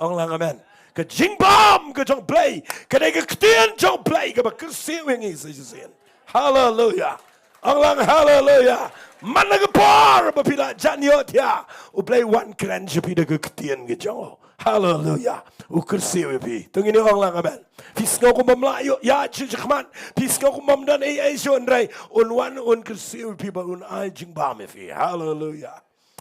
Ong lang amen. Ka jingbam ka jong u Blei ka dei ka ktien jong u Blei kaba kyrsiew ïa ngi sa shisien. Haleluya. Ong lang haleluya. Man la ka por ba phi la jan ïohthiah, u Blei u wan kren sha phi da ka ktien ka jong u. Haleluya. U kyrsiew ïa phi. To ngin ong lang amen. Phi sngew kumba ym lah ïoh ïaid shuh shakhmat, phi sngew kumba ym don ei ei shuh, hynrei un wan un kyrsiew ïa phi bad un ai jingbam ïa phi. Haleluya.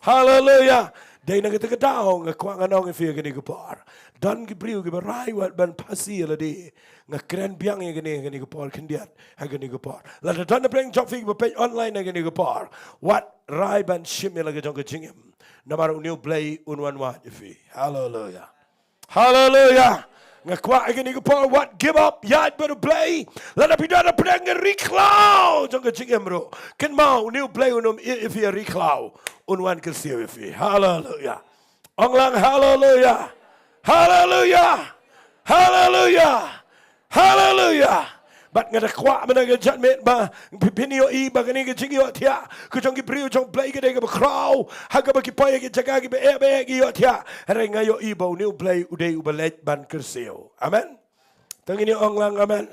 Haleluya. Dei na kata ka daw nga kwah ngan ong ïa phi ha kane ka por. Don ki briew kiba rai wat ban phasi ïa lade. Nga kren biang ïa kane ha kane ka por khyndiat ha kane ka por. Lada don na pdeng jong phi kiba peit online ha kane ka por, wat rai ban shim ïa la ka jong ka jingim. Namar une u Blei un wan wad ïa phi. Haleluya. Haleluya. Nga kwah ïa kane ka por wat give up, ïaid bad U Blei. Lada phi don ha pdeng ka ri khlaw jong ka jingim ruh, kynmaw une U Blei un ym ïeh ïa phi ha ri khlaw, un wan kyrsiew ïa phi. Haleluya. Ong lang haleluya. Haleluya. Haleluya. Haleluya. Bad nga da kwah mynta ka janmiet ba phi, phin ïohi ba kane ka jingïohthiah ka jong ki briew jong U Blei ka dei kaba khraw ha kaba ki poi ha ki jaka kiba eh ba eh ki ïohthiah. Hynrei nga ïohi ba une U Blei u dei uba leit ban kyrsiew. Amen. Tang ngin ïa ong lang amen.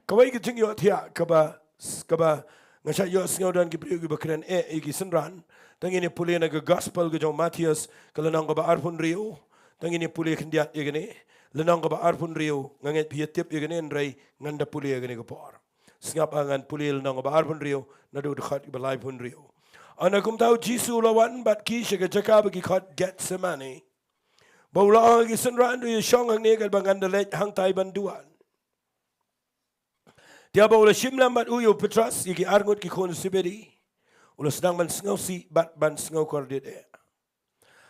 Kawei ka jingïohthiah kaba, kaba nga shait ïohsngew, don ki briew kiba kren eh ïa ki synran. Tang ngin ïa pule na ka gospel ka jong u Mathaios ka lynnong kaba arphew hynriew. Tang ngin ïa pule khyndiat ïa kane. Lynnong kaba arphew hynriew, nga ngeit phi ïa tip ïa kane hynrei ngan da pule ïa kane ka por. Sngap, ngan pule lynnong kaba arphew hynriew naduh dkhot kaba laiphew hynriew. Ynda kumta U Jisu u la wan bad ki sha ka jaka ba ki khot Gethsemane. Bad u la ong ha ki synran, to ïashong hangne katba ngan da leit hangtai ban duwan. Te haba u la shim lem bad u ïa u Petros, ïa ki arngut ki khun u Sebedi, u la sdang ban sngewsih bad ban sngewkordit eh.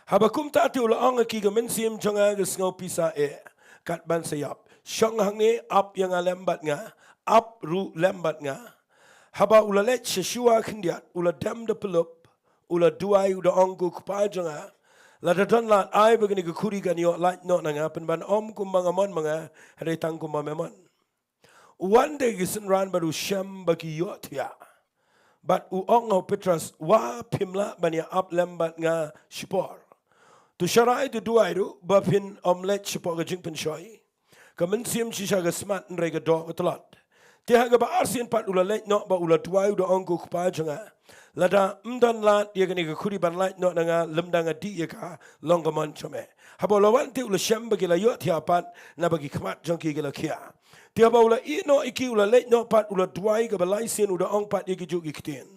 Haba kumta te u la ong ha ki, ka mynsiem jong nga ka sngewpisa eh kat ban sa ïap. Shong hangne, ap ïa nga lem bad nga, ap ruh lem bad nga. Haba u la leit sha shuwa khyndiat, u la dem da pyllup, u la duwai, u da ong, ko Kpa jong nga, lada don lad, ai ba kane ka khuri kan ïoh lait noh na nga, pynban ym kumba nga mon ma nga, hynrei tang kumba me mon. U wan da ki synran bad u shem ba ki ïohthiah. Bad u ong ha u Petros, wa phim lah ban ïa ap lem bad nga shipor? To sharai, to duwai ruh ba phin ym leit shapoh ka jingpynshoi. Ka mynsiem shisha ka smat hynrei ka doh ka tlot. Te ha kaba arsien pat u la leit noh bad u la duwai, u da ong, ko Kpa jong nga, lada ym don lad ïa kane ka khuri ban lait noh na nga lymda nga dih ïa ka, long ka mon jong me. Haba u la wan te u la shem ba ki la ïohthiah pat, naba ki khmat jong ki ki la khiah. Te haba u la ïeh noh ïa ki, u la leit noh pat, u la duwai kaba lai sien, u da ong pat ïa kijuh ki ktien.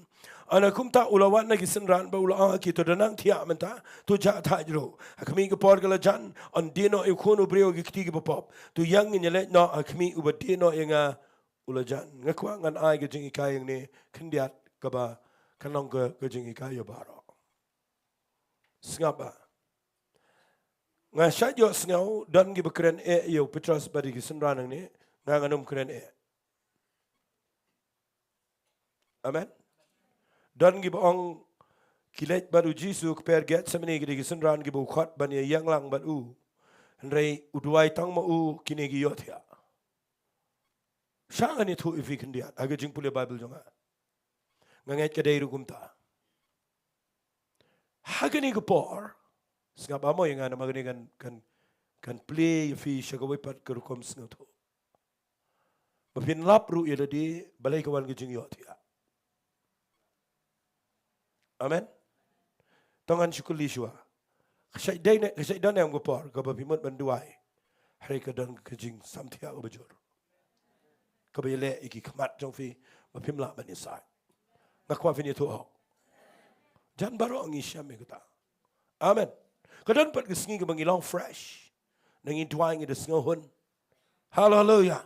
Ynda kumta u la wan na ki synran bad u la ong ha ki, to da nang thiah mynta, to jah thait ruh. Ha khmih ka por ka la jan, yn die noh ïa u Khun u briew ha ki kti kiba pop. To ïeng, ngin ïa leit noh ha khmih uba die noh ïa nga u la jan. Nga kwah ngan ai ka jinghikai hangne khyndiat kaba kan long ka, ka jinghikai ïa baroh. Sngap ba nga shait ïohsngew, don kiba kren eh ïa u Petros bad ïa ki synran hangne, nga ngan ym kren eh. Amen. Don kiba ong ki leit bad u Jisu ha kper Gethsemane, ki dei ki synran kiba u khot ban ïa ïeng lang bad u. Hynrei u duwai tang ma u, kine ki ïohthiah. Sha ngan ïathuh ïa phi khyndiat ha ka jingpule Baibl jong nga. Nga ngeit ka dei ruh kumta. Ha kane ka por, sngap ba mo ïa nga, namar kane kan, kan, kan plie ïa phi sha kawei pat ka rukom sngewthuh. Ba phin lap ruh ïa lade balei ka wan ka jingïohthiah. Amen. To ngan shu kylli shuwa. Ka shait dei ne, ka shait don ne em ka por kaba phi mut ban duwai, hynrei ka don ka jingsamthiah kaba jur, kaba ïaleh ïa ki khmat jong phi ba phim lah ban ïasaid? Nga kwah phin ïathuh hok. Jan baroh ngi shem ïa kata. Amen. Ka don pat ka sngi kaba ngi long fresh, ngi duwai, ngi da sngewhun. Haleluya.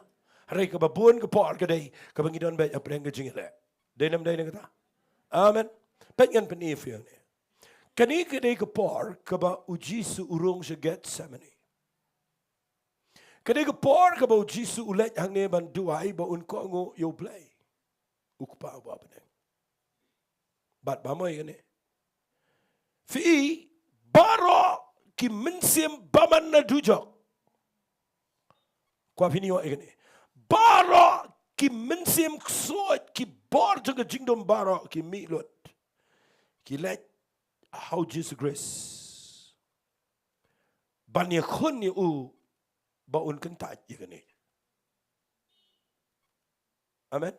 Hynrei kaba bun ka por ka dei kaba ngi don beit hapdeng ka jingïaleh. Dei ne ym dei ne kata? Amen. Peit, ngan pyni ïa phi hangne. Kane ka dei ka por kaba u Jisu u rung sha Gethsemane. Ka dei ka por kaba u Jisu u leit hangne ban duwai, ba un kohnguh ïa U Blei, U Kpa uba ha bneng. Bad ba mo ïa kane, phi, baroh ki mynsiem bymman na dujok. Kwah phin ïoh ïa kane. Baroh ki mynsiem ksuid, ki bor jong ka jingdum baroh ki mih lut, ki leit ha u Jisu Khrist ban ïakhun ïa u ba un kyntait ïa kane. Amen.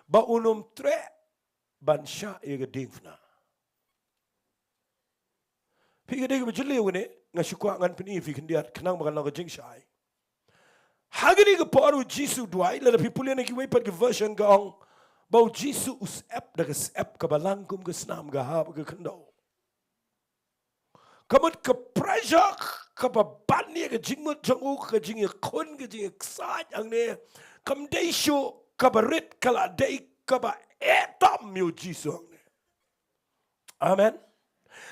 Ba un ym treh ban shah ïa ka diengphna. Phi, ka dei kaba jylliew kane, nga shu kwah ngan pyni ïa phi khyndiat khnang ba kan long ka jingshai. Ha kane ka por u Jisu u duwai, lada phi pule na kiwei pat ki version ka ong ba u Jisu u syep da ka syep kaba lang kum ka snam, ka hap ka khyndew. Ka mut ka pressure kaba ban ïa ka jingmut jong u, ka jingïakhun, ka jingïaksaid hangne, kam dei shuh kaba rit, ka la dei kaba eh tam ïa u Jisu hangne. Amen.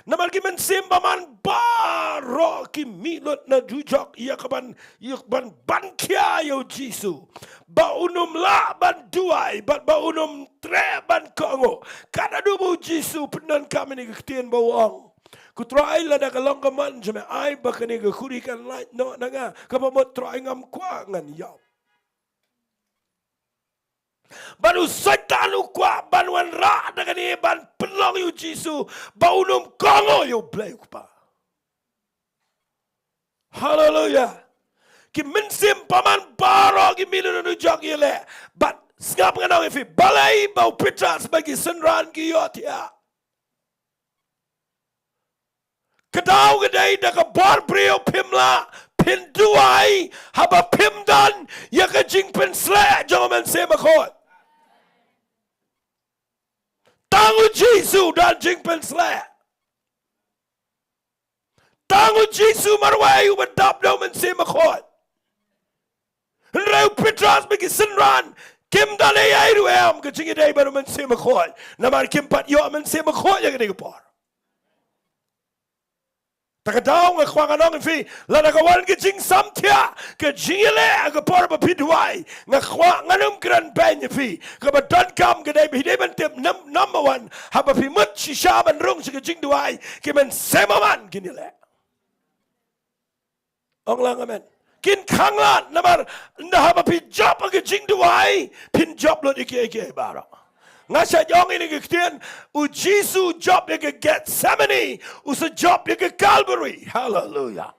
Namar ki mynsiem bymman baroh ki mih lut na dujok ïa ka ban, ïa ka ban ban khia ïa u Jisu. Ba un ym lah ban duwai, bad ba un ym treh ban kohnguh. Katba u Jisu u pyndonkam ïa kane ka ktien ba u ong, ko Trai, lada ka long ka mon jong me, ai ba kane ka khuri kan lait noh na nga. Kaba mut Trai, ngam kwah, ngan ïap. Bad u Soitan u kwah ban wanrah da kane ban pynlong ïa u Jisu ba un ym kohnguh ïa u Blei u Kpa. Haleluya. Ki mynsiem bymman baroh ki mih lut na dujok ïaleh. Bad sngap, ngan ong ïa phi, balei ba u Petros bad ki synran ki ïohthiah? Ka daw ka dei da ka bor briew phim lah phin duwai haba phim don ïa ka jingpynsleh jong u Mynsiem Bakhuid. Tang u Jisu u don jingpynsleh. Tang u Jisu marwei uba dap da u Mynsiem Bakhuid. Hynrei u Petros bad ki synran kim don ei ei ruh em ka jingïadei bad u Mynsiem Bakhuid, namar kim pat ïoh Mynsiem Bakhuid ïa kane ka por. Ta ka daw nga kwah ngan ong ïa phi, lada ka wan ka jingsamthiah, ka jingïaleh ha ka por ba phi duwai, nga kwah ngan ym kren beiñ ïa phi. Kaba donkam ka dei ba phi dei ban tip, num-, number one, haba phi mut shisha ban rung sha ka jingduwai, ki mynsiem bymman kin ïaleh. Ong lang amen. Kin khanglad, namar ynda haba phi jop ha ka jingduwai, phin jop lut ïa kiei kiei baroh. Nga sa ong ïa kane ka ktien, u Jisu u jop ïa ka Gethsemane, u sa jop ïa ka Calvary. Haleluya.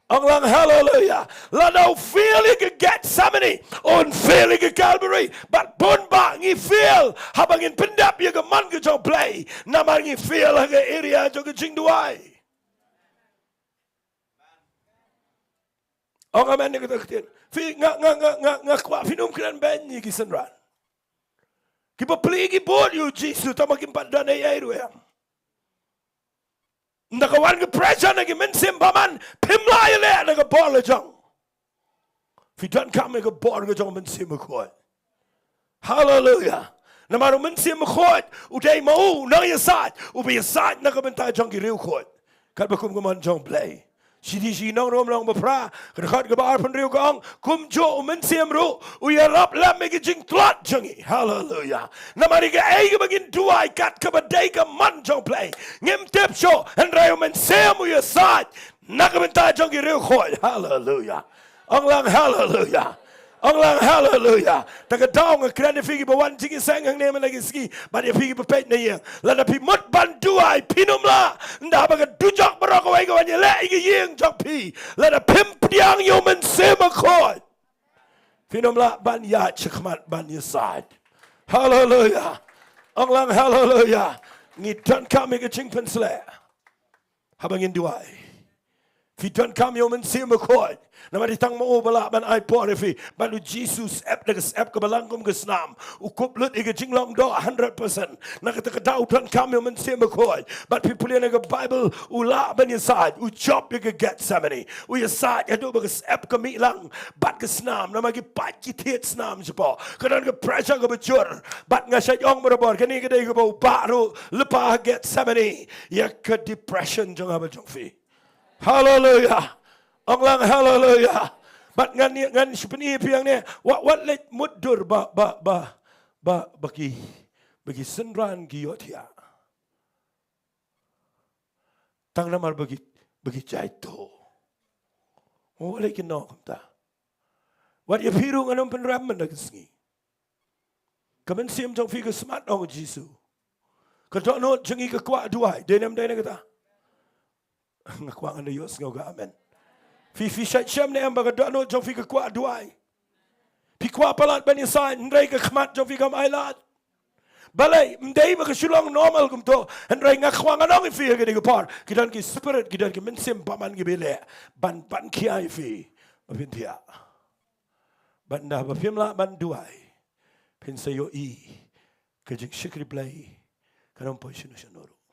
Ong lang haleluya. Lada u fail ïa ka Gethsemane, un fail ïa ka Calvary. Bad bun bah ngi fail haba ngin pyndep ïa ka mon ka jong u Blei, namar ngi fail ha ka area jong ka jingduwai. Ong amen ïa kata ka ktien. Phi, nga, nga, nga, nga, nga kwah phin ym kren beiñ ïa ki synran. Ki bapli ki bud ïa u Jisu, tangba kim pat don ei ei ruh em. Ynda ka wan ka pressure na ki mynsiem bymman, phim lah ïaleh na ka bor la jong. Phi donkam ïa ka bor ka jong u Mynsiem Bakhuid. Haleluya. Namar u Mynsiem Bakhuid u dei ma u nongïasaid uba ïasaid na ka bynta jong ki riewkhuid, katba kum ka mon jong u Blei. Shithi sha ki nong Rom lynnong ba phra, ka dkhot kaba arphew hynriew ka ong, kumjuh u Mynsiem ruh u ïarap lem ïa ki jingtlot jong ngi. Haleluya. Namar ïa kaei kaba ngin duwai kat kaba dei ka mon jong u Blei, ngim tip shuh, hynrei u Mynsiem u ïasaid na ka bynta jong ki riewkhuid. Haleluya. Ong lang haleluya. Ong lang haleluya. Ta ka daw nga kren ïa phi kiba wan jingïaseng hangne mynta ka sngi, bad ïa phi kiba peit na ïing. Lada phi mut ban duwai, phin ym lah ynda haba ka dujok baroh kawei ka wan ïaleh ïa ka ïing jong phi. Lada phim pdiang ïa u Mynsiem Bakhuid, phin ym lah ban ïaid shakhmat ban ïasaid. Haleluya. Ong lang haleluya. Ngi donkam ïa ka jingpynsleh haba ngin duwai. Phi donkam ïa u Mynsiem Bakhuid, namar dei tang ma u ba lah ban ai por ïa phi. Bad u Jisu u syep da ka syep kaba lang kum ka snam, u kup lut ïa ka jinglong doh hundred percent. Na kata ka daw donkam ïa u Mynsiem Bakhuid. Bad phi pule na ka Baibl, u lah ban ïasaid, u jop ïa ka Gethsemane, u ïasaid haduh ba ka syep ka mih lang bad ka snam, namar ki pait ki thied snam shapoh. Ka don ka pressure kaba jur. Bad nga sa ong barabor, kane ka dei kaba u bah ruh lypa ha Gethsemane ïa ka depression jong nga bad jong phi. Haleluya. Ong lang haleluya. Bad ngan, ngan shu pyni ïa phi hangne, wat, wat leit mutdur ba, ba, ba, ba, ba ki, ba ki synran ki ïohthiah. Tang namar ba ki, ba ki jaituh. Wat leit kynnoh kumta. Wat ïa phi ruh ngan ym pynrem mynta ka sngi. Ka mynsiem jong phi ka smat, ong u Jisu. Ka dohnud jong ngi ka kwah duwai. Dei ne ym dei na kata? Nga kwah ngan da ïohsngew ka amen. Phi, phi shait shem ne em ba ka dohnud jong phi ka kwah duwai? Phi kwah palat ban ïasaid, hynrei ka khmat jong phi kam ailad. Balei? Ym dei ba ka shu long normal kumto. Hynrei nga kwah ngan ong ïa phi ha kane ka por, ki don ki spirit, ki don ki mynsiem bymman kiba leh ban, ban khia ïa phi ba phin thiah. Bad ynda ba phim lah ban duwai, phin sa ïohi ka jingshakri Blei kan ym poi shano shano ruh.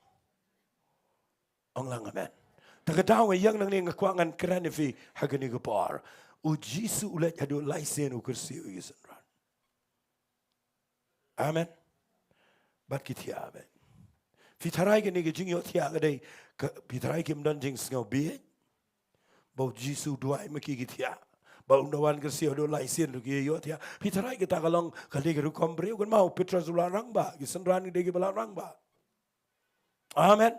Ong lang amen. Ta ka daw nga ïeng nangne, nga kwah ngan kren ïa phi ha kane ka por. U Jisu u leit haduh lai sien, u kyrsiew ïa ki synran. Amen. Bad ki thiah, amen. Phi tharai kane ka jingïohthiah ka dei ka, phi tharai kim don jingsngew bieit? Ba u Jisu u duwai ma ki ki thiah. Ba ynda wan kyrsiew haduh lai sien ruh ki ïoh thiah. Phi tharai kata ka long ka dei ka rukom briew, kynmaw u Petros u la rangbah, ki synran ki dei kiba la rangbah. Amen.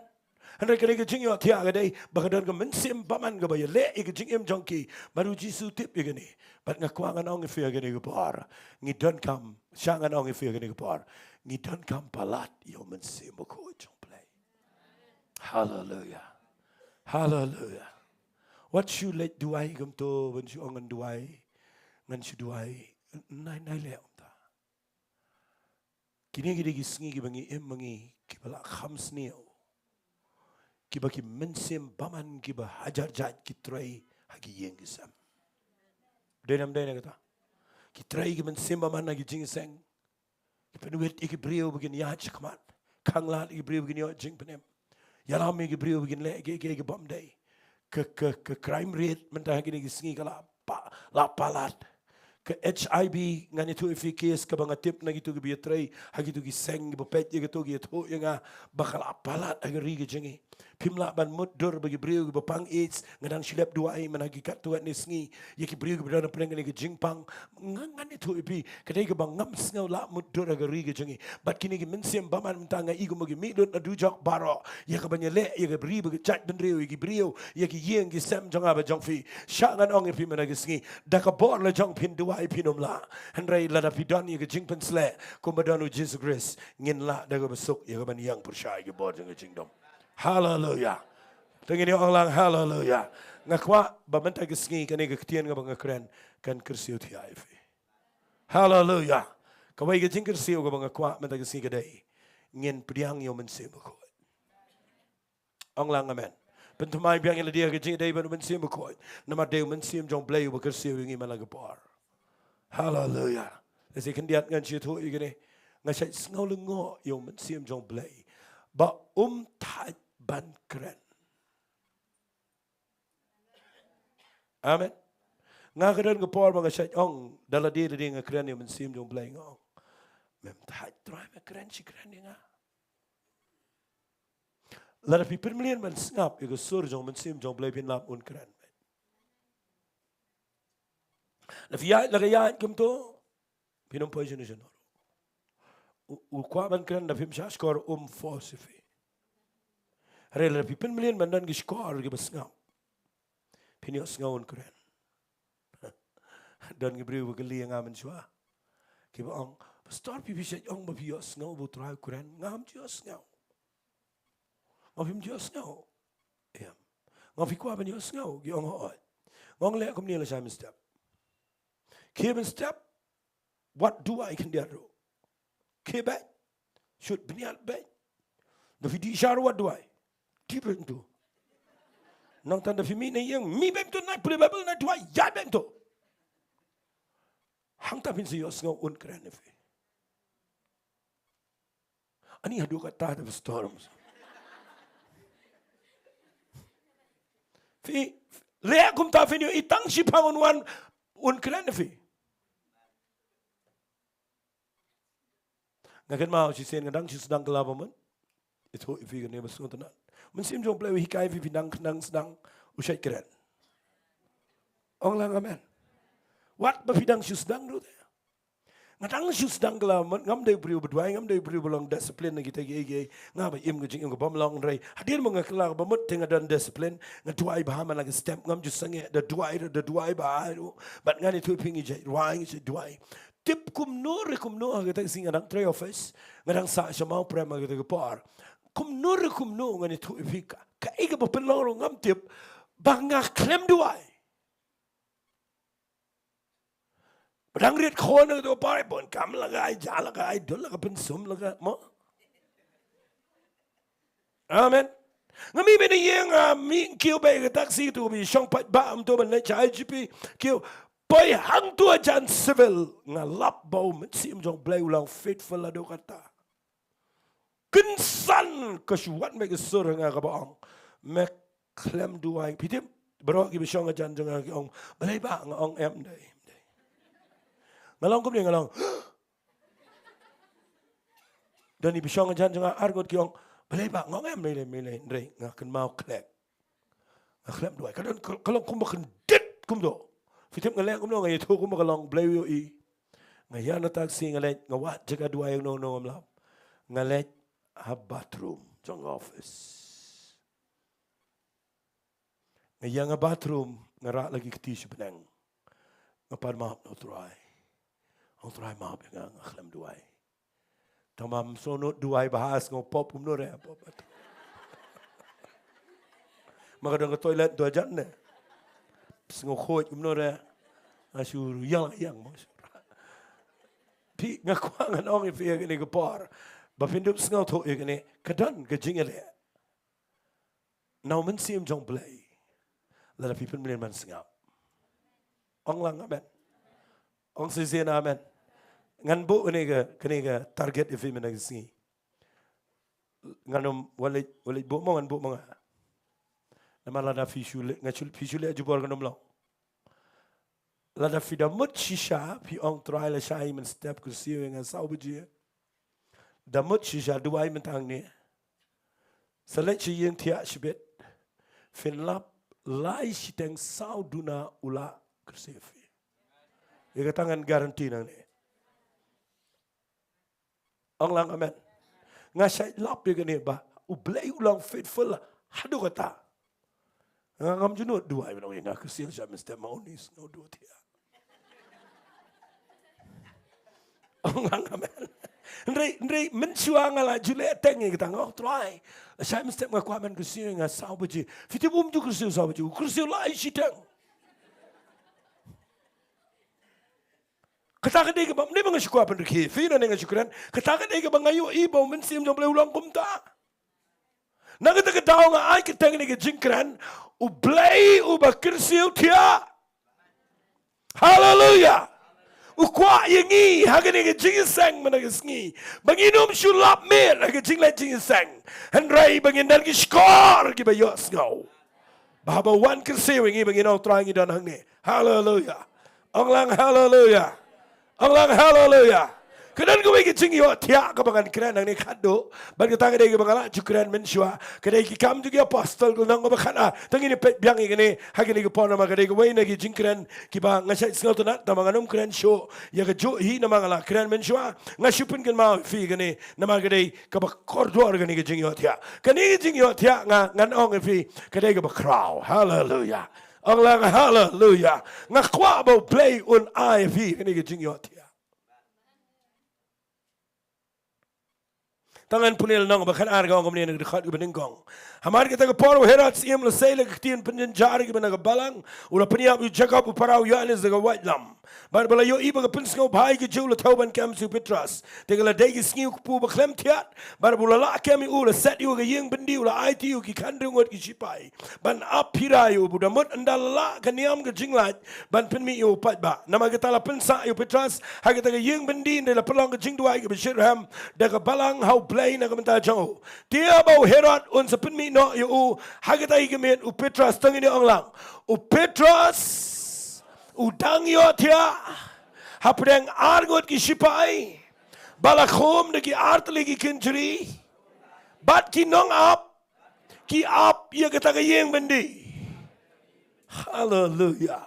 Hynrei ka dei ka jingïohthiah ka dei ba ka don ka mynsiem bymman kaba ïaleh ïa ka jingim jong ki. Bad u Jisu u tip ïa kane. Bad nga kwah ngan ong ïa phi ha kane ka por, ngi donkam, sha ngan ong ïa phi ha kane ka por, ngi donkam palat ïa u Mynsiem Bakhuid jong U Blei. Haleluia. Haleluia. Wat shu leit duwai kumto, ban shu ong ngan duwai, ngan shu duwai. Nai, nai leh kumta. Kine ki dei ki sngi kiba ngi im ma ngi kiba la kham sniew, kiba ki mynsiem bymman kiba hajar jait ki trei ha ki ïing ki sem. Dei ne ym dei na kata? Ki trei ki mynsiem bymman ha ki jingïaseng. Ki pynwit ïa ki briew ba kin ïaid shakhmat. Khanglad ïa ki briew ba kin ïoh jingpynim. Ïalam ïa ki briew ba kin leh kiei kiei ki bym dei. Ka, ka, ka crime rate mynta ha kine ki sngi ka la pa-, la palat. Ka H I V, ngan ïathuh ïa phi, case kaba nga tip na kito kiba ïatrei ha kito ki seng kiba peit ïa kito ki ïathuh ïa nga ba ka la palat ha ka ri ka jong ngi. Phim lah ban mutdur ba ki briew kiba pang AIDS, nga dang shu lep duwai man ha ki katto katne sngi ïa ki briew kiba don hapdeng kane ka jingpang. Nga, ngan ïathuh ïa phi, ka dei kaba ngam sngew lah mutdur ha ka ri ka jong ngi. Bad kine ki mynsiem bymman mynta nga i kumba ki mih lut na dujok baroh ïa ka ban ïaleh ïa ka ri bad ka jaitbynriew, ïa ki briew, ïa ki ïing ki sem jong nga bad jong phi. Sha ngan ong ïa phi mynta ka sngi, da ka bor la jong phin duwai phin ym lah. Hynrei lada phi don ïa ka jingpynsleh kumba don u Jisu Khrist, ngin lah da kaba suk ïa ka ban ïeng pyrshah ïa ka bor jong ka jingdum. Haleluia. Te ngin ïa ong lang haleluia. Nga kwah ba mynta ka sngi kane ka ktien kaba nga kren kan kyrsiew thiah ïa phi. Haleluia. Kawei ka jingkyrsiew kaba nga kwah mynta ka sngi ka dei, ngin pdiang ïa u Mynsiem Bakhuid. Ong lang amen. Pynthymmai biang ïa lade ha ka jingïadei bad u Mynsiem Bakhuid. Namar dei u Mynsiem jong U Blei uba kyrsiew ïa ngi man la ka por. Haleluia. Lehse khyndiat ngan shu ïathuh ïa kane. Nga shait sngew lyngngoh ïa u Mynsiem jong U Blei ba um thait ban kren. Amen. Nga ka don ka por ba nga shait ong, da lade lade nga kren ïa u Mynsiem jong U Blei, nga ong, mem thait Trai, me kren shi kren ïa nga. Lada phi pynmlien ban sngap ïa ka sur jong u Mynsiem jong U Blei phin lap un kren. Lada phi ïaid la ka ïaid kumto, phin ym poi shano shano. U, u kwah ban kren, lada phim shah shkor um force ïa phi. Hynrei lada phi pynmlien ban don ki shkor kiba sngap, phin ïohsngew un kren. Don ki briew ba kylli ïa nga mynshuwa, kiba ong, Pastor, phi, phi shait ong ba phi ïohsngew ba U Trai u kren. Ngam ju ïohsngew. Nga ong, phim ju ïohsngew? Em. Nga ong, phi kwah ban ïohsngew? Ki ong hooid. Nga ong, leh kumne, lashai mynstep. Khie mynstep, wat duwai khyndiat ruh. Khie beit, shut bniat beit. Da phi dih sha ruh wat duwai. Dih beit hangto. Nangta da phi mih na ïing, mih beit hangto, nai pule Baibl, nai duwai, ïaid beit hangto. Hangta phin sa ïohsngew un kren ïa phi. Ani haduh katta te pastor. Phi leh kumta phin ïohi tang shiphang un wan un kren ïa phi. Nga kynmaw shisien nga dang shu sdang kylla ba mut. Ïathuh ïa phi kane ba sngewtynnat. Mynsiem jong U Blei u hikai ïa phi, phi dang, dang sdang, u shait kren. Ong lang amen. Wat ba phi dang shu sdang ruh te. Nga dang shu sdang kylla ba mut, ngam dei u briew ba duwai, ngam dei u briew ba long discipline na kita kiei kiei. Nga ba im ka jingim kaba ym long, hynrei hadien ba nga kylla ba mut te nga don discipline, nga duwai bha man la ka step, ngam ju sangeh, da duwai, da duwai bha ruh. Bad ngan ïathuh ïa phi, ngi jait rwai, ngi jait duwai. Tip kumno re kumno ha kata ka sngi nga dang trei office, nga dang sah sha Mawprem ha kata ka por. Kumno re kumno ngan ïathuh ïa phi ka, kaei kaba pynlong ruh ngam tip, ba nga khlem duwai. Ba dang rit khun ha kata ka por, bun kam la ka ai, ja la ka ai, dul la ka pynsum la ka, mo. Amen. Nga mih beit na ïing, nga mih kiew beit ka taxi tu, ba shong pat ba, um, tu ban leit sha I G P, kiew. Poi hangtu hajan civil, nga lap ba u Mynsiem jong U Blei u long faithful haduh katta. Kynsan ka shu wan beit ka sur ha nga kaba ong, me khlem duwai. Phi tip, baroh kiba shong hajan jong nga ki ong, balei bah, nga ong em dei, em dei. Nga long kumne, nga long. Don kiba shong hajan jong nga ar ngut ki ong, balei bah, nga ong em, mei lei, mei lei, hynrei nga kynmaw khlek. Nga khlem duwai. Ka don ka, ka long kumba kyndit kumto. Phi tip nga leh kumno, nga ïathuh kumba ka long, Blei u ïohi. Nga ïa na taxi nga leit, nga wad jaka duwai, no no ngam lap. Nga leit ha bathroom jong office. Nga ïa nga bathroom, nga rah la ki kti sha bneng. Nga pan map na u Trai. Ong Trai map ïa nga, nga khlem duwai. Tang ba ym sngewnud duwai bha, sngew pop kumno re, pop. Ma ka don ka toilet dua jan ne. Sngew khuid kumno re. Nga shu ïal ïang mo shu. Phi, nga kwah ngan ong ïa phi ïa kane ka por. Ba phin dup sngewthuh ïa kane. Ka don ka jingïaleh na u Mynsiem jong Blei. Lada phi pynmlien ban sngap. Ong lang amen. Ong shisien amen. Ngan buh kane ka, kane ka target ïa phi mynta ka sngi. Ngan ym, wat leit, wat leit buh mo, ngan buh mo nga. Namar lada phi shu leh, nga shu, phi shu leh jubor kan ym long. Lada phi da mut shisha, phi ong Trai lashai mynstep kyrsiew ïa nga saw baje. Da mut shisha duwai mynta hangne. Sa leit sha ïing thiah shibit. Phin lap lai shiteng saw duna u la kyrsiew ïa phi. Ïa kata ngan guarantee nangne. Ong lang amen. Nga shait lap ïa kane ba U Blei u long faithful haduh katta. Nga ngam ju nud duwai ban ong ïa nga kyrsiew shai mynstep ma u ïohsngew duh thiah. Ong lang amen. Hynrei, hynrei mynshuwa nga la ju leh teng ïa kata, nga ong Trai, shai mynstep nga kwah ban kyrsiew ïa nga saw baje. Phi tip um ju kyrsiew saw baje, u kyrsiew lai shiteng. Kata ka dei kaba, ne ba nga shu kwah pynrkhie ïa phi, ne nga shu kren. Kata ka dei kaba nga ïohi ba u Mynsiem jong U Blei u long kumta. Na kata ka daw nga ai kyrteng ïa kane ka jingkren, U Blei uba kyrsiew thiah. Haleluia. U kwah ïa ngi ha kane ka jingïaseng mynta ka sngi ba ngin ym shu lap miet ha ka jingleit jingïaseng. Hynrei ba ngin don ki shkor kiba ïohsngew. Ba haba wan kyrsiew ïa ngi ba ngin ong Trai ngi don hangne. Haleluia. Ong lang haleluia. Ong lang haleluia. Ka don kawei ka jingïohthiah kaba ngan kren hangne khatduh. Bad kata ka dei kaba nga la ju kren mynshuwa. Ka dei Ki Kam jong ki Apostol ka lynnong kaba khatar. Te ngin ïa peit biang ïa kane ha kane ka por namar ka dei kawei na ki jingkren kiba nga shait sngewtynnat tangba ngan ym kren shuh ïa kajuh hi namar nga la kren mynshuwa. Nga shu pynkynmaw ïa phi kane namar ka dei kaba kordor kane ka jingïohthiah. Kane ka jingïohthiah nga, ngan ong ïa phi ka dei kaba khraw. Haleluia. Ong lang haleluia. Nga kwah ba U Blei un ai ïa phi kane ka jingïohthiah. Tang ngan pule lynnong ba khatar ka ong kumne na ka dkhot kaba nyngkong. Hamar kata ka por u Herod syiem u la sei la ka ktien pynjynjar kiba na ka balang, u la pynïap ïa u Jakob u para u Ïoannis da ka waitlam. Bad ba la ïohi ba ka pynsngewbha ïa ki Jiw la thew ban kem sha u Petros. Te ka la dei ki sngi u kpu ba khlem thiat. Bad ba u la lah kem ïa u, u la set ïa u ha ka ïing byndi, u la aiti ïa u ki khyndai ngut ki shipai ban ap phira ïa u. Bad u da mut ynda la lah ka niam ka jinglait ban pynmih ïa u paidbah. Namar kata la pynsah ïa u Petros ha kata ka ïing byndi, hynrei la pynlong ka jingduwai kaba shitrhem da ka balang ha U Blei na ka bynta jong u. Te haba u Herod un sa pynmih noh ïa u ha kata ka miet, u Petros, to ngin ong lang, u Petros u dang ïohthiah hapdeng ar ngut ki shipai ba la khum da ki artylli ki kynjri bad ki nongap, ki ap ïa kata ka ïing byndi. Haleluia.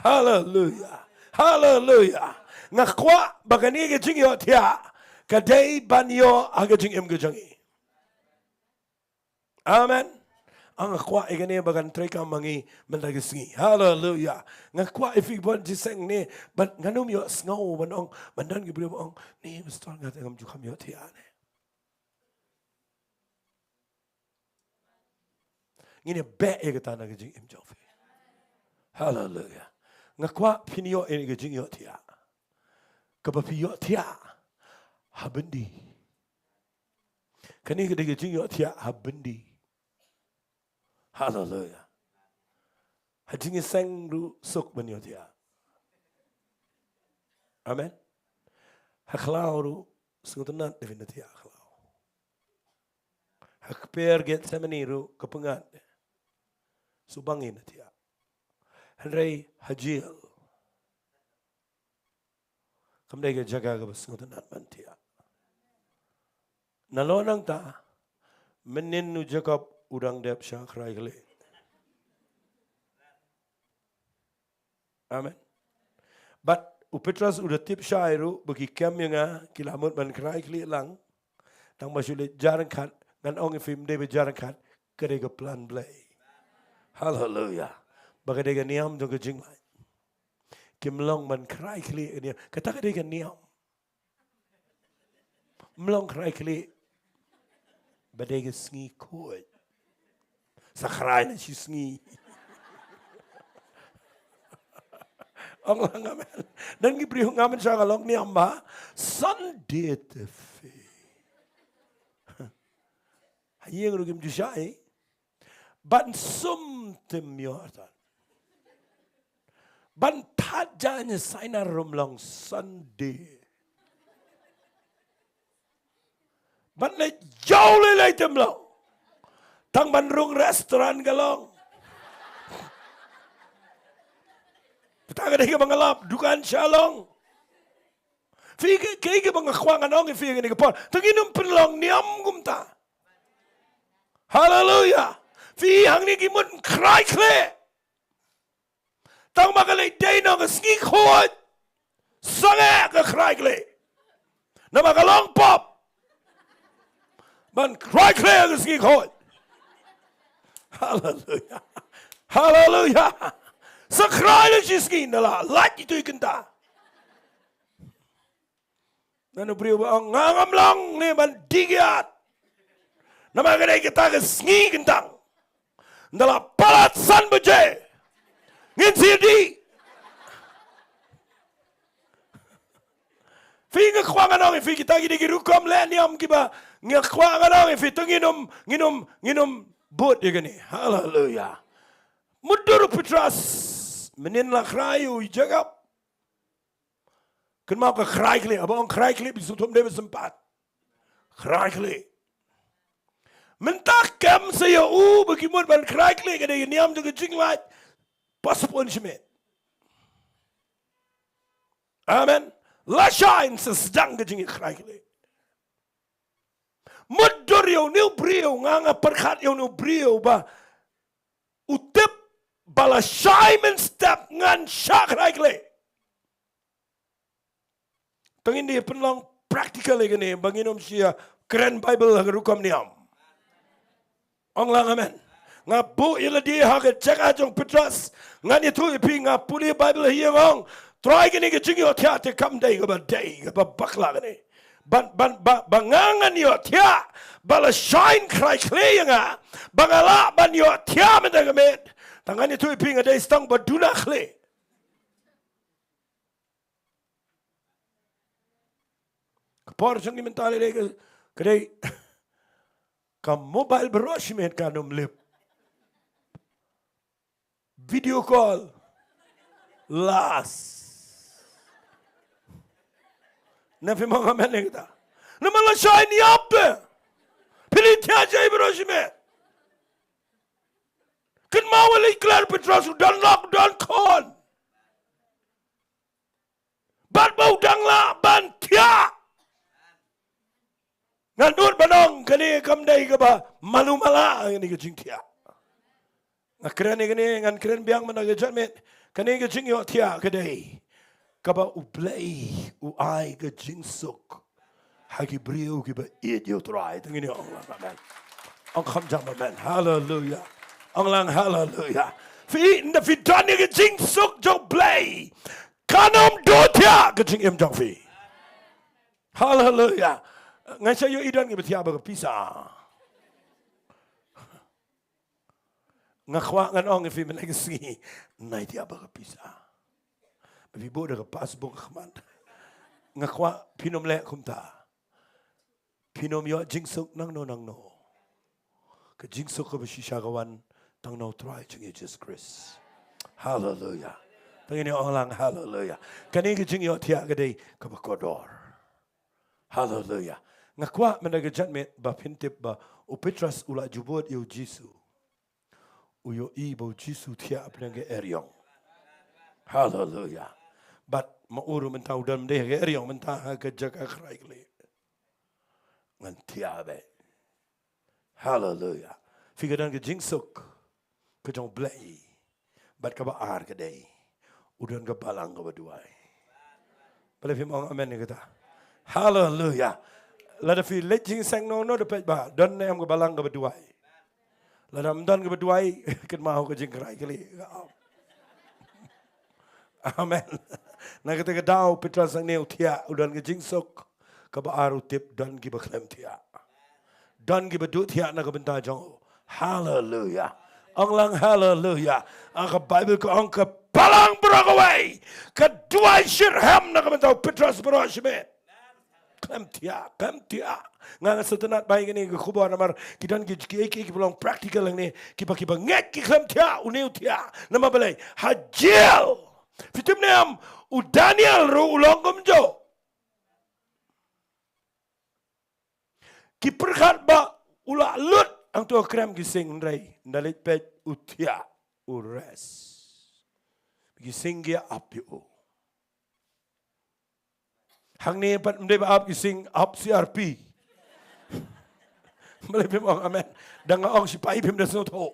Haleluia. Haleluia. Nga kwah ba kane ka jingïohthiah ka dei ban ïoh ha ka jingim ka jong ngi. Amen. Nga kwah ïa kane ba kan treikam ma ngi mynta ka sngi. Haleluia. Nga kwah ïa phi ban jingïaseng ne, ban, ngan ym ïohsngew ban ong, ban don ki briew ba ong, ne pastor, nga te ngam ju kham ïohthiah ne. Ngin ïa beh ïa kata na ka jingim jong phi. Haleluia. Nga kwah phin ïoh ïa ka jingïohthiah kaba phi ïohthiah ha byndi. Kane ka dei ka jingïohthiah ha byndi. Haleluia. Ha jingïaseng ruh suk ban ïohthiah. Amen. Ha khlaw ruh sngewtynnat da phin ïohthiah ha khlaw. Ha kper Gethsemane ruh ka pyngngad. Shu ba ngin ïohthiah. Hynrei ha jail kam dei ka jaka kaba sngewtynnat ban thiah. Nalor nangta, mynnin u Jakob u dang dep shah khrai khlieh. Amen. Bad u Petros u da tip shai ruh ba ki kem ïa nga, ki la mut ban krai khlieh lang. Tang ba shu leit jar ryngkat, ngan ong ïa phi, ym dei ba jar ryngkat, ka dei ka plan Blei. Haleluya. Ba ka dei ka niam jong ka jinglait. Kim long ban krai khlieh ka niam. Kata ka dei ka niam. Ym long krai khlieh. Ba dei ka sngi khuid. Sa krai na shi sngi. Ong lang amen. Don ki briew, nga mynshwa nga long niam ba Sunday te phi. Ha ïing ruh kim ju shai. Ban sum te ym ïoh tan. Ban thad jaiñ sainar ruh ym long Sunday. Ban leit ïaw lei lei te ym long. Tang ban rung restaurant ka long. Kata ka dei kaba nga lap, dukan sha long. Phi, kaei kaba nga kwah ngan ong ïa phi kane ka por. Te ngin ym pynlong niam kumta. Haleluya. Phi, hangne ki mut krai khlieh. Tang ba ka leit dei na ka sngi khuid. Sangeh ka krai khlieh. Namar ka long pop ban krai khlieh ka sngi khuid. Haleluya. Haleluya. Sa krai la shi sngi, nda la lait itu i kynta. Ngan u briew ba ong, nga ngam long ne ban dih kiad. Namar ka dei kata ka sngi kyntang. Nda la palat san baje. Ngin sdih. Phi, nga kwah ngan ong ïa phi, kita ki dei ki rukom leh niam kiba nga kwah ngan ong ïa phi, to ngin ym, ngin ym, ngin ym bud ïa kane. Haleluya. Mutdur u Petros, mynnin la krai u Jakob. Kynmaw ka krai khlieh, haba ong krai khlieh, phi sngewthuh ym dei ba sympat. Krai khlieh. Mynta kem sa ïa u ba ki mut ban krai khlieh, ka dei ka niam jong ka jinglait. Postpone shimet. Amen. Lashai sa sdang ka jingkrai khlieh. Mutdur ïa une u briew, nga nga pyrkhat ïa une u briew ba u tip ba lashai mynstep ngan shah krai khlieh. To ngin ïa pynlong practical ïa kane, ba ngin ym shah kren Bible ha ka rukom niam. Ong lang amen. Nga buh ïa lade ha ka jaka jong u Petros. Ngan ïathuh ïa phi, nga pule Bible ha ïing, ong Trai, kane ka jingïohthiah te kam dei kaba dei, kaba bakla kane. Ban, ban, ba, ba nga ngan ïohthiah ba lashai krai khlieh ïa nga, ba nga lah ban ïohthiah mynta ka miet. Tang ngan ïathuh ïa phi, nga dei tang ba duna khlieh. Ka por jong ngi mynta lei lei ka, ka dei ka mobile baroh shimet kan ym lip. Video call. Las. Na phi mong amen ne kita. Na ma lashai ïap te. Phi leit thiah jai baroh shimet. Kynmaw, u leit klar u Petros, u don lok, u don khon. Bad ba u dang lah ban thiah. Ngan nud ban ong kane kam dei kaba malu mala kane ka jingthiah. Nga kren ïa kane, ngan kren biang mynta ka janmiet. Kane ka jingïohthiah ka dei kaba U Blei u ai ka jingsuk ha ki briew kiba ïeit ïa U Trai. Te ngin ong lang amen. Ong kham jam amen. Haleluya. Ong lang haleluya. Phi, ynda phi don ïa ka jingsuk jong U Blei, kan ym duh thiah ka jingim jong phi. Haleluya. Nga sa ïohi don kiba thiah bad ka pisa. Nga kwah ngan ong ïa phi mynta ka sngi, nai thiah bad ka pisa. Ba phi buh da ka passbook khmat. Nga kwah phin ym leh kumta. Phin ym ïoh jingsuk nangno nangno. Ka jingsuk kaba shisha ka wan tang na U Trai jong ngi Jisu Khrist. Haleluya. Te ngin ong lang haleluya. Kane ka jingïohthiah ka dei kaba kordor. Haleluya. Nga kwah mynta ka janmiet ba phin tip ba u Petros u la jubut ïa u Jisu. U ïohi ba u Jisu thiah hapdeng ka eriong. Haleluya. Bad ma u ruh mynta u don ym dei ha ka eriong, mynta ha ka jaka krai khlieh. Ngan thiah beit. Haleluya. Phi, ka don ka jingsuk ka jong U Blei. Bad kaba ar ka dei, u don ka balang kaba duwai. Balei phim ong amen ïa kata? Haleluya. Lada phi leit jingseng no no da peit ba don ne em ka balang kaba duwai. Lada ym don kaba duwai, kynmaw ka jingkrai kali. Amen. Na kata ka daw Petros hangne u thiah, u don ka jingsuk kaba ar, u tip don kiba khlem thiah. Don kiba duh thiah na ka bynta jong u. Haleluya. Ong lang haleluya. Ong ka Baibl ka ong ka balang baroh kawei ka duwai shitrhem na ka bynta u Petros baroh shimet. Khlem thiah, khlem thiah. Nga nga sngewtynnat ba ïa kane ka khubor namar ki don ki, ki, ki, ki long practical hangne, kiba, kiba ngeit ki khlem thiah, une u thiah. Namar balei? Ha jail. Phi tip ne em, u Daniel ruh u long kumjuh. Ki pyrkhat ba u la lut hangto ha krem ki sing, hynrei ynda leit peit u thiah, u rest. Ki sing ki ap ïa u. Hangne pat ym dei ba ap ki sing, ap C R P. Balei phim ong amen? Da nga ong shipai phim da sngewthuh.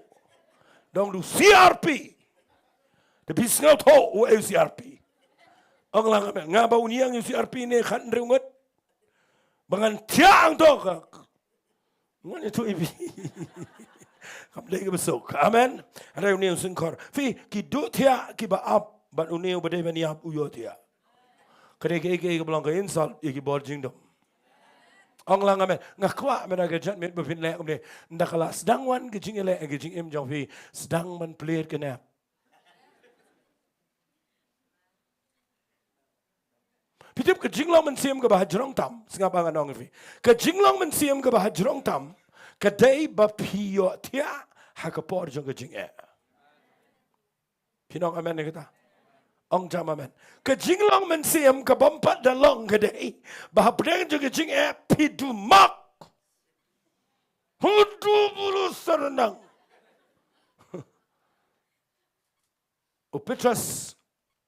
Da ong du C R P. Te phi sngewthuh u ei u C R P. Ong lang amen. Nga ba un ïeng u C R P ne khathynriew ngut. Ba ngan thiah hangto ka. Ngan ïathuh ïa phi. Kam dei kaba suk. Amen. Hynrei une u sngewkhor. Phi, ki duh thiah kiba ap bad une uba dei ban ïap u ïoh thiah. Ka dei kaei kaei kaba long ka insult ïa ki bor jingdum. Ong lang amen. Nga kwah mynta ka janmiet ba phin leh kumne. Ynda ka la sdang wan ka jingïaleh, ka jingim jong phi, sdang ban plied ka nep. Phi tip ka jinglong mynsiem kaba hajrong tam, sngap ba ngan ong ïa phi. Ka jinglong mynsiem kaba hajrong tam ka dei ba phi ïoh thiah ha ka por jong ka jingeh. Phin ong amen ïa kata? Ong jam amen. Ka jinglong mynsiem kabym pat da long ka dei ba hapdeng jong ka jingeh phi duh mak. Hudu bulu saranang. U Petros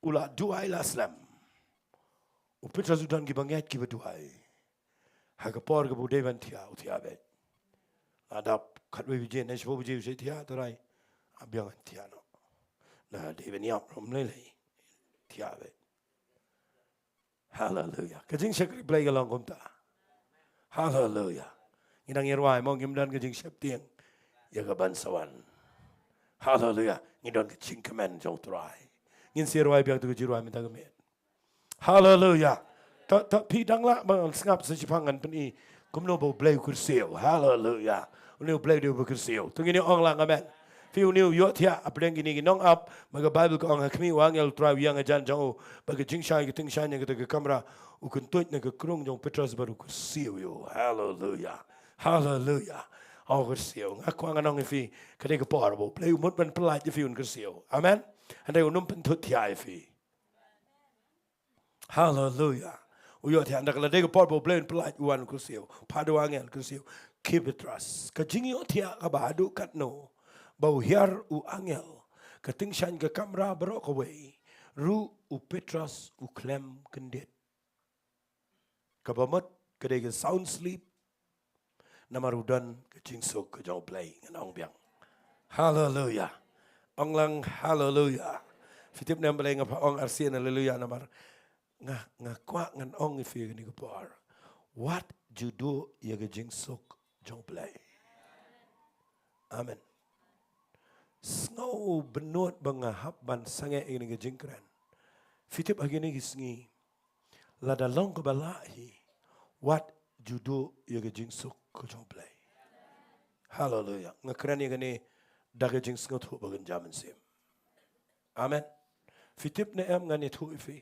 u la duwai la slem. U Petros u don kiba ngeit kiba duwai. Ha ka por kaba u dei ban thiah, u thiah beit. La dap khatwei baje ne shiphew baje u shait thiah, Trai, ap biang, ngan thiah noh. Lada dei ban ïap ruh ym lei lei. Thiah beit. Haleluya. Ka jingshakri Blei ka long kumta. Haleluya. Ngi dang ïa rwai mo, ngim don ka jingsheptieng ïa ka ban sa wan. Haleluya. Ngi don ka jingkmen jong u Trai. Ngin sa rwai biang tu ka jingrwai mynta ka miet. Haleluya. To, to, phi dang lah ban sngap sa shiphang, ngan pyni kumno ba u Blei u kyrsiew. Haleluya. Une u Blei u dei uba kyrsiew. To ngin ong lang amen. Phi, une u ïoh thiah hapdeng kine ki nong ap, ma ka Baibl ka ong ha khmih u angel u Trai u ïeng hajan jong u, bad ka jingshai ka tyngshaiñ na kata ka kamra, u kyntuid na ka krung jong u Petros bad u kyrsiew ïa u. Haleluya. Haleluya. U kyrsiew. Nga kwah ngan ong ïa phi, ka dei ka por ba u Blei u mut ban pyllait ïa phi, un kyrsiew. Amen. Hynrei um pynthut thiah ïa phi. Haleluya. U ïoh thiah, ynda ka la dei ka por ba u Blei un pyllait, u wan u kyrsiew. Phah da u angel, kyrsiew. Ki Petros. Ka jingïoh thiah kaba haduh katno, ba u hiar u angel, ka tyngshaiñ ka kamra baroh kawei ruh u Petros u khlem kyndit. Kaba mut ka dei ka sound sleep. Namar u don ka jingsuk ka jong u Blei, ngan ong biang. Haleluya. Ong lang haleluya. Phi tip ne em balei nga phah ong arsien haleluya? Namar nga, nga kwah ngan ong ïa phi kane ka por, wat ju duh ïa ka jingsuk jong u Blei. Amen. Sngew bynnud ba nga hap ban sangeh ïa kane ka jingkren. Phi tip ha kine ki sngi, lada long kaba lah hi, wat ju duh ïa ka jingsuk ka jong u Blei. Haleluya. Nga kren ïa kane da ka jingsngewthuh ba kynja mynsiem. Amen. Phi tip ne em, ngan ïathuh ïa phi.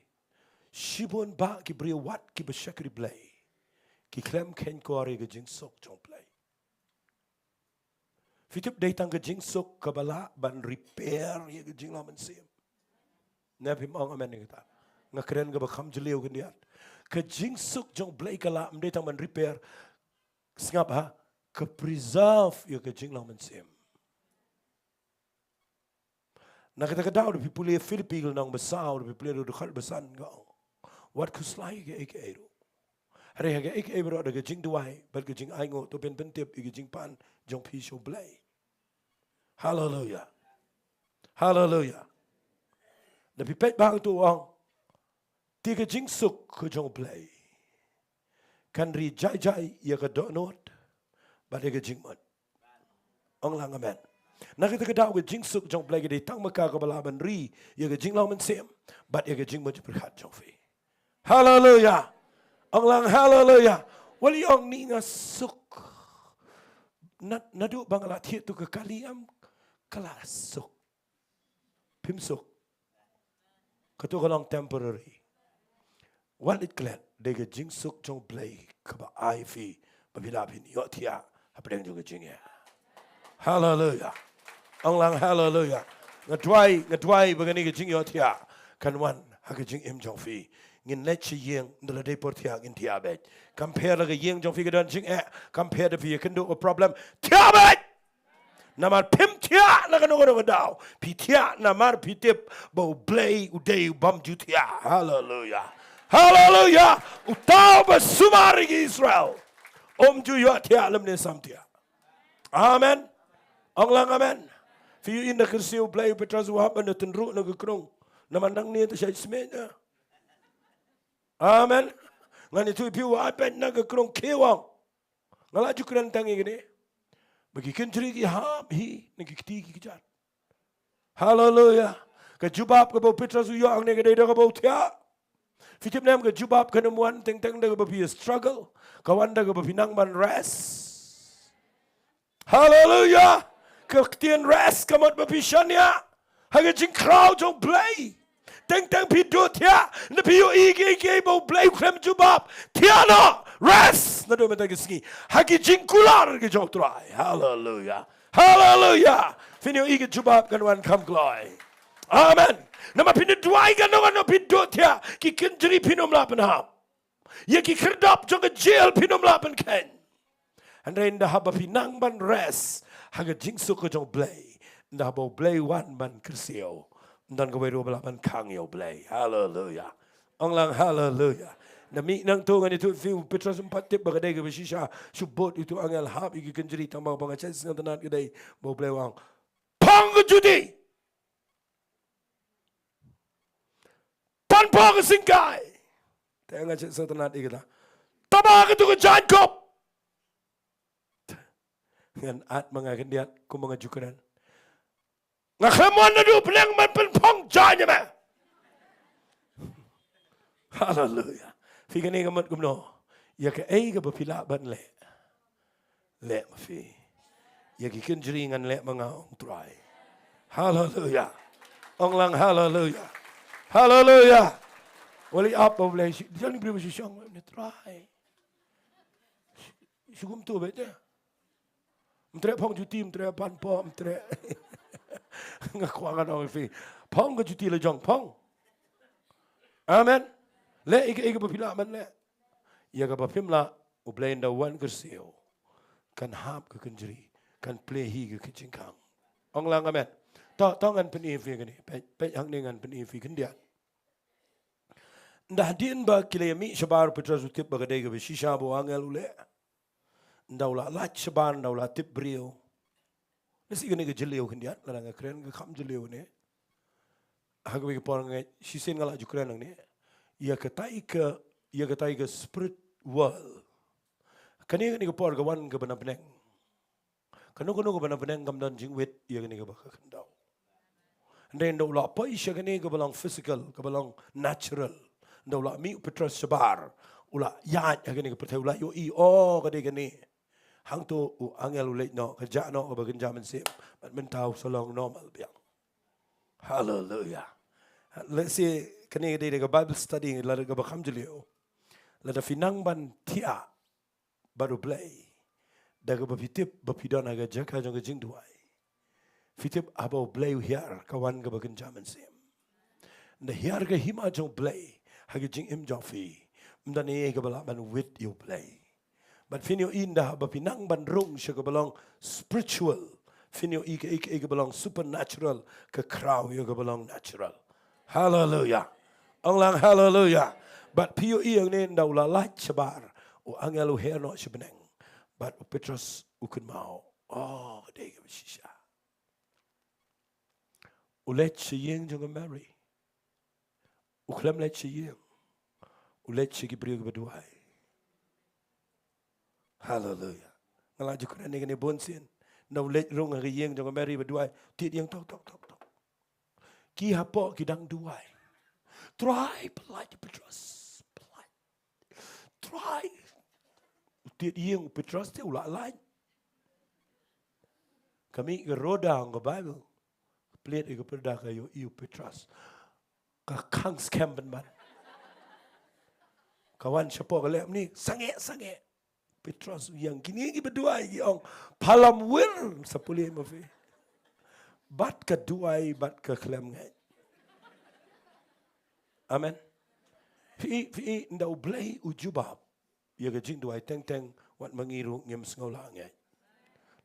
Shibun bah ki briew wat kiba shakri Blei, ki khlem kheiñkor ïa ka jingsuk jong u Blei. Phi tip, dei tang ka jingsuk kaba lah ban repair ïa ka jinglong mynsiem. Ne phim ong amen ïa kata? Nga kren kaba kham jylliew khyndiat. Ka jingsuk jong u Blei ka lah ym dei tang ban repair. Sngap ha, ka preserve ïa ka jinglong mynsiem. Na kata ka daw, da phi pule Philippi ka lynnong ba saw, da phi pule ruh dkhot ba san, ka ong, wat khuslai ïa kaei kaei ruh. Hynrei ha kaei kaei baroh, da ka jingduwai bad ka jingainguh, to phin pyntip ïa ka jingpan jong phi sha u Blei. Haleluya. Haleluya. Da phi peit bang tu ong. Te ka jingsuk ka jong U Blei kan ri jai jai ïa ka dohnud bad ïa ka jingmut. Ong lang amen. Na kata ka daw ka jingsuk jong U Blei ka dei tang ma ka kaba lah ban ri ïa ka jinglong mynsiem bad ïa ka jingmut jingpyrkhat jong phi. Haleluya. Ong lang haleluya. Wat ïa ong ni nga suk. Na, naduh ba nga la thied tu ka kali em ka la suk. Phim suk. Katu ka long temporary. Wat leit klet, dei ka jingsuk jong U Blei kaba ai phi ba phi lah phin ïohthiah hapdeng jong ka jingeh. Haleluya. Ong lang haleluya. Nga duwai, nga duwai ba kane ka jingïohthiah kan wan ha ka jingim jong phi. Ngin leit sha ïing, ynda la dei por thiah ngin thiah beit. Kam pher la ka ïing jong phi ka don jingeh, kam pher da phi ïakynduh ka problem. Thiah beit. Namar phim thiah na kano kano ka daw. Phi thiah namar phi tip ba U Blei u dei u bym ju thiah. Haleluya. Haleluya. Uta uba sumar ïa ki Israel um ju ïohthiah lymne samthiah. Amen. Ong lang amen. Phi ïohi ynda kyrsiew U Blei, u Petros u hap ban da tynruh na ka krung. Namar nangne te shait smiej na. Amen. Ngan ïathuh ïa phi, u hap ban na ka krung, khie wan. Nga la ju kren tang ïa kane. Ba ki kynjri ki hap hi na ki kti ki kjat. Haleluya. Ka jubab kaba u Petros u ïoh hangne ka dei da kaba u thiah. Phi tip ne em, ka jubab kan ym wan teng teng da kaba phi struggle. Ka wan da kaba phi nang ban rest. Haleluya. Ka ktien rest ka mut ba phi shaniah ha ka jingkhraw jong U Blei. Teng teng phi duh thiah, ynda phi ïohi kiei kiei ba U Blei u khlem jubab, thiah noh, rest naduh mynta ka sngi ha ki jingkular ki jong U Trai. Haleluya. Haleluya. Phin ïohi ka jubab kan wan kham kloi. Amen. Namar phin duwai kano kano, phi duh thiah, ki kynjri phin ym lah pynhap. Ïa ki khyrdop jong ka jel phin ym lah pynkheiñ. Hynrei ynda haba phi nang ban rest ha ka jingsuk ka jong U Blei, ynda haba U Blei u wan ban kyrsiew, ym don kawei ruh ba lah ban khang ïa U Blei. Haleluya. Ong lang haleluya. Ynda mih nangto, ngan ïathuh ïa phi, u Petros um pat tip ba ka dei kaba shisha. Shu bud uto u angel hap ïa ki kynjri, tang ba nga shait sngewtynnat ka dei ba U Blei u ong, phong ka juti. Pan paw ka syngkai. Te nga shait sngewtynnat ïa kata. Taba katu ka jaiñkup. Ngan ap ma nga khyndiat kumba nga ju kren. Nga khlem wan naduh bneng ban pynphong jaiñ ïa me. Haleluya. Phi, kane ka mut kumno? Ïa kaei kaba phi lah ban leh, leh ma phi. Ïa ki kynjri ngan leh ma nga, ong Trai. Haleluya. Ong lang haleluya. Haleluya. Wat leh ap ba U Blei shi, jan briew shi shong ne Trai. Shi kumto beit te. Ym treh phong juti, ym treh pan paw, ym treh. Nga kwah ngan ong ïa phi, phong ka juti la jong, phong. Amen. Leh ïa kaei kaba phi lah ban leh. Ïa kaba phim lah, U Blei ynda u wan kyrsiew, kan hap ka kynjri, kan plie hi ka jingkhang. Ong lang amen. To, to ngan pyni ïa phi kane. Peit, peit hangne ngan pyni ïa phi khyndiat. Ynda hadien ba ki la ïamih shabar, u Petros u tip ba ka dei kaba shisha ba u angel u leh. Ynda u la lait shabar, ynda u la tip briew. Lehse kane ka jylliew khyndiat, lada nga kren ka kham jylliew ne. Ha kawei ka por nga, shisien nga la ju kren hangne ïa katai ka, ïa katai ka spirit world. Kane, kane ka por ka wan kaba na bneng. Kano kano kaba na bneng kam don jingwit ïa kane kaba ka khyndew. Hynrei ynda u la poi sha kane kaba long physical, kaba long natural, ynda u la mih u Petros shabar, u la ïaid ha kane ka pyrthei, u la ïohi, oh, ka dei kane. Hangto u angel u leit noh, ka jah noh kaba kynja mynsiem, bad mynta u sa long normal biang. Haleluya. Lehse kane ka dei ka Bible study lada kaba kham jylliew. Lada phi nang ban thiah bad U Blei da kaba phi tip ba phi don ha ka jaka jong ka jingduwai. Phi tip haba U Blei u hiar, ka wan kaba kynja mynsiem. Ynda hiar ka hima jong U Blei ha ka jingim jong phi, ym don ei ei kaba lah ban wit ïa U Blei. Bad phin ïohi ynda haba phi nang ban rung sha kaba long spiritual, phin ïohi kaei kaei kaba long supernatural ka khraw ïa kaba long natural. Haleluya. Ong lang haleluya. Bad phi ïohi hangne ynda u la lait shabar, u angel u her noh sha bneng. Bad u Petros u kynmaw, oh, ka dei kaba shisha. U leit sha ïing jong ka Mary. U khlem leit sha ïing. U leit sha ki briew kiba duwai. Haleluya. Nga la ju kren ïa kane bun sien. Ynda u leit rung ha ka ïing jong ka Mari ba duwai. Tied ïing tok, tok, tok, tok. Ki hapoh ki dang duwai. Trai, pyllait ïa u Petros. Pyllait. Trai. U tied ïing u Petros te u la lait. Ka mih ka roda ong ka Baibl. Plied ïa ka pyrda ka ïohi u Petros. Ka khang skhem pynban. Ka wan shapoh ka leh kumne, sangeh, sangeh. Petros u ïeng, kine kiba duwai ki ong, phalam wir sa pule ma phi. Bad ka duwai, bad ka khlem ngeit. Amen. Phi, phi, ynda U Blei u jubab ïa ka jingduwai teng teng, wat ma ngi ruh ngim sngew lah ngeit.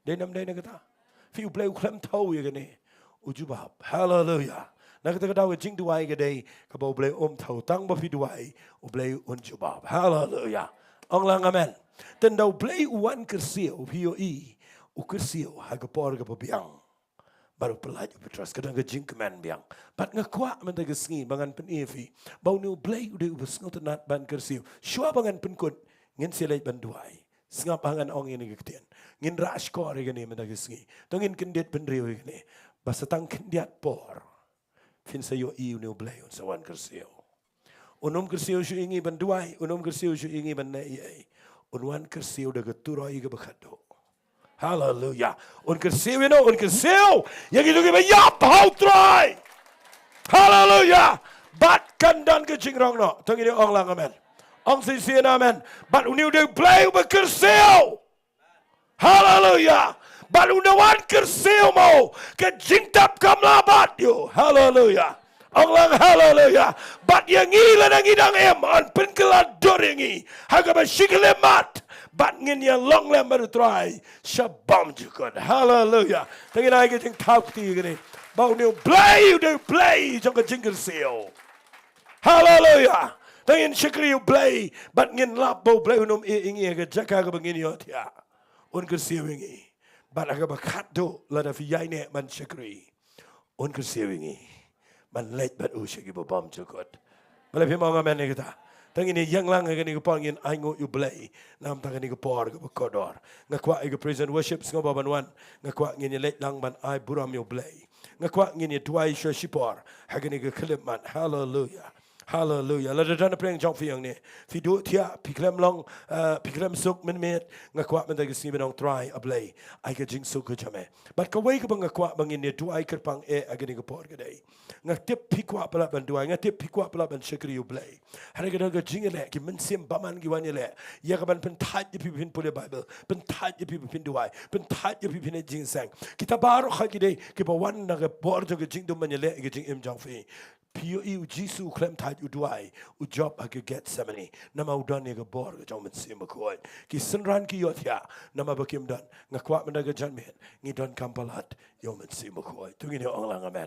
Dei nam dei na kata. Phi, U Blei u khlem thew ïa kane. U jubab. Haleluya. Na kata ka daw ka jingduwai ka dei kaba U Blei um thew, tang ba phi duwai U Blei un jubab. Haleluya. Ong lang amen. Te ynda U Blei u wan kyrsiew, phi ïohi, u kyrsiew ha ka por kaba biang. Bad u pyllait u Petros, ka don ka jingkmen biang. Bad nga kwah mynta ka sngi ba ngan pyni ïa phi ba une U Blei u dei uba sngewtynnat ban kyrsiew. Shuwa ba ngan pynkut, ngin sa leit ban duwai. Sngap ha ngan ong ïa kane ka ktien. Ngin rah shkor ïa kane mynta ka sngi. To ngin kyndit bynriew ïa kane. Ba sa tang khyndiat por, phin sa ïohi une U Blei un sa wan kyrsiew. Un ym kyrsiew shuh ïa ngi ban duwai, un ym kyrsiew shuh ïa ngi ban leh ei ei. Un wan kyrsiew da ka turoi kaba khatduh. Haleluya. Un kyrsiew ïa no, un kyrsiew ïa kito kiba ïap ha U Trai. Haleluya. Bad kan don ka jingrong noh. To ngin ong lang amen. Ong shisien amen. Bad une u dei U Blei uba kyrsiew. Haleluya. Bad u na wan kyrsiew mo, ka jingtep kam lah bat ïa u. Haleluya. Ong lang haleluya. Bad ïa ngi lada ngi dang im, yn pynkylla dur ïa ngi ha kaba shi khyllipmat. Bad ngin ïalong lem bad U Trai sha bymjukut. Haleluya. To ngin ai ka jingthaw kti kane ba une U Blei u dei U Blei jong ka jingkyrsiew. Haleluya. To ngin shakri U Blei bad ngin lap ba U Blei un ym ïeh ïa ngi ha ka jaka kaba ngin ïohthiah. Un kyrsiew ïa ngi. Bad ha kaba khatduh lada phi ïaineh ban shakri, un kyrsiew ïa ngi ban leit bad u sha kiba bymjukut. Balei phim ong amen ïa kata? To ngin ïeng lang ha kane ka por, ngin ainguh ïa U Blei namar kane ka por kaba kordor. Nga kwah ïa ka praise and worship sngewbha ban wan. Nga kwah ngin ïaleit lang ban ai burom ïa U Blei. Nga kwah ngin ïa duwai shuwa shipor ha kane ka khyllipmat. Haleluya. Haleluya. Lada don na pdeng jong phi hangne, phi duh thiah, phi khlem long, eh, phi khlem suk mynmiet, nga kwah mynta ka sngi ban ong, Trai, A Blei, ai ka jingsuk ka jong me. Bad kawei kaba nga kwah ba ngin ïa duwai kyrpang eh ha kane ka por ka dei, nga tip phi kwah palat ban duwai, nga tip phi kwah palat ban shakri ïa U Blei. Hynrei ka don ka jingïaleh, ki mynsiem bymman ki wan ïaleh ïa ka ban pynthait ïa phi ba phin pule Baibl, pynthait ïa phi ba phin duwai, pynthait ïa phi ba phin leit jingïaseng. Kita baroh ha ki dei kiba wan na ka bor jong ka jingdum ban ïaleh ïa ka jingim jong phi. Phi ïohi, U Jisu u khlem thait, u duwai, u jop ha ka Gethsemane. Namar u don ïa ka bor ka jong U Mynsiem Bakhuid. Ki synran ki ïohthiah namar ba kim don. Nga kwah mynta ka janmiet ngi donkam palat ïa U Mynsiem Bakhuid. To ngin ïa ong lang amen.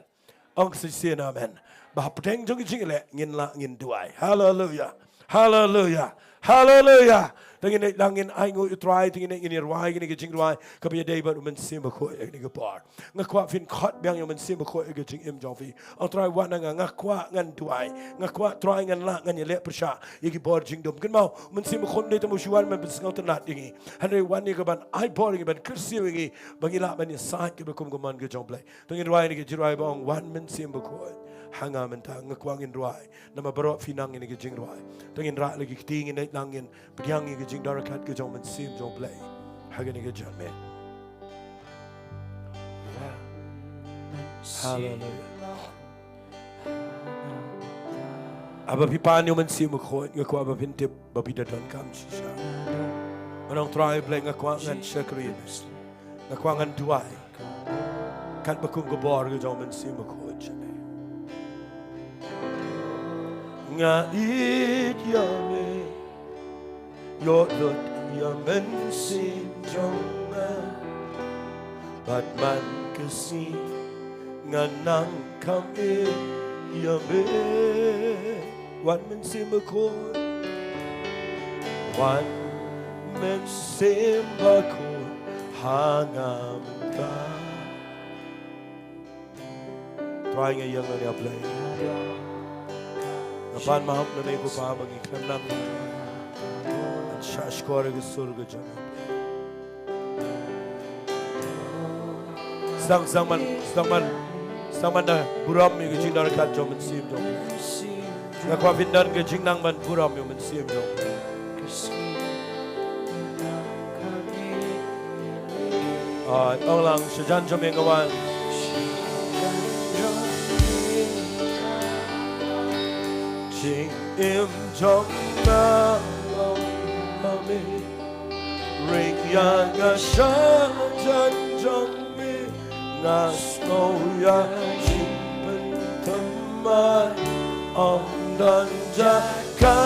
Ong shisien amen. Ba hapdeng jong ka jingïaleh ngin lah ngin duwai. Haleluya. Haleluya. Haleluya. To ngin ïa, to ngin ainguh ïa U Trai, to ngin ïa, ngin ïa rwai kine ki jingrwai kiba ïadei bad U Mynsiem Bakhuid ha kane ka por. Nga kwah phin khot biang ïa U Mynsiem Bakhuid ha ka jingim jong phi. Ong, Trai, wan ha nga, nga kwah ngan duwai. Nga kwah, Trai, ngan lah ngan ïaleh pyrshah ïa ki bor jingdum. Kynmaw, U Mynsiem Bakhuid ym dei tang ba u shu wan ban pynsngewtynnat ïa ngi, hynrei wan ïa ka ban ai bor ïa ngi, ban kyrsiew ïa ngi ba ngin lah ban ïasaid kiba kum ka mon ka jong U Blei. To ngin rwai kine ki jingrwai ba ong, Wan Mynsiem Bakhuid ha nga mynta. Nga kwah ngin rwai namar baroh phi nang ïa kine ki jingrwai. To ngin rah la ki kti, ngin leit lang, ngin pdiang ïa ka jingdon ryngkat ka jong U Mynsiem jong U Blei ha kane ka janmiet. Haleluya. Haba phi pan ïa U Mynsiem Bakhuid, nga kwah ba phin tip ba phi da donkam shisha. Ngan ong, Trai Blei, nga kwah ngan shakri, nga kwah ngan duwai katba kum ka bor ka jong U Mynsiem Bakhuid. Nga ïeit ïa me, ïoh lut ïa U Mynsiem jong nga. Bad man ka sngi nga nang kham ïeit ïa me. Wan Mynsiem Bakhuid. Wan Mynsiem Bakhuid ha nga mynta. Trai, nga ïeng ïa U Blei. Nga pan maham na me ko Pa ba ngi khlem nang ban shah shkor ïa ka sur ka jong me. Sdang, sdang ban, sdang ban, sdang ban da burom ïa ka jingdon ryngkat jong u Mynsiem jong me. Nga kwah phin don ka jingnang ban burom ïa u Mynsiem jong me. Ai, ong lang, shajan jong me nga wan. Jingim jong nga long ha me. Ring ïa nga shajan jong me. Nga sngew ïa jingpynthymmai. Ym don jaka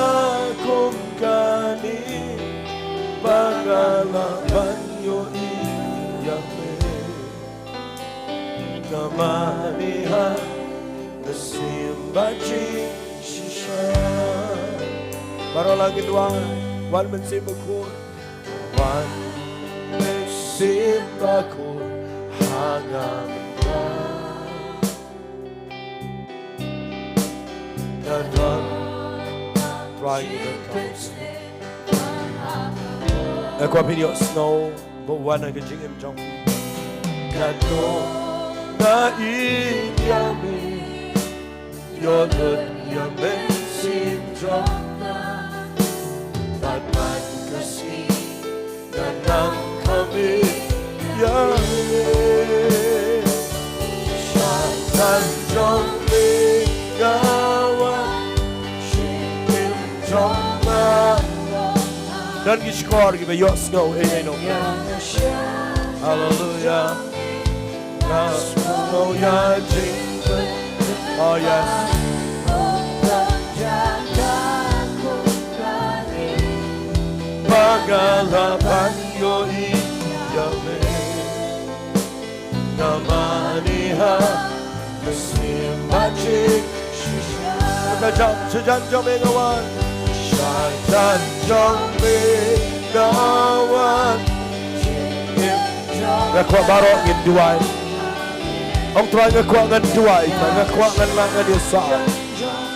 kum kane ba nga lah ban ïohi ïa me. Nga mane ha ka mynsiem ba jingshisha. Baroh lang ngin duwai. Wan Mynsiem Bakhuid. Wan Mynsiem Bakhuid ha nga mynta. Nga don, Trai, nga don. Nga kwah phin ïohsngew ba u wan ha ka jingim jong phi. Nga don, nga ïeit ïa me. Ïoh lut ïa u Mynsiem jong nga. Bad man ka sngi nga nang khmih ïa me. Shah jan jong me nga wan, jingim jong nga. Don ki shkor kiba ïohsngew ei ei no. Haleluya. Nga sngew ïa jingpynthymmai. Oh yes. Ba nga lah ban ïohi ïa me. Nga mane ha ka mynsiem ba jingshisha. Kata jam, shajan jong me nga wan. Shajan jong me nga wan. Nga kwah baroh ngin duwai. Ong Trai, nga kwah ngan duwai, nga kwah ngan lah ngan ïasaid.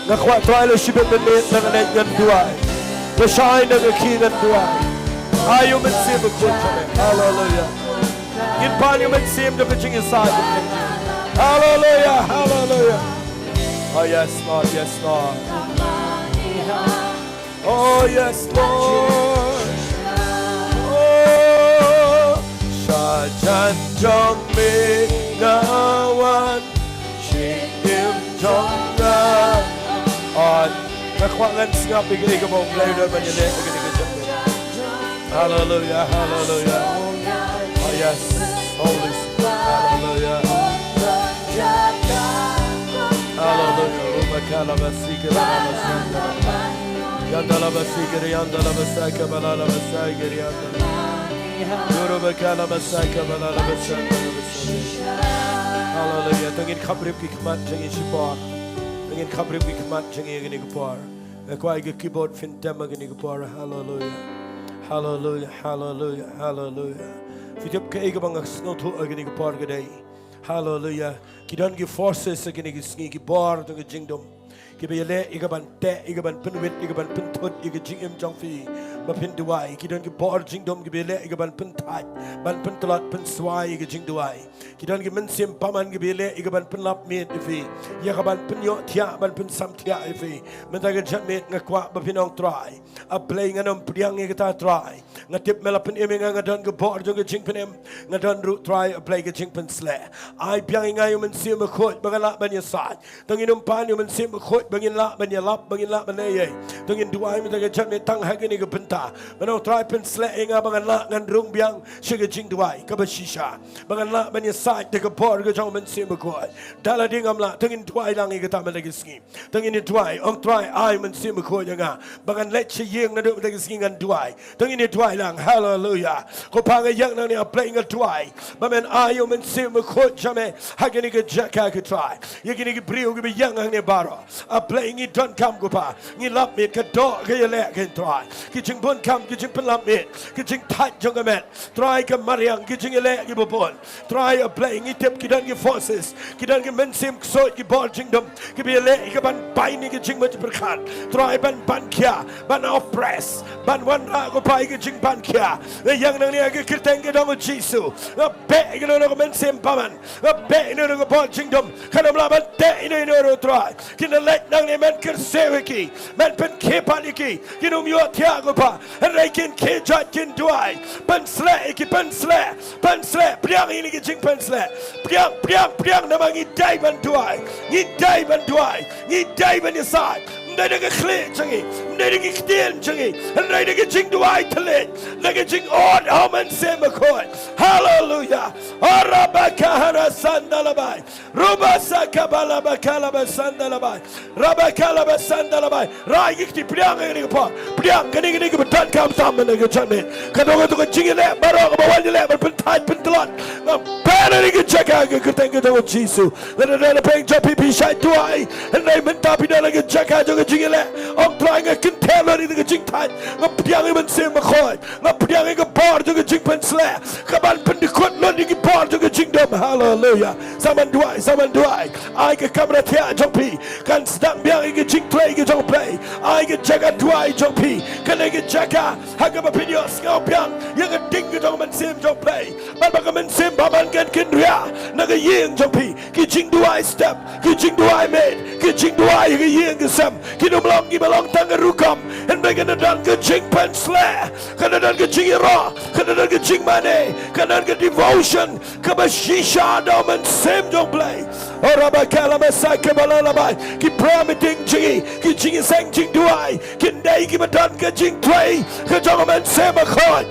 Nga kwah Trai la shibit mynmiet ngan leit ngan duwai. Lashai na ka khie ngan duwai. Ai ïa u Mynsiem Bakhuid jong me. Haleluya. Ngin pan ïa u Mynsiem da ka jingïasaid. Haleluya, haleluya. Oh yes, Lord, yes, Lord. Oh yes, Lord. Oh, shajan jong me nga wan, jingim jong nga. Oh, nga kwah ngan sngap ïa kaei kaba U Blei u don ban ïaleh ïa kane ka jingim. Haleluya, haleluya. Oh yes, Holy Spirit. Haleluya. Haleluya. Ruba kalabasika balabasika. Yandalabasika, yandalabasaka, balabasaka, yandala. Yoruba kalabasaka, balabasaka. Haleluya. To ngin khapbrip ki khmat jong ngi shipor. To ngin khapbrip ki khmat jong ngi ïa kane ka por. Nga kwah ïa ka keyboard phin tem ha kane ka por. Haleluya. Haleluya, haleluya, haleluya. Phi tip kaei kaba nga sngewthuh ha kane ka por ka dei, haleluya, ki don ki forces ha kane ka sngi, ki bor jong ka jingdum, kiba ïaleh ïa ka ban teh, ïa ka ban pynwit, ïa ka ban pynthut ïa ka jingim jong phi ba phin duwai. Ki don ki bor jingdum kiba ïaleh ïa ka ban pynthait, ban pyntlot, pynswai ïa ka jingduwai. Ki don ki mynsiem bymman kiba ïaleh ïa ka ban pynlap miet ïa phi, ïa ka ban pynïohthiah, ban pynsamthiah ïa phi. Mynta ka janmiet nga kwah ba phin ong, Trai, A Blei, ngan ym pdiang ïa kata, Trai. Nga tip me la pynim ïa nga, nga don ka bor jong ka jingpynim, nga don ruh, Trai, A Blei, ka jingpynsleh. Ai biang ïa nga ïa u Mynsiem Bakhuid ba ngan lah ban ïasaid. To ngin ym pan ïa u Mynsiem Bakhuid ba ngin lah ban ïalap, ba ngin lah ban leh ei ei. To ngin duwai mynta ka janmiet tang ha kane ka bynta. Ngan ong, Trai, pynsleh ïa nga ba ngan lah ngan rung biang sha ka jingduwai kaba shisha, ba ngan lah ban ïasaid da ka bor ka jong u Mynsiem Bakhuid. Da lade ngam lah, to ngin duwai lang ïa kata mynta ka sngi. To ngin ïa duwai, ong, Trai, ai u Mynsiem Bakhuid ïa nga ba ngan leit sha ïing naduh mynta ka sngi ngan duwai. To ngin ïa duwai lang. Haleluya. Ko Pa, nga ïeng nangne, A Blei, nga duwai ba men ai ïa u Mynsiem Bakhuid jong me ha kane ka jaka, ko Trai, ïa kine ki briew kiba ïeng hangne baroh. Blei ngi donkam ko Pa, ngi lap miet ka doh ka ïaleh ka Trai. Ki jingbun kam, ki jingpynlap miet, ki jingthait jong ka met. Trai ka mariang, ki jingïaleh kiba bun. Trai A Blei ngi tip ki don ki forces, ki don ki mynsiem ksuid ki bor jingdum, kiba ïaleh ïa ka ban bai ïa ki jingmut jingpyrkhat. Trai ban ban khia, ban oppress, ban wanrah ko Pa ïa ki jingban khia. Nga ïeng nangne ha ka kyrteng ka jong U Jisu. Nga beh ïa kano kano ka mynsiem bymman. Nga beh ïa kano kano ka bor jingdum. Kan ym lah ban teh ïa kano kano Trai. Kin da leit nangne men kyrsiew ïa ki. Men pynkhie pat ïa ki. Kin ym ïohthiah ko Pa. Hynrei kin khie jait kin duwai. Pynsleh ïa ki, pynsleh. Pynsleh. Pdiang ïa kine ki jingpynsleh. Pdiang, pdiang, pdiang namar ngi dei ban duwai. Ngi dei ban duwai. Ngi dei ban ïasaid. Ym dei da ka khlieh jong ngi. Ym dei da ki ktien jong ngi. Hynrei da ka jingduwai thylliej. Da ka jingud ha U Mynsiem Bakhuid. Haleluya. Arabakahara sandalabai. Rubasakabalabakalabai sandalabai. Rabakalabai sandalabai. Rai ki kti pdiang ïa kane ka por. Pdiang kane kane kaba donkam tam mynne ka janmiet. Ka dong ka dong ka jingïaleh baroh kaba wan ïaleh ban pynthait pyntlot. Nga ban ïa ka jaka ka kyrteng ka jong U Jisu. Lada don na pdeng jong phi phi shait duwai. Hynrei mynta phi don na ka jaka jong ka jingïaleh. Ong Trai nga kynthei lut ïa ka jingthait. Nga pdiang ïa U Mynsiem Bakhuid. Nga pdiang ïa ka bor jong ka jingpynsleh. Ka ban pyndykut lut ïa ki bor jong ka jingdum. Haleluya. Sa man duwai, sa man duwai. Ai ka kamra thiah jong phi. Kan sdang biang ïa ka jingtlei ka jong Blei. Ai ka jaka duwai jong phi. Kane ka jaka ha kaba phin ïohsngew biang ïa ka ding ka jong U Mynsiem jong Blei. Bad ba ka mynsiem bymman kan kynriah na ka ïing jong phi. Ki jingduwai step, ki jingduwai miet, ki jingduwai ha ka ïing ka sem. Kin ym long kiba long tang ka rukom. Hynrei kan da don ka jingpynsleh, kan da don ka jingïaroh, kan da don ka jingmane, kan da don ka devotion kaba shisha da U Mynsiem jong Blei. Ora ba ka la ba sa ka ba la la ba. Ki prayer meeting jong ngi, ki jingïaseng jingduwai kin dei kiba don ka jingtrei ka jong U Mynsiem Bakhuid.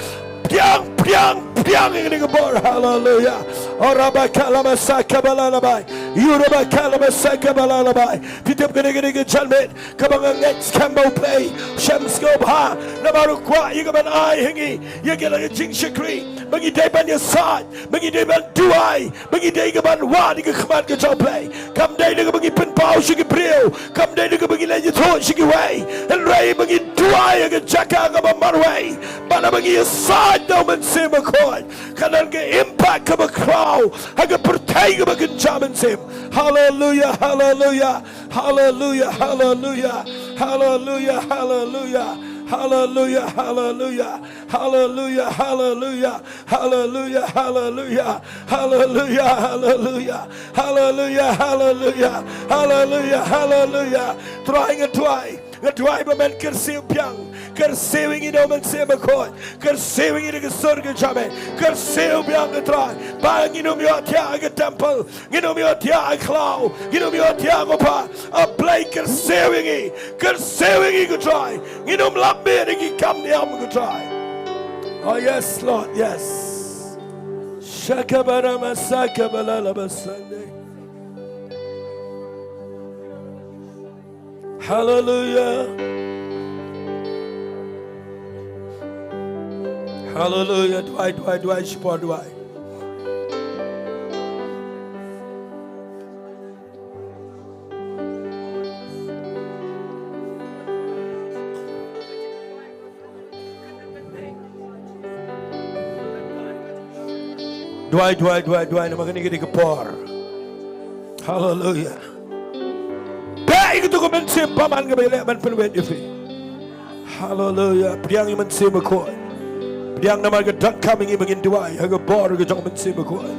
Pdiang, pdiang, pdiang ïa kane ka bor. Haleluya. Ora ba ka la ba sa ka ba la la ba. Yu ra ba ka la ba sa ka ba la la ba. Phi tip kane kane ka janmiet kaba nga ngeit skhem ba U Blei u shem sngewbha namar u kwah ïa ka ban ai ha ngi ïa ka la ka jingshakri ba ngi dei ban ïasaid, ba ngi dei ban duwai, ba ngi dei ka ban wad ïa ka khmat ka jong U Blei. Kam dei na kaba ngi pynpaw sha ki briew, kam dei na kaba ngi leit ïathuh sha kiwei. Hynrei ba ngi duwai ha ka jaka kaba marwei. Bad haba ngi ïasaid da U Mynsiem Bakhuid, kan don ka impact kaba khraw ha ka pyrthei kaba kynja mynsiem. Haleluya, haleluya, haleluya, haleluya, haleluya, haleluya, haleluya, haleluya, haleluya, haleluya, haleluya, haleluya, haleluya, haleluya, haleluya, haleluya, haleluya, haleluya. Trai nga duwai, nga duwai ba men kyrsiew biang, kyrsiew ïa ngi da U Mynsiem Bakhuid, kyrsiew ïa ngi da ka sur ka jingmut, kyrsiew biang ko Trai, ba ngin ym ïohthiah ha ka temple, ngin ym ïohthiah ha khlaw, ngin ym ïohthiah ko Pa, A Blei kyrsiew ïa ngi, kyrsiew ïa ngi ko Trai, ngin ym lap miet ïa ki kam niam ko Trai. Oh yes, Lord, yes. Shakabarama sakabalala basande. Haleluya. Haleluya. Duwai, duwai, duwai, shipor duwai. Duwai, duwai, duwai, duwai, namar kane ka dei ka por. Haleluya. Beh ïa kato ka mynsiem bymman kaba ïaleh ban pynwit ïa phi. Haleluya. Pdiang ïa u Mynsiem Bakhuid. Pdiang namar ka donkam ïa ngi ba ngin duwai ha ka bor ka jong u Mynsiem Bakhuid.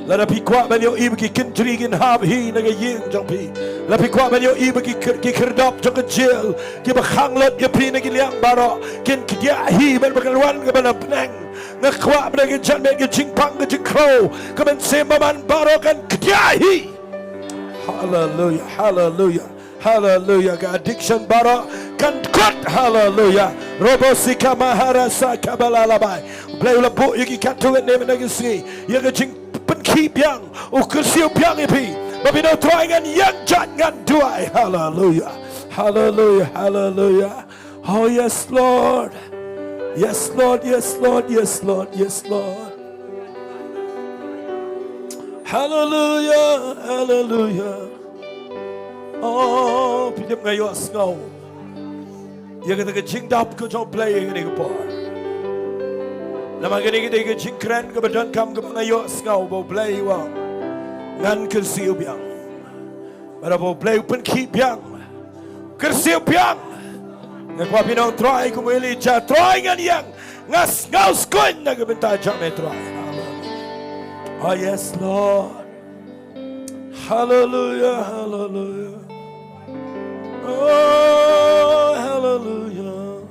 Lada phi kwah ban ïohi ba ki kynjri kin hap hi na ka ïing jong phi. Lada phi kwah ban ïohi ba ki kyr-, ki khyrdop jong ka jail kiba khang lut ïa phi na ki liang baroh kin kdiah hi ban ba kan wan kaba na bneng. Nga kwah ba na ka janmiet ka jingpang ka jingkhrew ka mynsiem bymman baroh kan kdiah hi. Haleluya, haleluya, haleluya. Ka addiction baroh kan kut. Haleluya. Robosika maharasa kabalalabai. Blei u la buh ïa ki katto katne mynta ka sngi ïa ka jingpynkhiah biang. U kyrsiew biang ïa phi. Ba phi ong Trai ngan ïeng jait ngan duwai. Haleluya. Haleluya, haleluya. Oh, yes, Lord. Yes, Lord, yes, Lord, yes, Lord, yes, Lord. Hallelujah, hallelujah. Oh, Phi tip nga ïohsngew ïa kata ka jingdap ka jong U Blei ïa kane ka por. Namar kane ka dei ka jingkren kaba donkam kaba nga ïohsngew ba U Blei u ong ngan kyrsiew biang. Bad haba U Blei u pynkhih biang, kyrsiew biang. Nga kwah phi ong, Trai, kum u Elijah, Trai, ngan ïeng, nga sngew skuin na ka bynta jong me, Trai. Oh yes, Lord. Hallelujah, hallelujah. Oh, hallelujah.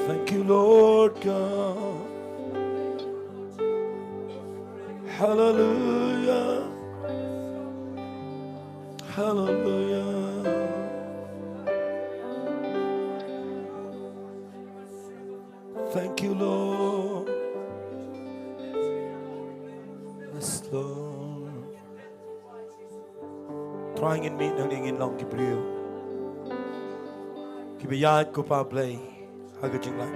Thank you, Lord God. Hallelujah. Hallelujah. Thank you, Lord. Yes, Lord. Trai, ngin mih nangne, ngin long ki briew kiba ïaid ko Pa Blei ha ka jinglait.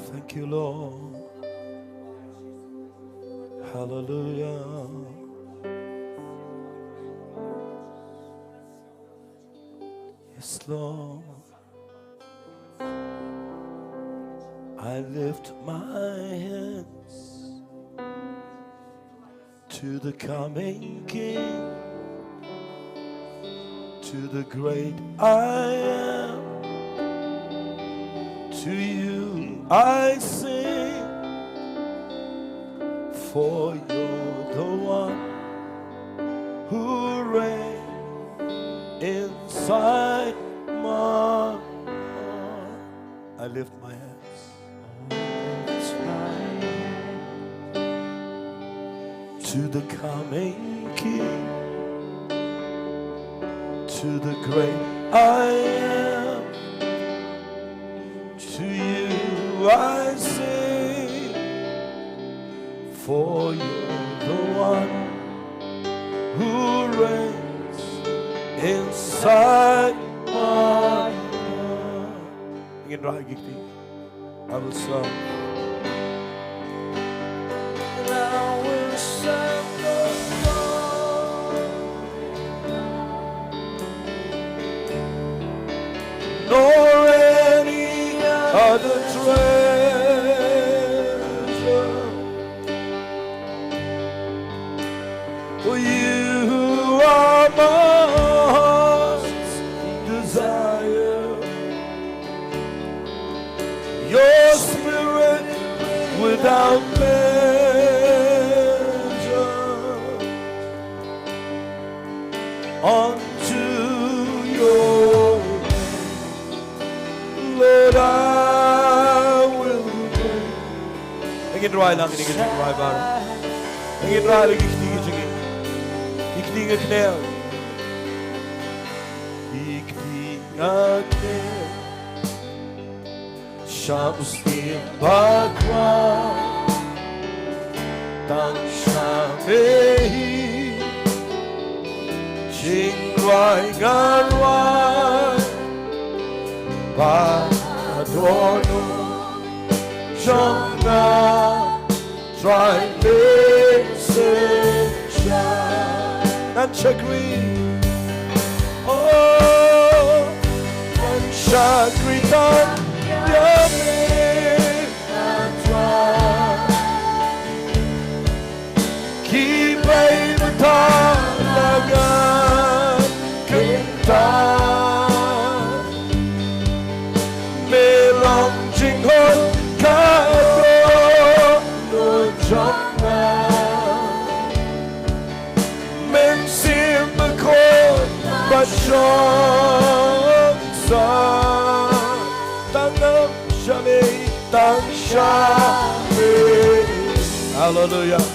Thank you, Lord. Hallelujah. Yes, Lord. I lift my hands to the coming King, to the great I am. To you I sing, for you're the one who reigns inside my heart. I lift my hands to the coming King, to the great I am. To you I sing, for you're the one who reigns inside my heart. Ngin rai ki kti. I will serve. And I will serve the Lord, nor any other treasure. For you are my heart's desire, your spirit without measure. Unto your name, Lord, I will pray. Ngin rai lang, ngin rai baroh. Ngin rai lang, ki kti ki jingim. Ki kti nga kynmaw. Ki kti nga kynmaw. Sha u Syiem Bakhraw, tang sha me hi, jingrai nga rai, ba dohnud jong nga. Trai, me shisha. Ngan shakri. Oh, ngan shakri tang ïa me, Trai. Ki bleibynta na ngan kynta. Me long jinghun ka dohnud jong nga. Mynsiem Bakhuid ba shong sah. Tang sha me, tang sha me. Hallelujah.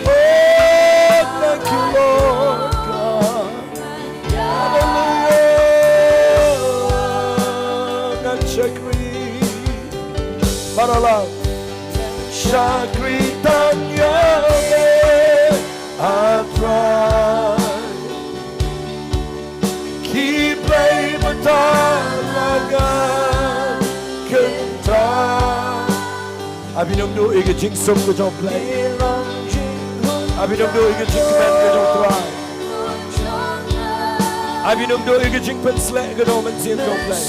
Oh, thank you, Lord God. Hallelujah. Ngan shakri. Paralal. Shakri tang ïa me, A Trai. Ki bleibynta na ngan kynta. Ap ïa ngi ïa ka jingsuk ka jong U Blei. Haba phi ïoh ïa ka jingkmen ka jong U Trai, haba phi ïoh ïa ka jingpynshlur ka jong U Mynsiem jong U Blei,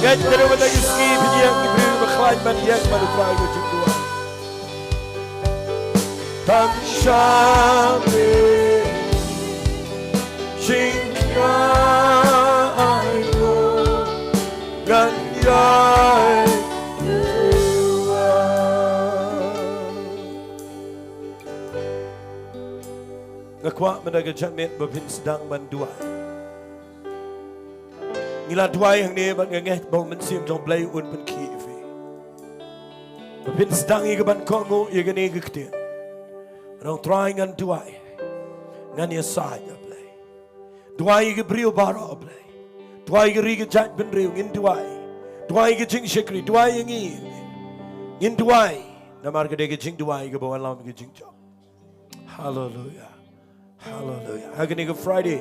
ngeit ba ha kane ka sngi phin ïeng ki briew kiba khlaiñ ban ïeng bad U Trai ha ka jingduwai. Tang sha me jingkyrkhu ngan ïai duwai. Nga kwah mynta ka janmiet ba phin sdang ban duwai. Ngi la duwai hangne bad nga ngeit ba U Mynsiem jong U Blei un pynkhih ïa phi ba phin sdang ïa ka ban kohnguh ïa kane ka ktien. Ong Trai, ngan duwai, ngan ïasaid, A Blei. Duwai ïa ki briew baroh, A Blei. Duwai ïa ki ri ki jaitbynriew, ngin duwai. Duwai ïa ki jingshakri, duwai ïa ngi. Ngin duwai namar ka dei ka jingduwai kaba wanlam ka jingjop. Haleluia. Haleluia. Ha kane ka Friday,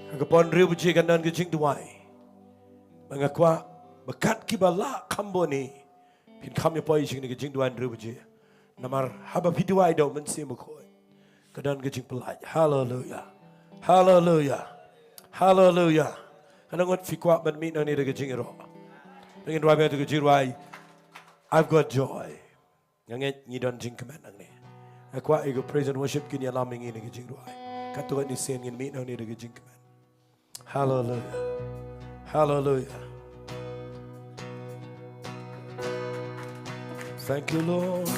ha ka por hynriew baje kan don ka jingduwai. Ba nga kwah ba kat kiba lah kham bun hi, phin kham ïa poi sha kane ka jingduwai hynriew baje. Namar haba phi duwai da U Mynsiem Bakhuid, ka don ka jingpyllait. Haleluia. Haleluia. Haleluia. Katno ngut phi kwah ban mih nangne da ka jingïaroh? Ngin duwai bad ka jingrwai I've Got Joy. Nga ngeit ngi don jingkmen nangne. Nga kwah ïa ka praise and worship kin ïalam ïa ngi na ka jingduwai. Katto katne sien ngin mih nangne da ka jingkmen. Haleluia. Haleluia. Thank you, Lord.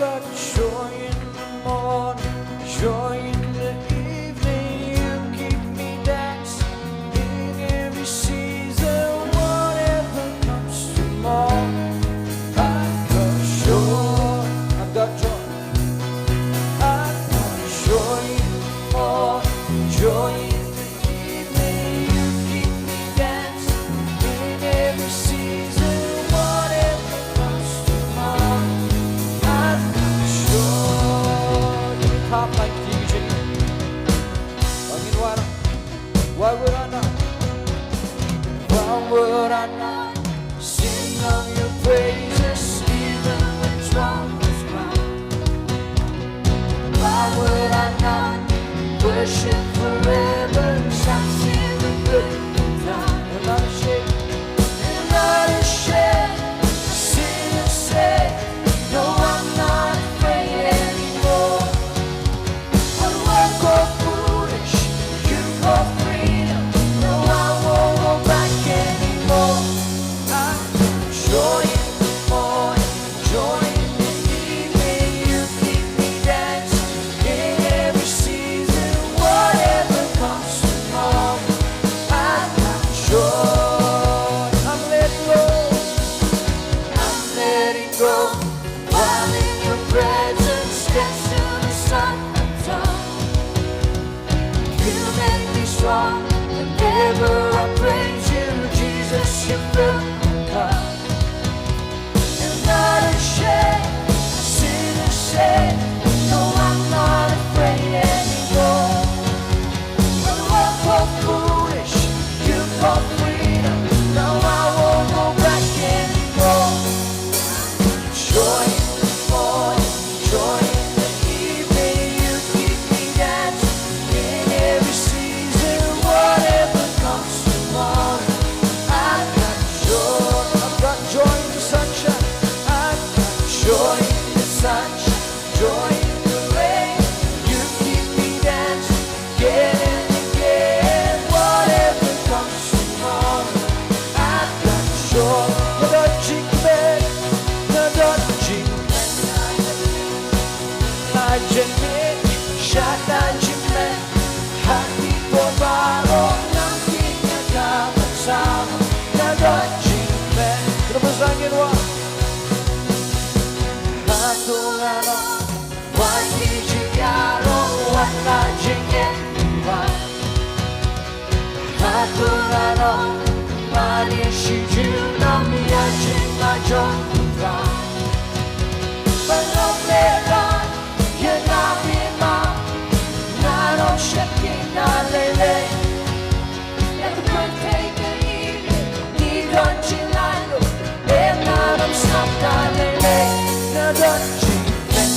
Got joy in the morning, joy in the evening. You keep me dancing in every season, whatever comes tomorrow. I've got joy, I've got joy. I've got joy in the morning, joy in the evening. You keep me dancing in every season, whatever comes tomorrow. I've got joy. Give me top line, D J. Why would I not? Why would I not? Why would I not sing of your praises even when troubles come? Why would I not worship forever? Something good in time. I'm not ashamed. I'm not ashamed. I sing and say, no, I'm not afraid anymore. What work or foolish, you call freedom. No, I won't hold back anymore. I joy in the morning, joy in the evening. You keep me dancing in every season, whatever comes tomorrow. I got joy. I'm letting go. I'm letting go. While in your presence, dance till the sun comes up. You make me strong. Whenever I praise you, Jesus, you fill my cup. I'm not ashamed. I sing and say, no, I'm not afraid anymore. When I walk foolish, you call freedom. No, I won't hold back anymore. Joy in the morning, joy in the evening. You keep me dancing in every season, whatever comes tomorrow. I've got joy, I've got joy in the sunshine. I've got joy in the sunshine, joy in the rain. You keep me dancing again and again, whatever comes tomorrow. I've got joy. Nga don jingkmen, nga don jingkmen. La jingkmen, shad la jingkmen. Happy for baroh, nang ïa ka ban sam. Nga don jingkmen. Kynmaw ba sangin wa. Hato nga don wan ki jingïaroh, wan la jingkmen. Hato nga don mane shi junom ïa jingma jong nga. Ban ym lehrain ïa nga bymman, nga don shakri na lei lei. Ïa ka pyrthei ka i lei, ngi don jinglaitluid, em nga don sngap na lei lei. Nga don jingkmen,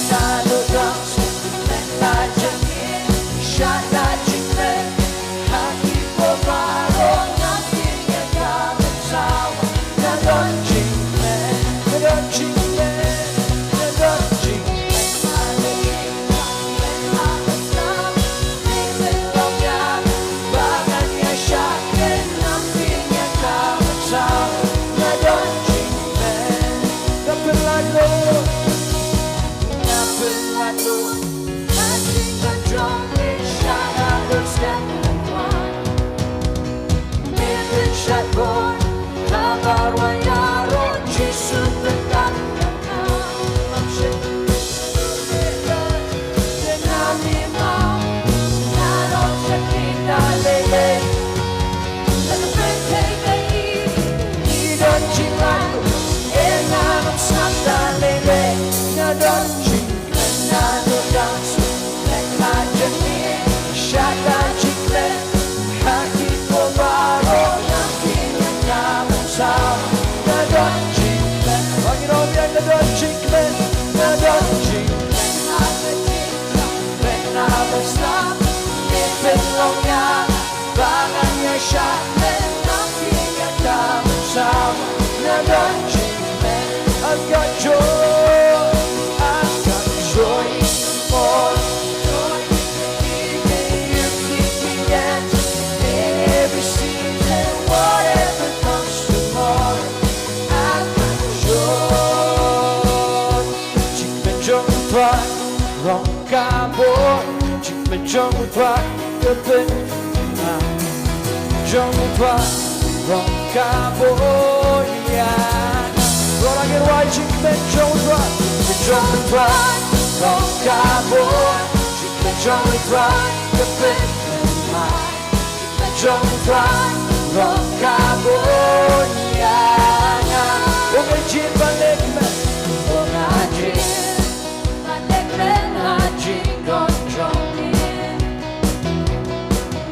Ka bor, jingkmen jong u Trai ka pynmih. Jong u Trai long ka bor ïa nga. Rora ngin rwai jingkmen jong u Trai. Jong u Trai long ka bor, jingkmen jong u Trai ka pynmih. Jong u Trai long ka bor ïa nga. U ngeit jin ban leh kmen. U ngeit jin ban leh kmen ha jingdon jong me.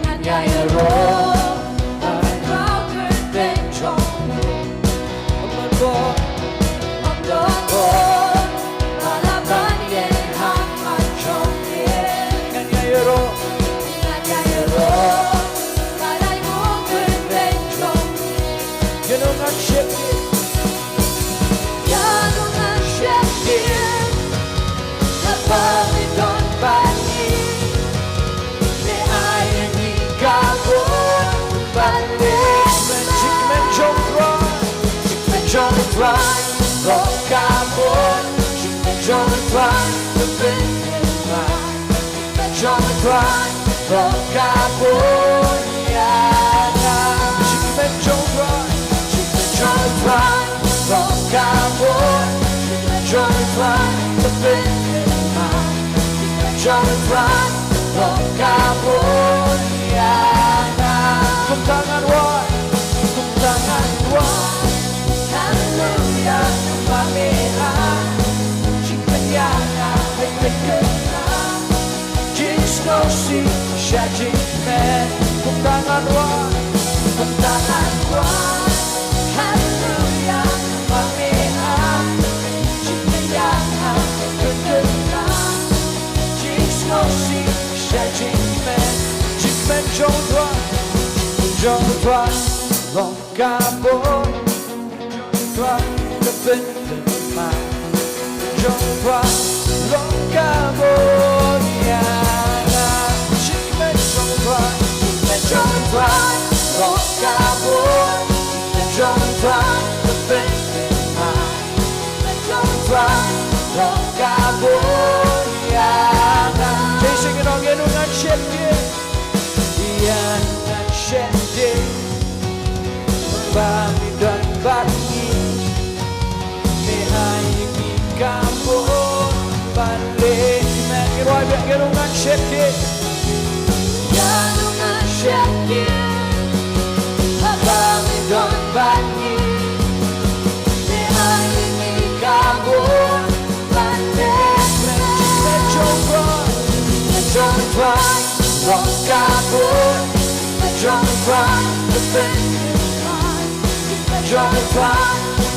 Ngan ïa ïaroh ban rwai kyrteng jong me. Ym don bor, ym don bor ba lah ban ïeng ha khmat jong me. Ngan ïa ïaroh, ngan ïa ïaroh ban ai nguh kyrteng jong me. Ïa ngan sheptieng, ïa ngan sheptieng. Haba me don bad ngi, me ai ïa ngi ka bor ban leh kmen. Jingkmen jong u Trai, jingkmen jong u Trai long ka bor, jingkmen jong u Trai ka pynmih. Jong u Trai long ka bor ïa nga. Jingkmen jong u Trai, jingkmen jong u Trai long ka bor, jingkmen jong u Trai ka pynmih. Jong u Trai long ka bor ïa nga. Kumta ngan rwai, kumta ngan rwai. Haleluia, namar me ai jingpynïar ha me pynkylla. Jingsngewsih sha jingkmen. Kumta ngan rwai, kumta ngan rwai. Haleluia, namar me ai jingpynïar ha me pynkylla. Jingsngewsih sha jingkmen. Jingkmen jong u Trai, jong u Trai long ka bor. Trai ka pynmih. Jong u Trai long ka bor ïa nga. Jingkmen jong u Trai, jingkmen jong u Trai long ka bor. Jong u Trai ka pynmih. Jong u Trai long ka bor ïa nga. Te sing along, ïa ngan sheptieng. Ïa ngan sheptieng. Ba me don bad ngi, me ai ïa ngi ka bor ban leh kmen. Ngi rwai bad ïa ngan sheptieng. Ïa ngan sheptieng. Haba me don bad ngi, me ai ïa ngi ka bor ban leh kmen. Jingkmen jong u Trai, jingkmen jong u Trai long ka bor. Jong u Trai ka pynmih. Jong u Trai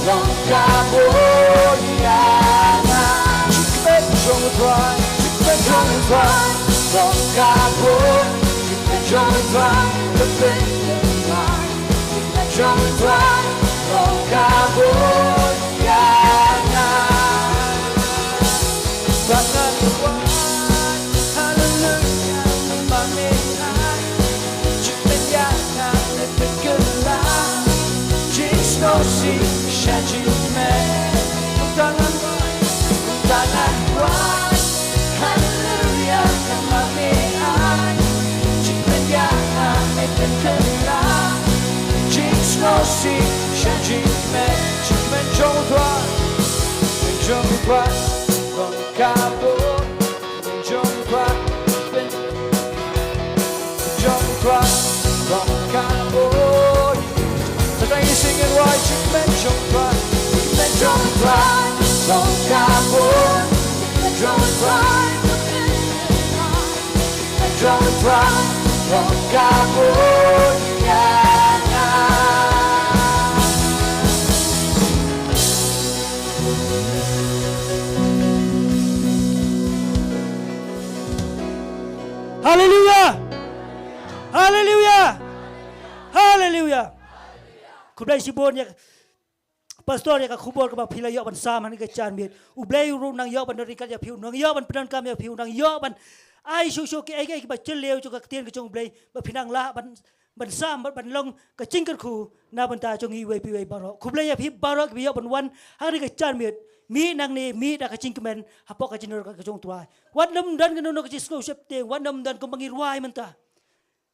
long ka bor ïa nga. Jingkmen jong u Trai, jingkmen jong u Trai long ka bor. Jingkmen jong u Trai ka pynmih. Jong u Trai long ka bor ïa nga. Kumta ngan rwai, haleluia, namar me ai jingpynïar ha me pynkylla. Jingsngewsih sha jingkmen. Kumta ngan rwai, kumta ngan rwai, haleluia, namar me ai jingpynïar ha me pynkylla. Jingsngewsih sha jingkmen. Jingkmen jong u Trai, jong u Trai long ka bor. Jong u Trai, jong u Trai long ka bor. Sa tang ngi sing and rwai. Jingkmen jong u Trai, jingkmen jong u Trai long ka bor. Jong u Trai, jong u Trai long ka bor ïa nga. Haleluia! Haleluia! Haleluia! Khublei shibun ïa Pastor, ïa ka khubor kaba phi la ïoh ban sam ha kane ka janmiet. U Blei u ruh u nang ïoh ban don ryngkat ïa phi, u nang ïoh ban pyndonkam ïa phi, u nang ïoh ban ai shuh shuh kiei kiei kiba jylliew jong ka ktien ka jong U Blei ba phin nang lah ban, ban sam, ban, ban long ka jingkyrkhu na bynta jong ngi iwei pa iwei baroh. Khublei ïa phi baroh kiba ïoh ban wan ha kane ka janmiet. Mih nangne, mih da ka jingkmen hapoh ka jingdonkam ka jong u Trai. Wat nym don kano kano ka jingsngewsheptieng, wat nym don kumba ngi rwai mynta.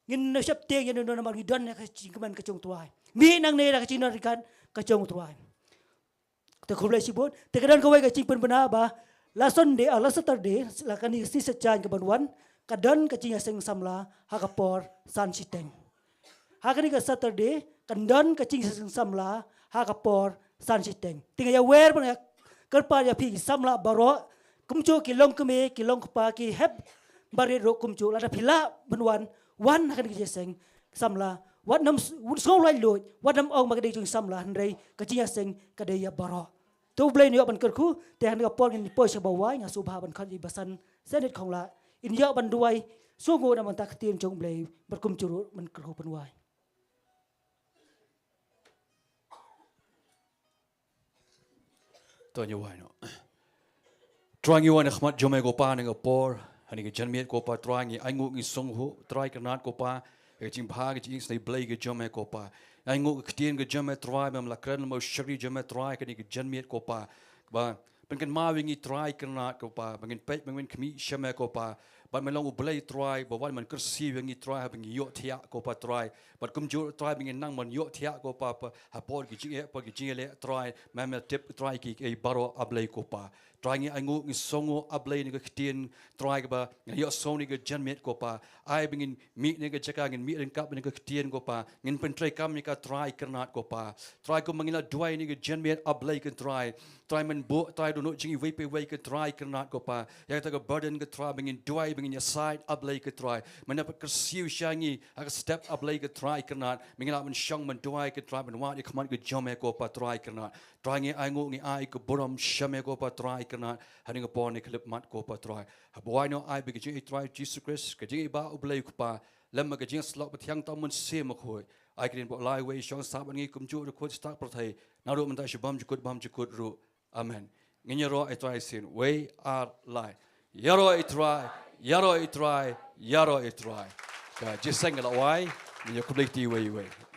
Ngin nym sheptieng ïa kano kano namar ngi don ïa ka jingkmen ka jong u Trai. Mih nangne da ka jingdonkam ka jong u Trai. Te khublei shibun. Te ka don kawei ka jingpynbna ba la Sunday, ah, la Saturday, la kane ka sngi Saitjaiñ kaban wan, ka don ka jingïaseng samla ha ka por san shiteng. Ha kane ka Saturday kan don ka jingïaseng samla ha ka por san shiteng. Te nga ïawer bad nga kyrpad ïa phi ki samla baroh, kumjuh ki longkmie, ki longkpa, ki hep barit ruh kumjuh, lada phi lah ban wan, wan ha kane ka jingïaseng samla. Wat nym s-, wat sngew laitluid, wat nym ong ba ka dei jong samla, hynrei ka jingïaseng ka dei ïa baroh. To U Blei un ïoh ban kyrkhu. Te ha kane ka por ngin poi sha ba wai, nga sngewbha ban khot ïa i Basan Senit Khonglah in ïoh ban duwai sngewnguh na ka bynta ka ktien jong U Blei bad kumjuh ruh ban kyrkhu pynwai. To ngin wai noh. Trai, ngi wan ha khmat jong me ko Pa ha kane ka por, ha kane ka janmiet ko Pa. Trai, ngi ainguh ngi sngewthuh Trai Kynrad ko Pa, ka jingbha ka jingisynei Blei ka jong me ko Pa. Ainguh ka ktien ka jong me Trai, me la kren lyngba u shakri jong me Trai ha kane ka janmiet ko Pa. Ba pynkynmaw ïa ngi Trai Kynrad ko Pa, ba ngin peit, ba ngin khmih sha me ko Pa. Bad me long U Blei Trai ba wan ban kyrsiew ïa ngi Trai, haba ngi ïohthiah ko Pa Trai. Bad kumjuh Trai ba ngin nang ban ïohthiah ko Pa, pa, ha por ki jingeh, por ki jingïaleh Trai, me me tip Trai kiei kiei baroh A Blei ko Pa. Trai, ngi ainguh ngi sngewthuh A Blei na ka ktien Trai kaba ngi ïohsngew ha kane ka janmiet ko Pa. Ai ba ngin mih na ka jaka, ngin mih ryngkat bad na ka ktien ko Pa. Ngin pyntreikam ïa ka Trai Kynrad ko Pa. Trai, kumba ngi la duwai ha kane ka janmiet A Blei ko Trai. Trai, men buh Trai dohnud jong ngi iwei pa iwei ko Trai Kynrad ko Pa. Ïa kata ka burden ko Trai ba ngin duwai, ba ngin ïasaid A Blei ko Trai. Men ïa pat kyrsiew sha ngi ha ka step A Blei ko Trai Kynrad. Ba ngin lah ban shong ban duwai ko Trai, ban wad ïa ka khmat ka jong me ko Pa Trai Kynrad. Trai, ngi ainguh ngi ai ka burom sha me ko Pa Trai Kynrad. Ha kane ka por ne ka khyllipmat ko Pa Trai. Haba wai noh ai ba ka jingïeit Trai Jisu Khrist, ka jingïeit ba U Blei u Kpa, lem bad ka jingïasyllok ba thiang tam Mynsiem Bakhuid, ai kin ïa ba u la iwei shong sah bad ngi kumjuh ruh khuid sha kata ka pyrthei, naduh mynta sha bymjukut bymjukut ruh. Amen. Ngin ïaroh ïa Trai shisien, wei ar lai. Ïaroh ïa Trai, ïaroh ïa Trai, ïaroh ïa Trai. Ka jingïaseng ka la wai, ngin ïa khublei kti iwei iwei.